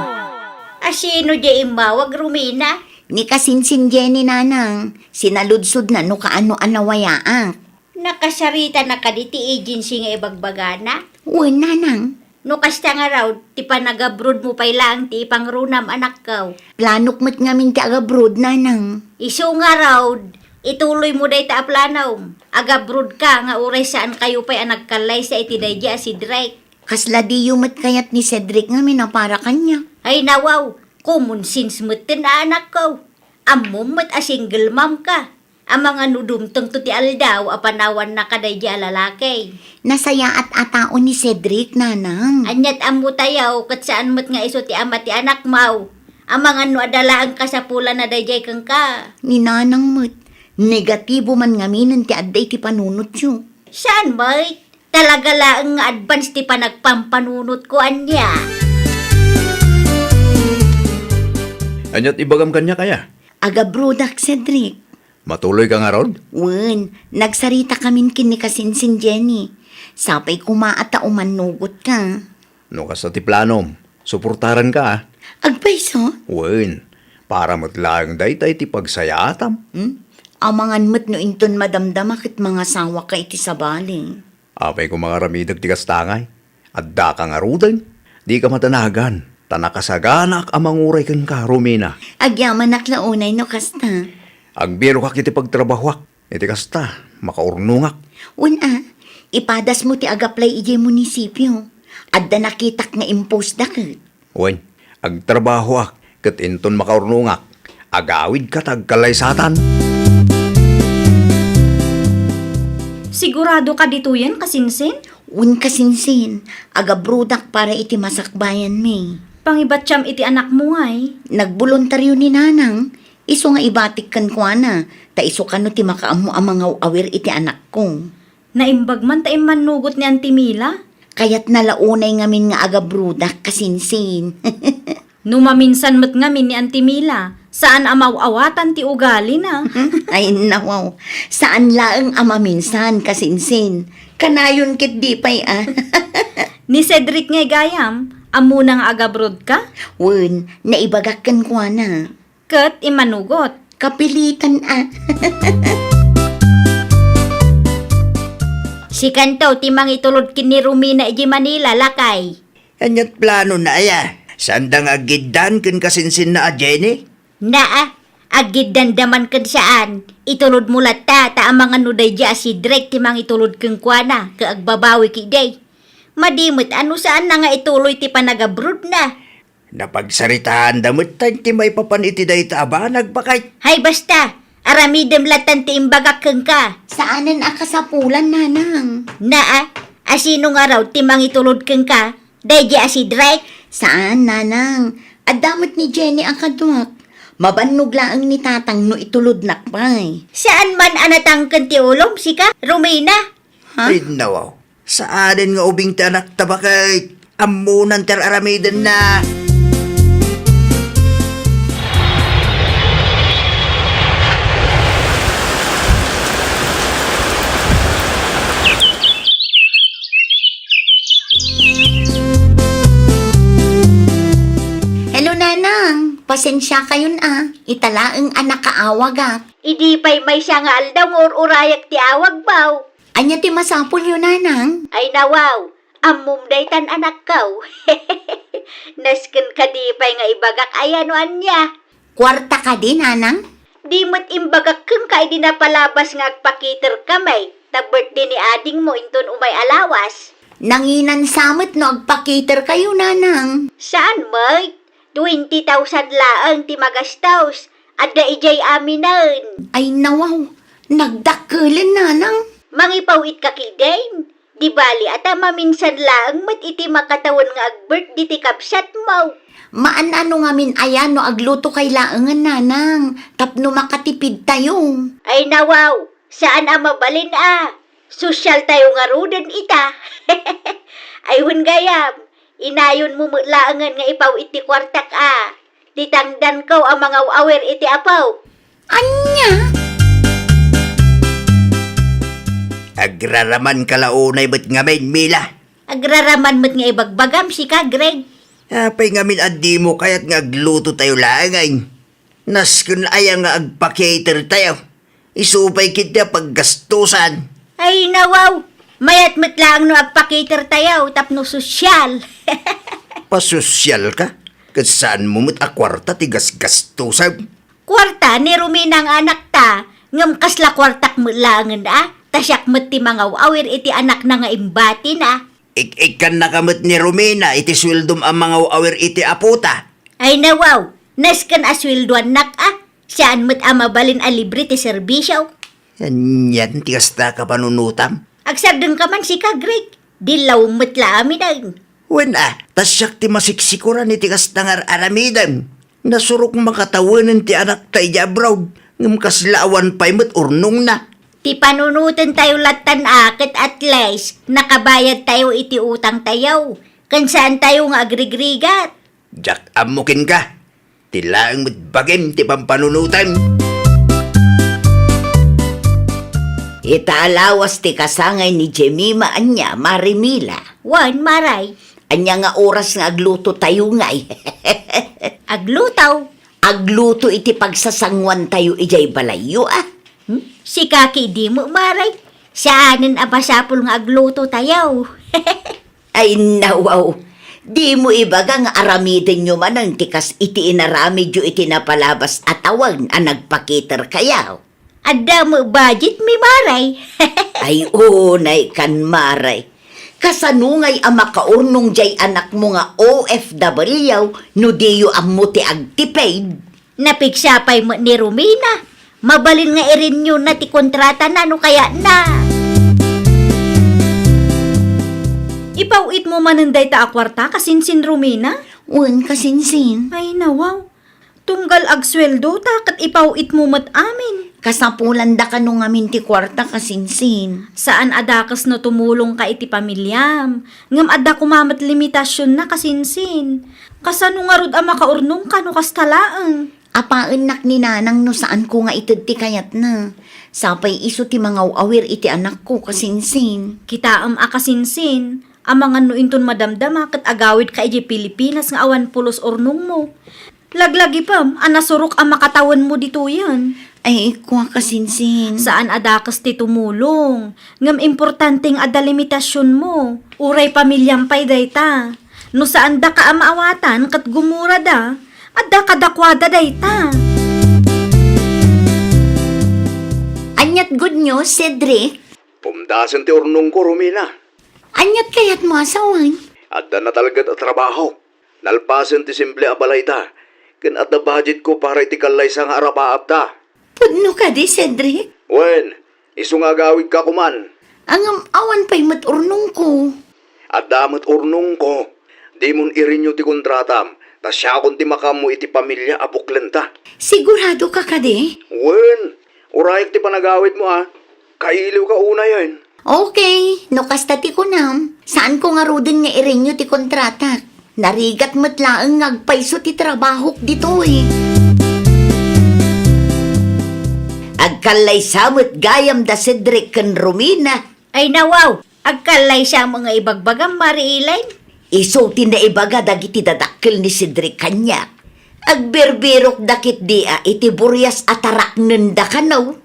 Sino diay immawag, Romina? Ni kasinsin Jenny, nanang. Sinaludsodna no kaano a nawayaak. Nakasarita na kadi ti agency nga ibagbagana? Wen, nanang. No kasta ngarud, ti panagabroad mo pay laeng ti ipangrunam, anakko. Planok met ngamin ti agabroad, nanang. Isu ngarud, ituloy mo dayta a planom. Agabroad ka nga uray saan kayo pay a nagkallaysa iti daydi a Cedric. Kasla diyo met kayat ni Cedric ngamin a para kaniak? Ay, nawaw, common sense metten a, anakko. Ammom met a single mom ka. Amangan no dumtengto ti aldaw a panawanna kadaydi a lalaki. Nasayaat a tao ni Cedric, nanang. Aniat ammo tayo, ket saan met nga isu ti ama ti anakmo. Amangan no adda laeng kasapulanna daydiay kenka. Ni nanang met, negatibo man ngaminen ti adda iti panunotyo. Saan met? Talaga laeng nga advance ti panagpampanunotko ania. Aniat ibagam kaniak aya? Agabroadak, Cedric. Matuloy ka ngarud? Wen, nagsarita kamin ken ni kasinsin Jenny. Sapay koma a ta umannugot ka. No kasta ti planom, suportaran ka, a. Agpayso? Wen, para met laeng dayta iti pagsayaatam. Hmm? Amangan met no inton madamdama ket mangasawa ka iti sabali. Apay koma nga aramidek ti kasta ngay? Adda ka ngaruden? Di ka madanagan, ta nakasaganaak a manguray kenka, Romina. Agyamanak la unay no kasta. Agbirokak iti pagtrabahoak. Iti kasta, makaurnongak. Wen a, ipadasmo ti agaplay idiay munisipio. Adda nakitak nga imposda ket. Wen, agtrabahoak, ket inton makaurnongak, agawidka ta agkallaysatan. Sigurado ka ditoyen, kasinsin? Wen, kasinsin, agabroadak para iti masakbayanmi. Pangibatiam iti anakmo ngay? Nagboluntario ni nanang, isu nga ibatik kenkuana, ta isu kano ti makaammo a mangaw-awir iti anakko. Naimbag man ta immannugot ni Auntie Mila? Kayatna la unay ngamin nga agabroadak, kasinsin. No maminsan met ngamin ni Auntie Mila, saan a maw-awatan ti ugalina. Ay, nawaw. Saan laeng a maminsan, kasinsin. Kanayon ket di pay, a. Ni Cedric ngay gayam, ammona nga agabroad ka? Wen, naibagak kenkuana. Ket immanugot. Kapilitan, a. Sikanto ti mangitulod ken ni Romina idiay Manila, lakay. Aniat planona aya? Saanda nga aggiddan ken kasinsinna a Jenny? Naa, aggiddanda man ken saan. Itulod mo latta, ta amangan no daydi a Cedric ti mangitulod kenkuana, ket agbabawi ketdi. Madi met a no saanna nga ituloy ti panagabroadna. Napagsaritaanda met ti maipapan iti dayta a banag, baket. Hay, basta! Aramidem latta ti imbagak kenka. Saanen a kasapulan, nanang. Naa, a sino ngarud ti mangitulod kenka? Daydi a Cedric? Saan, nanang. Adda met ni Jenny a kaduak. Mabannog laeng ni tatang no itulodnak pay. Saan man a natangken ti ulom, sika, Romina? Ha? Ay, nawaw. Saanen nga ubing ti anakta, baket. Ammonan ti ar-aramidenna. Hello, nanang. Pasensiakayon, a. Ita laeng a nakaawagak. Idi pay maysa nga aldaw nga ur-urayak ti awagmo. Ania ti masapulyo, nanang? Ay, nawaw, ammom daytan, anakko. Nasken kadi pay nga ibagak aya no ania? Kuarta kadi, nanang? Di met imbagak kenka idi napalabas nga agpakiterkami ta birthday ni adingmo inton umay a lawas. Nanginansa met no agpakiterkayo, nanang. Saan met? Twenty thousand laeng ti magastos. Adda idiay aminen. Ay, nawaw, nagdakkelen, nanang. Mangipaw-itka ketdin. Di bali a ta maminsan laeng met iti makatawen nga agbirthday ti kabsatmo. Maan-ano ngamin aya no aglutokay laengen, nanang, tapno makatipidtayo. Ay, nawaw, saan a mabalin a. Sosyaltayo ngaruden ita. Ay, wen gayam, inayonmo met laengen nga ipaw-it ti kuartak a. Ti tangdanko a mangaw-awir iti apo. Ania? Agraramanka la unay met ngamin, Mila. Agraraman met nga ibagbagam, sika, Greg. Apay ngamin a dimo kayat nga aglutotayo laeng ay? Nasken aya nga agpa-cater tayo? Isu pay ketdi a paggastusan. Ay, nawaw! Mayat met laeng no agpa-cater tayo tapno sosyal. Pasosyal ka? Ket saanmo met a kuarta ti gasgastusem? Kuarta ni Romina nga anakta, ngem kasla kuartak met laengen a, ta siak met ti mangaw-awir iti anakna nga imbatina. Ik-ikkannaka met ni Romina iti sueldom a mangaw-awir iti apota. Ay nawaw, nasken a sueldoannak a, saan met a mabalin a libre ti serbisio. Anian ti kasta a kapanunotam? Agsardengka man sika, Greg. Dillaw met la amin ay. Wen a, ta siak ti masiksikuran iti kasta nga ar-aramidem. Nasurok makatawenen ti anakta idiay abroad, ngem kasla awan pay met urnongna. Ti panunoten tayo lattan a ket at least nakabayad tayo iti utang tayo, ken saan tayo nga agrigrigat. Diak ammo kenka, ti laeng met bagim ti pampanunotem. Ita a lawas ti kasangay ni Jemima ania, Mare Mila? Wen, Mare. Ania nga oras nga agluto tayo ngay? Agluto? Agluto iti pagsasanguan tayo idiay balayyo, a? Hmm? Sika ketdi met, Mare. Saanen a masapul nga agluto tayo. Ay, nawaw. Dimo ibaga nga aramidenyo manen ti kas iti inaramidyo iti napalabas a tawen a nagpa-cater kayo? Adda met budget mi, Mare. Ay, unay kan, Mare. Kasano ngay a makaurnong diay anakmo nga O F W no diyo ammo ti agtipid? Napigsa pay met ni Romina. Mabalin nga irenew na ti kontratana no kayatna. Ipaw-itmo manen dayta a kuarta, kasinsin, Romina? Wen, kasinsin. Ay, nawaw. Tunggal agsueldo ta ket ipaw-itmo met amin. Kasapulanda kano ngamin ti kuarta, kasinsin. Saan a dakes no tumulongka iti pamiliam, ngem adda koma met limitasionna, kasinsin. Kasano ngarud a makaurnongka no kasta laeng? Apaennak ni Nanang no saanko nga ited ti kayatna. Sapay isu ti mangaw-awir iti anakko, kasinsin. Kitaem a, kasinsin, amangan no inton madamdama ket agawidka idiay Pilipinas nga awan pulos urnongmo. Laglagipem a nasurok a makatawenmo ditoyen. Ay, kua, kasinsin. Saan a dakes ti tumulong, ngem importante nga adda limitasionmo. Uray pamiliam pay dayta. No saandaka a maawatan ket gumurada, adda kadakuada dayta. Aniat good news, Cedric? Pumdasen ti urnongko, Romina. Aniat kayatmo a sawen? Adda natalged a trabaho. Nalpasen ti simple a balayta, ken adda budgetko para iti kallaysa nga arapaapta. Pudno kadi, Cedric? Wen, isu nga agawidka koman. Ngem awan pay met urnongko. Adda met urnongko. Dimon irenew ti kontratam, ta siakon ti makaammo iti pamilia a buklenta. Siguradoka kadi? Wen, urayek ti panagawidmo a. Kailiwka unayen. Okay, no kasta ti kunam, saanko ngaruden nga irenew ti kontratak. Narigat met laeng nga agpayso ti trabahok ditoy. Agkallaysa met gayam da Cedric ken Romina. Ay, nawaw, agkallaysa met nga ibagbagam, Mare Elaine. Isu ti naibaga dagiti dadakkel ni Cedric kaniak. Agbirbirokda ketdi a iti burias a taraknenda kano.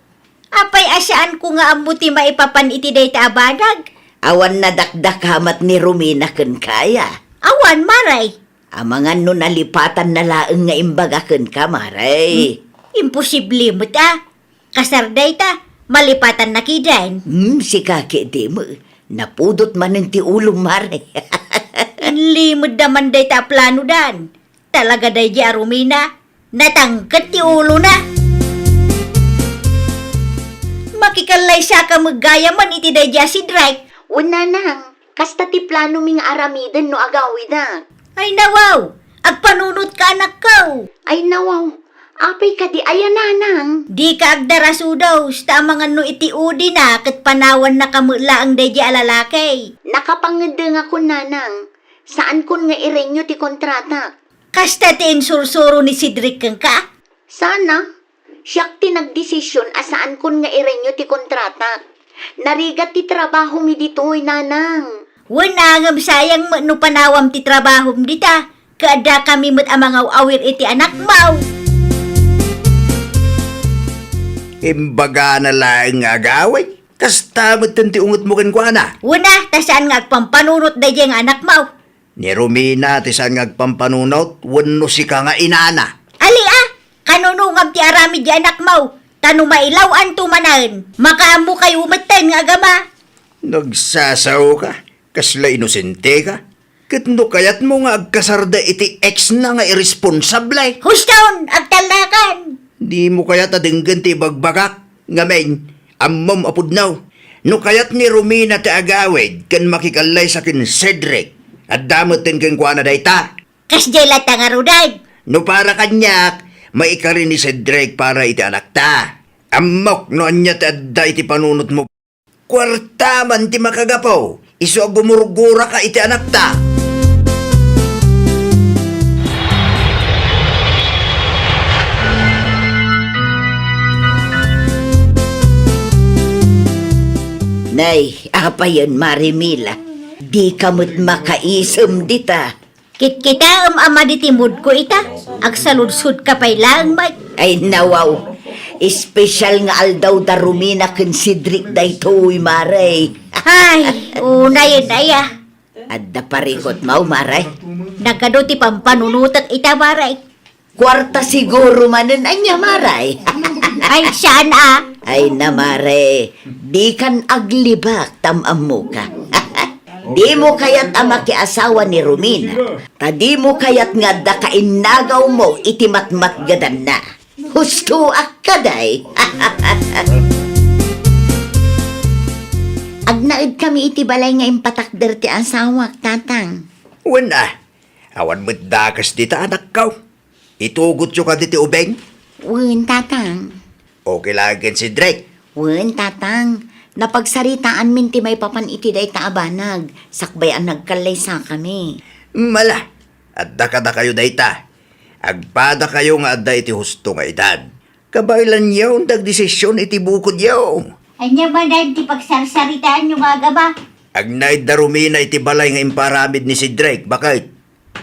Apay a saanko nga ammo ti maipapan iti dayta a banag? Awan nadakdakamat ni Romina kenka aya? Awan, Mare. Amangan no nalipatanna laeng nga imbaga kenka, Mare. Hmm, imposible met a. Kasar dayta, malipatanna kiden. Hmm, sika ketdi met. Napudot manen ti ulom, Mare. Inlimedda man dayta a planodan. Talaga daydi a Romina, natangket ti ulona. Makikallaysaka met gayamen iti daydi a Cedric. Wen, Nanang, kasta ti planomi nga aramiden no agawidak. Ay, nawaw, agpanunotka, anakko. Ay, nawaw, apay kadi aya, Nanang? Dika agdarasudos, ta amangan no iti udina ket panawannaka met laeng daydi a lalaki. Nakapangeddengakon, Nanang. Saankon nga irenew ti kontratak. Kasta ti insursuro ni Cedric kenka? Sana. Siak ti nagdesision a saankon nga irenew ti kontratak. Narigat ti trabahomi ditoy, Nanang. Wen, ngem sayang met no panawam ti trabahom dita. Ket addakami met a mangaw-awir iti anakmo. Imbagana laeng nga agawid. Kasta metten ti ungetmo kenkuana. Wen a, ta saan nga agpampanunot daydiay nga anakmo. Ni Romina ti saan nga agpampanunot wenno sika nga inana? Ali a, kanunongam ti aramid diay anakmo, ta no mailaw-anto manen, makaammokayo metten nga agama. Nagsasaoka, kasla inosenteka. Ket no kayatmo nga agkasarda iti ex na nga irresponsable. Huston, agtallakan! Dimo kayat a denggen ti ibagbagak, ngamin, ammom a pudno. No kayat ni Romina ti agawid ken makikallaysa ken Cedric, adda metten kenkuana dayta. Kasdiay latta ngaruden. No para kaniak, maikari ni Cedric para iti anakta. Ammok no ania ti adda iti panunotmo. Kuarta man ti makagapu, isu a gumurguraka iti anakta. Nay, apayen, Mare Mila, dika met makaisem dita. Kitkitaem a madi ti moodko ita, agsaludsodka pay laeng met. Ay, nawaw. Espesyal nga aldaw da Romina ken Cedric daytoy, Mare. Ay, unayen aya. Adda parikutmo, Mare? Nagadu ti pampanunotek ita, Mare. Kuarta siguro manen ania, Mare? Ay, saan a? Ay na, Mare, dikan aglibak ta am-ammoka. Dimo kayat a makiasawa ni Romina, ta dimo kayat nga adda kainnagawmo iti matmatgedanna. Hustoak kadi. Agnaedkami iti balay nga impatakder ti asawak, Tatang. Wen a, awan met dakes dita, anakko. Itugotyo kadi ti ubing? Wen, Tatang. Okay laeng ken Cedric? Wen, Tatang. Napagsaritaanmin ti maipapan iti dayta a banag, sakbay a nagkallaysakami. Mala, adda kadakayo dayta. Agpadakayo nga adda iti husto nga edad. Kabaelanyo ti agdesisyon iti bukodyo. Ania manen ti pagsarsaritaanyo nga agama? Agnaed da Romina iti balay nga imparamid ni Cedric, baket?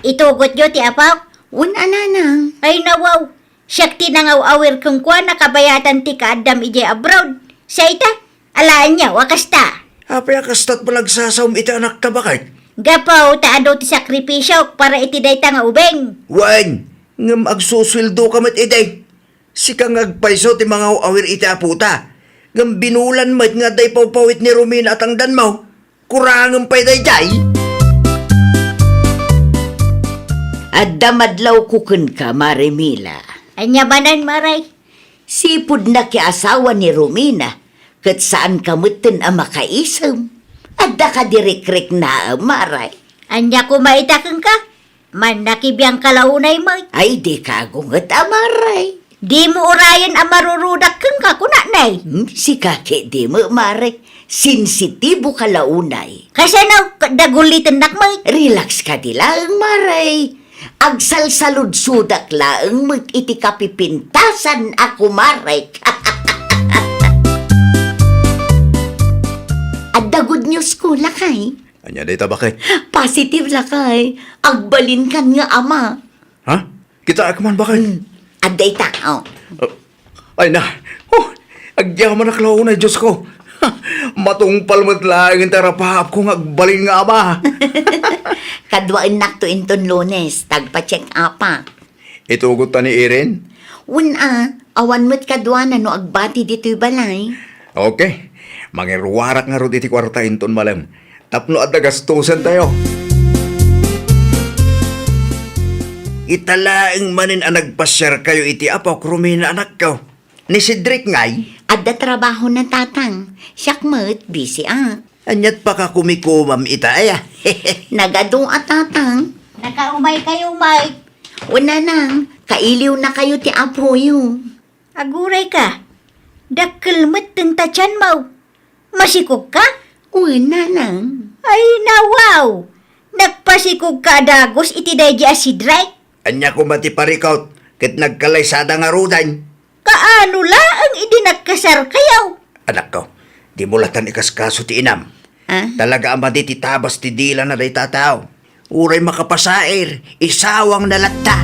Itugotyo ti apok? Wen a, Nanang. Ay, nawaw. Siak ti nangaw-awir kenkuana kabayatan ti kaaddam idiay abroad. Sa ita, alaenyo a kasta. Apay a kasta't panagsasaom iti anakta, baket? Gapu ta adu ti sakripisiok para iti dayta nga ubing. Wen, ngem agsusueldoka met idi. Sika nga agpayso ti mangaw-awir iti apota, ngem binulan met nga adda ipawpawit ni Romina a tangdanmo. Kurangem pay daydiay. Adda madlawko kenka, Mare Mila. Ania manen, Mare? Sipud nakiasawa ni Romina, ket saanka metten a makaisem. Adda kadi rikriknaem, Mare? Ania koma ita kenka? Mannakibiangka la unay met. Ay, dika agunget a, Mare. Dimo urayen a marurudak kenka, kunanay. Hmm, sika ketdi met, Mare. Sensitiboka la unay. Kasano, ket dagulitennak met. Relax kadi laeng, Mare. Agsalsaludsodak laeng met iti kapipintasan a kumarek. Adda good news ko, lakay. Ania dayta, baket? Positive, lakay. Agbalinkan nga ama. Ha? Kitaek man, baket? Hmm. Adda ita, oh. Uh, ay na. Oh, agyamanak la unay, Diosko. Matungpal met laeng ti arapaapko nga agbalin nga ama. Kaduaennakto inton Lunes, tagpa-check up-ak. Itugotta ni Irene? Wen a, awan met kaduana no agbati ditoy balay. Okay. Mangiruarak ngarud iti kuarta inton malem. Tapno adda gastusantayo. Ita laeng manen a nagpasiarkayo iti apok, Romina, anakko. Ni Cedric ngay? Adda trabahona, Tatang. Siak met, busy-ak. Ania't pakakumikomam ita, aya? Nagadu a, Tatang. Nakaumaykayo, Mike. O, Nanang, kailiwnakayo ti apoyo. Agurayka, dakkel metten ta tianmo. Masikogka? Wen, Nanang. Ay, nawaw! Nagpasikogka a dagus iti daydi a Cedric? Ania koma ti parikut ket nagkalaysada ngaruden? Kaano laeng idi nagkasarkayo? Anakko, dimo latan ikaskaso ti inam. Ah? Talaga a madi ti tabas ti dilana dayta a tao. Uray makapasair, isawangna latta.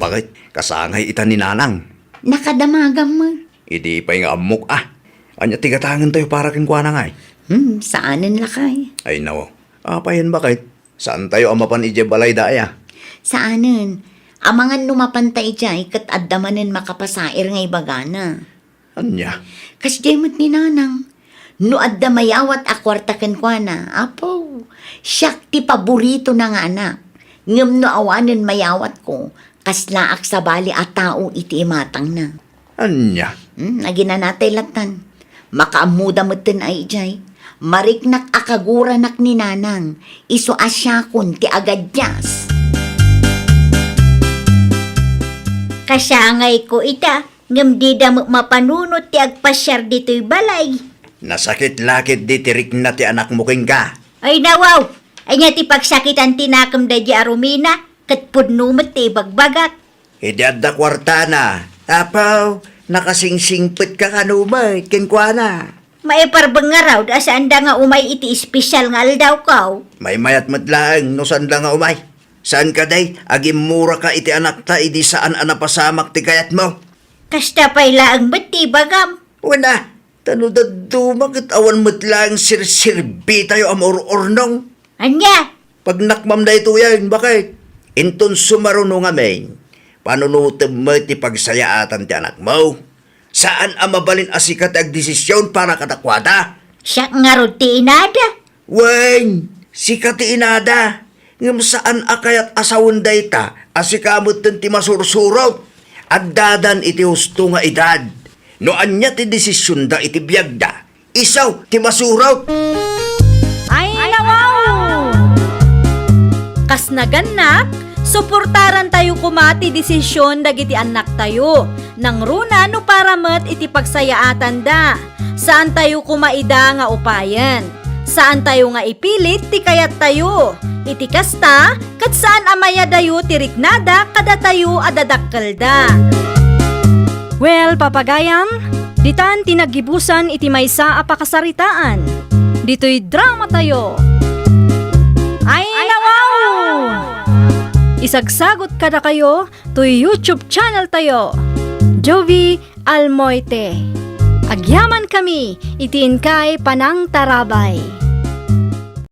Bakit? Kasangay ita ni Nanang. Nakadamagam met. Idi pay nga ammok, ah. Ania ti gatangentayo para kenkuana ngay? Hmm, saanen lakay. Ay, nawaw. Apayen bakit? Saantayo a mapan idiay balay daya? Saanen. Amangan no mapanta idiay, ket adda manen makapasair nga ibagana. Ania? Kasdiay met ni Nanang. No adda mayawat a kuarta kenkuana, apo, siak ti paboritona nga anak. Ngem no awanen mayawatko, kaslaak sabali a tao iti imatangna. Ania? Hmm, aginanatay lattan. Makaammoda metten a idiay. Mariknak a kaguranak ni Nanang. Isu a siakon ti agadias. Kasangayko ita. Ngem dida met mapanunot ti agpasiar ditoy balay. Nasakit la ketdi ti rikna ti anakmo kenka. Ay, nawaw! Ania ti pagsakitan ti nakemda idiay a rumina, ket pudno met ti ibagbagak. Idi adda kuartana, apaw, nakasingsingpetka kano met kenkuana. Maiparbeng ngarud a saanda nga umay iti espesial nga aldawko. Maymayat met laeng no saanda nga umay. Saan kadi, agimmuraka iti anakta idi saan a napasamak ti kayatmo? Kasta pay laeng met ti ibagam. Wen a, ta no dadduma ket awan met laeng sirsirbitayo a maur-urnong. Ania? Pagnakmam daytoyen, bakit? Inton sumaruno ngamin, panunotem met ti pagsayaatan ti anakmo. Saan a mabalin a sika ti agdesision para kadakuada. Siak ngarud ti inada. Wen, sika ti inada. Ngem saan a kayat a sawen dayta a sika metten ti masursurot. Addadan iti husto nga edad. No ania ti desisionda iti biagda, isu ti masurot. Ay, nawaw! Kas nagannak, suportarantayo koma ti desision dagiti annaktayo. Nangruna no para met iti pagsayaatanda. Saantayo koma ida nga upayen. Saantayo nga ipilit ti kayattayo. Iti kasta, ket saan a mayadayo ti riknada kadatayo a dadakkelda. Well, papagayam, ditan ti naggibusan iti maysa a pakasaritaan. Ditoy dramatayo. Ay, nawaw! Isagsagot kadakayo toy YouTube channel tayo, Jovie Almoite. Agyamankami iti inkay panangtarabay.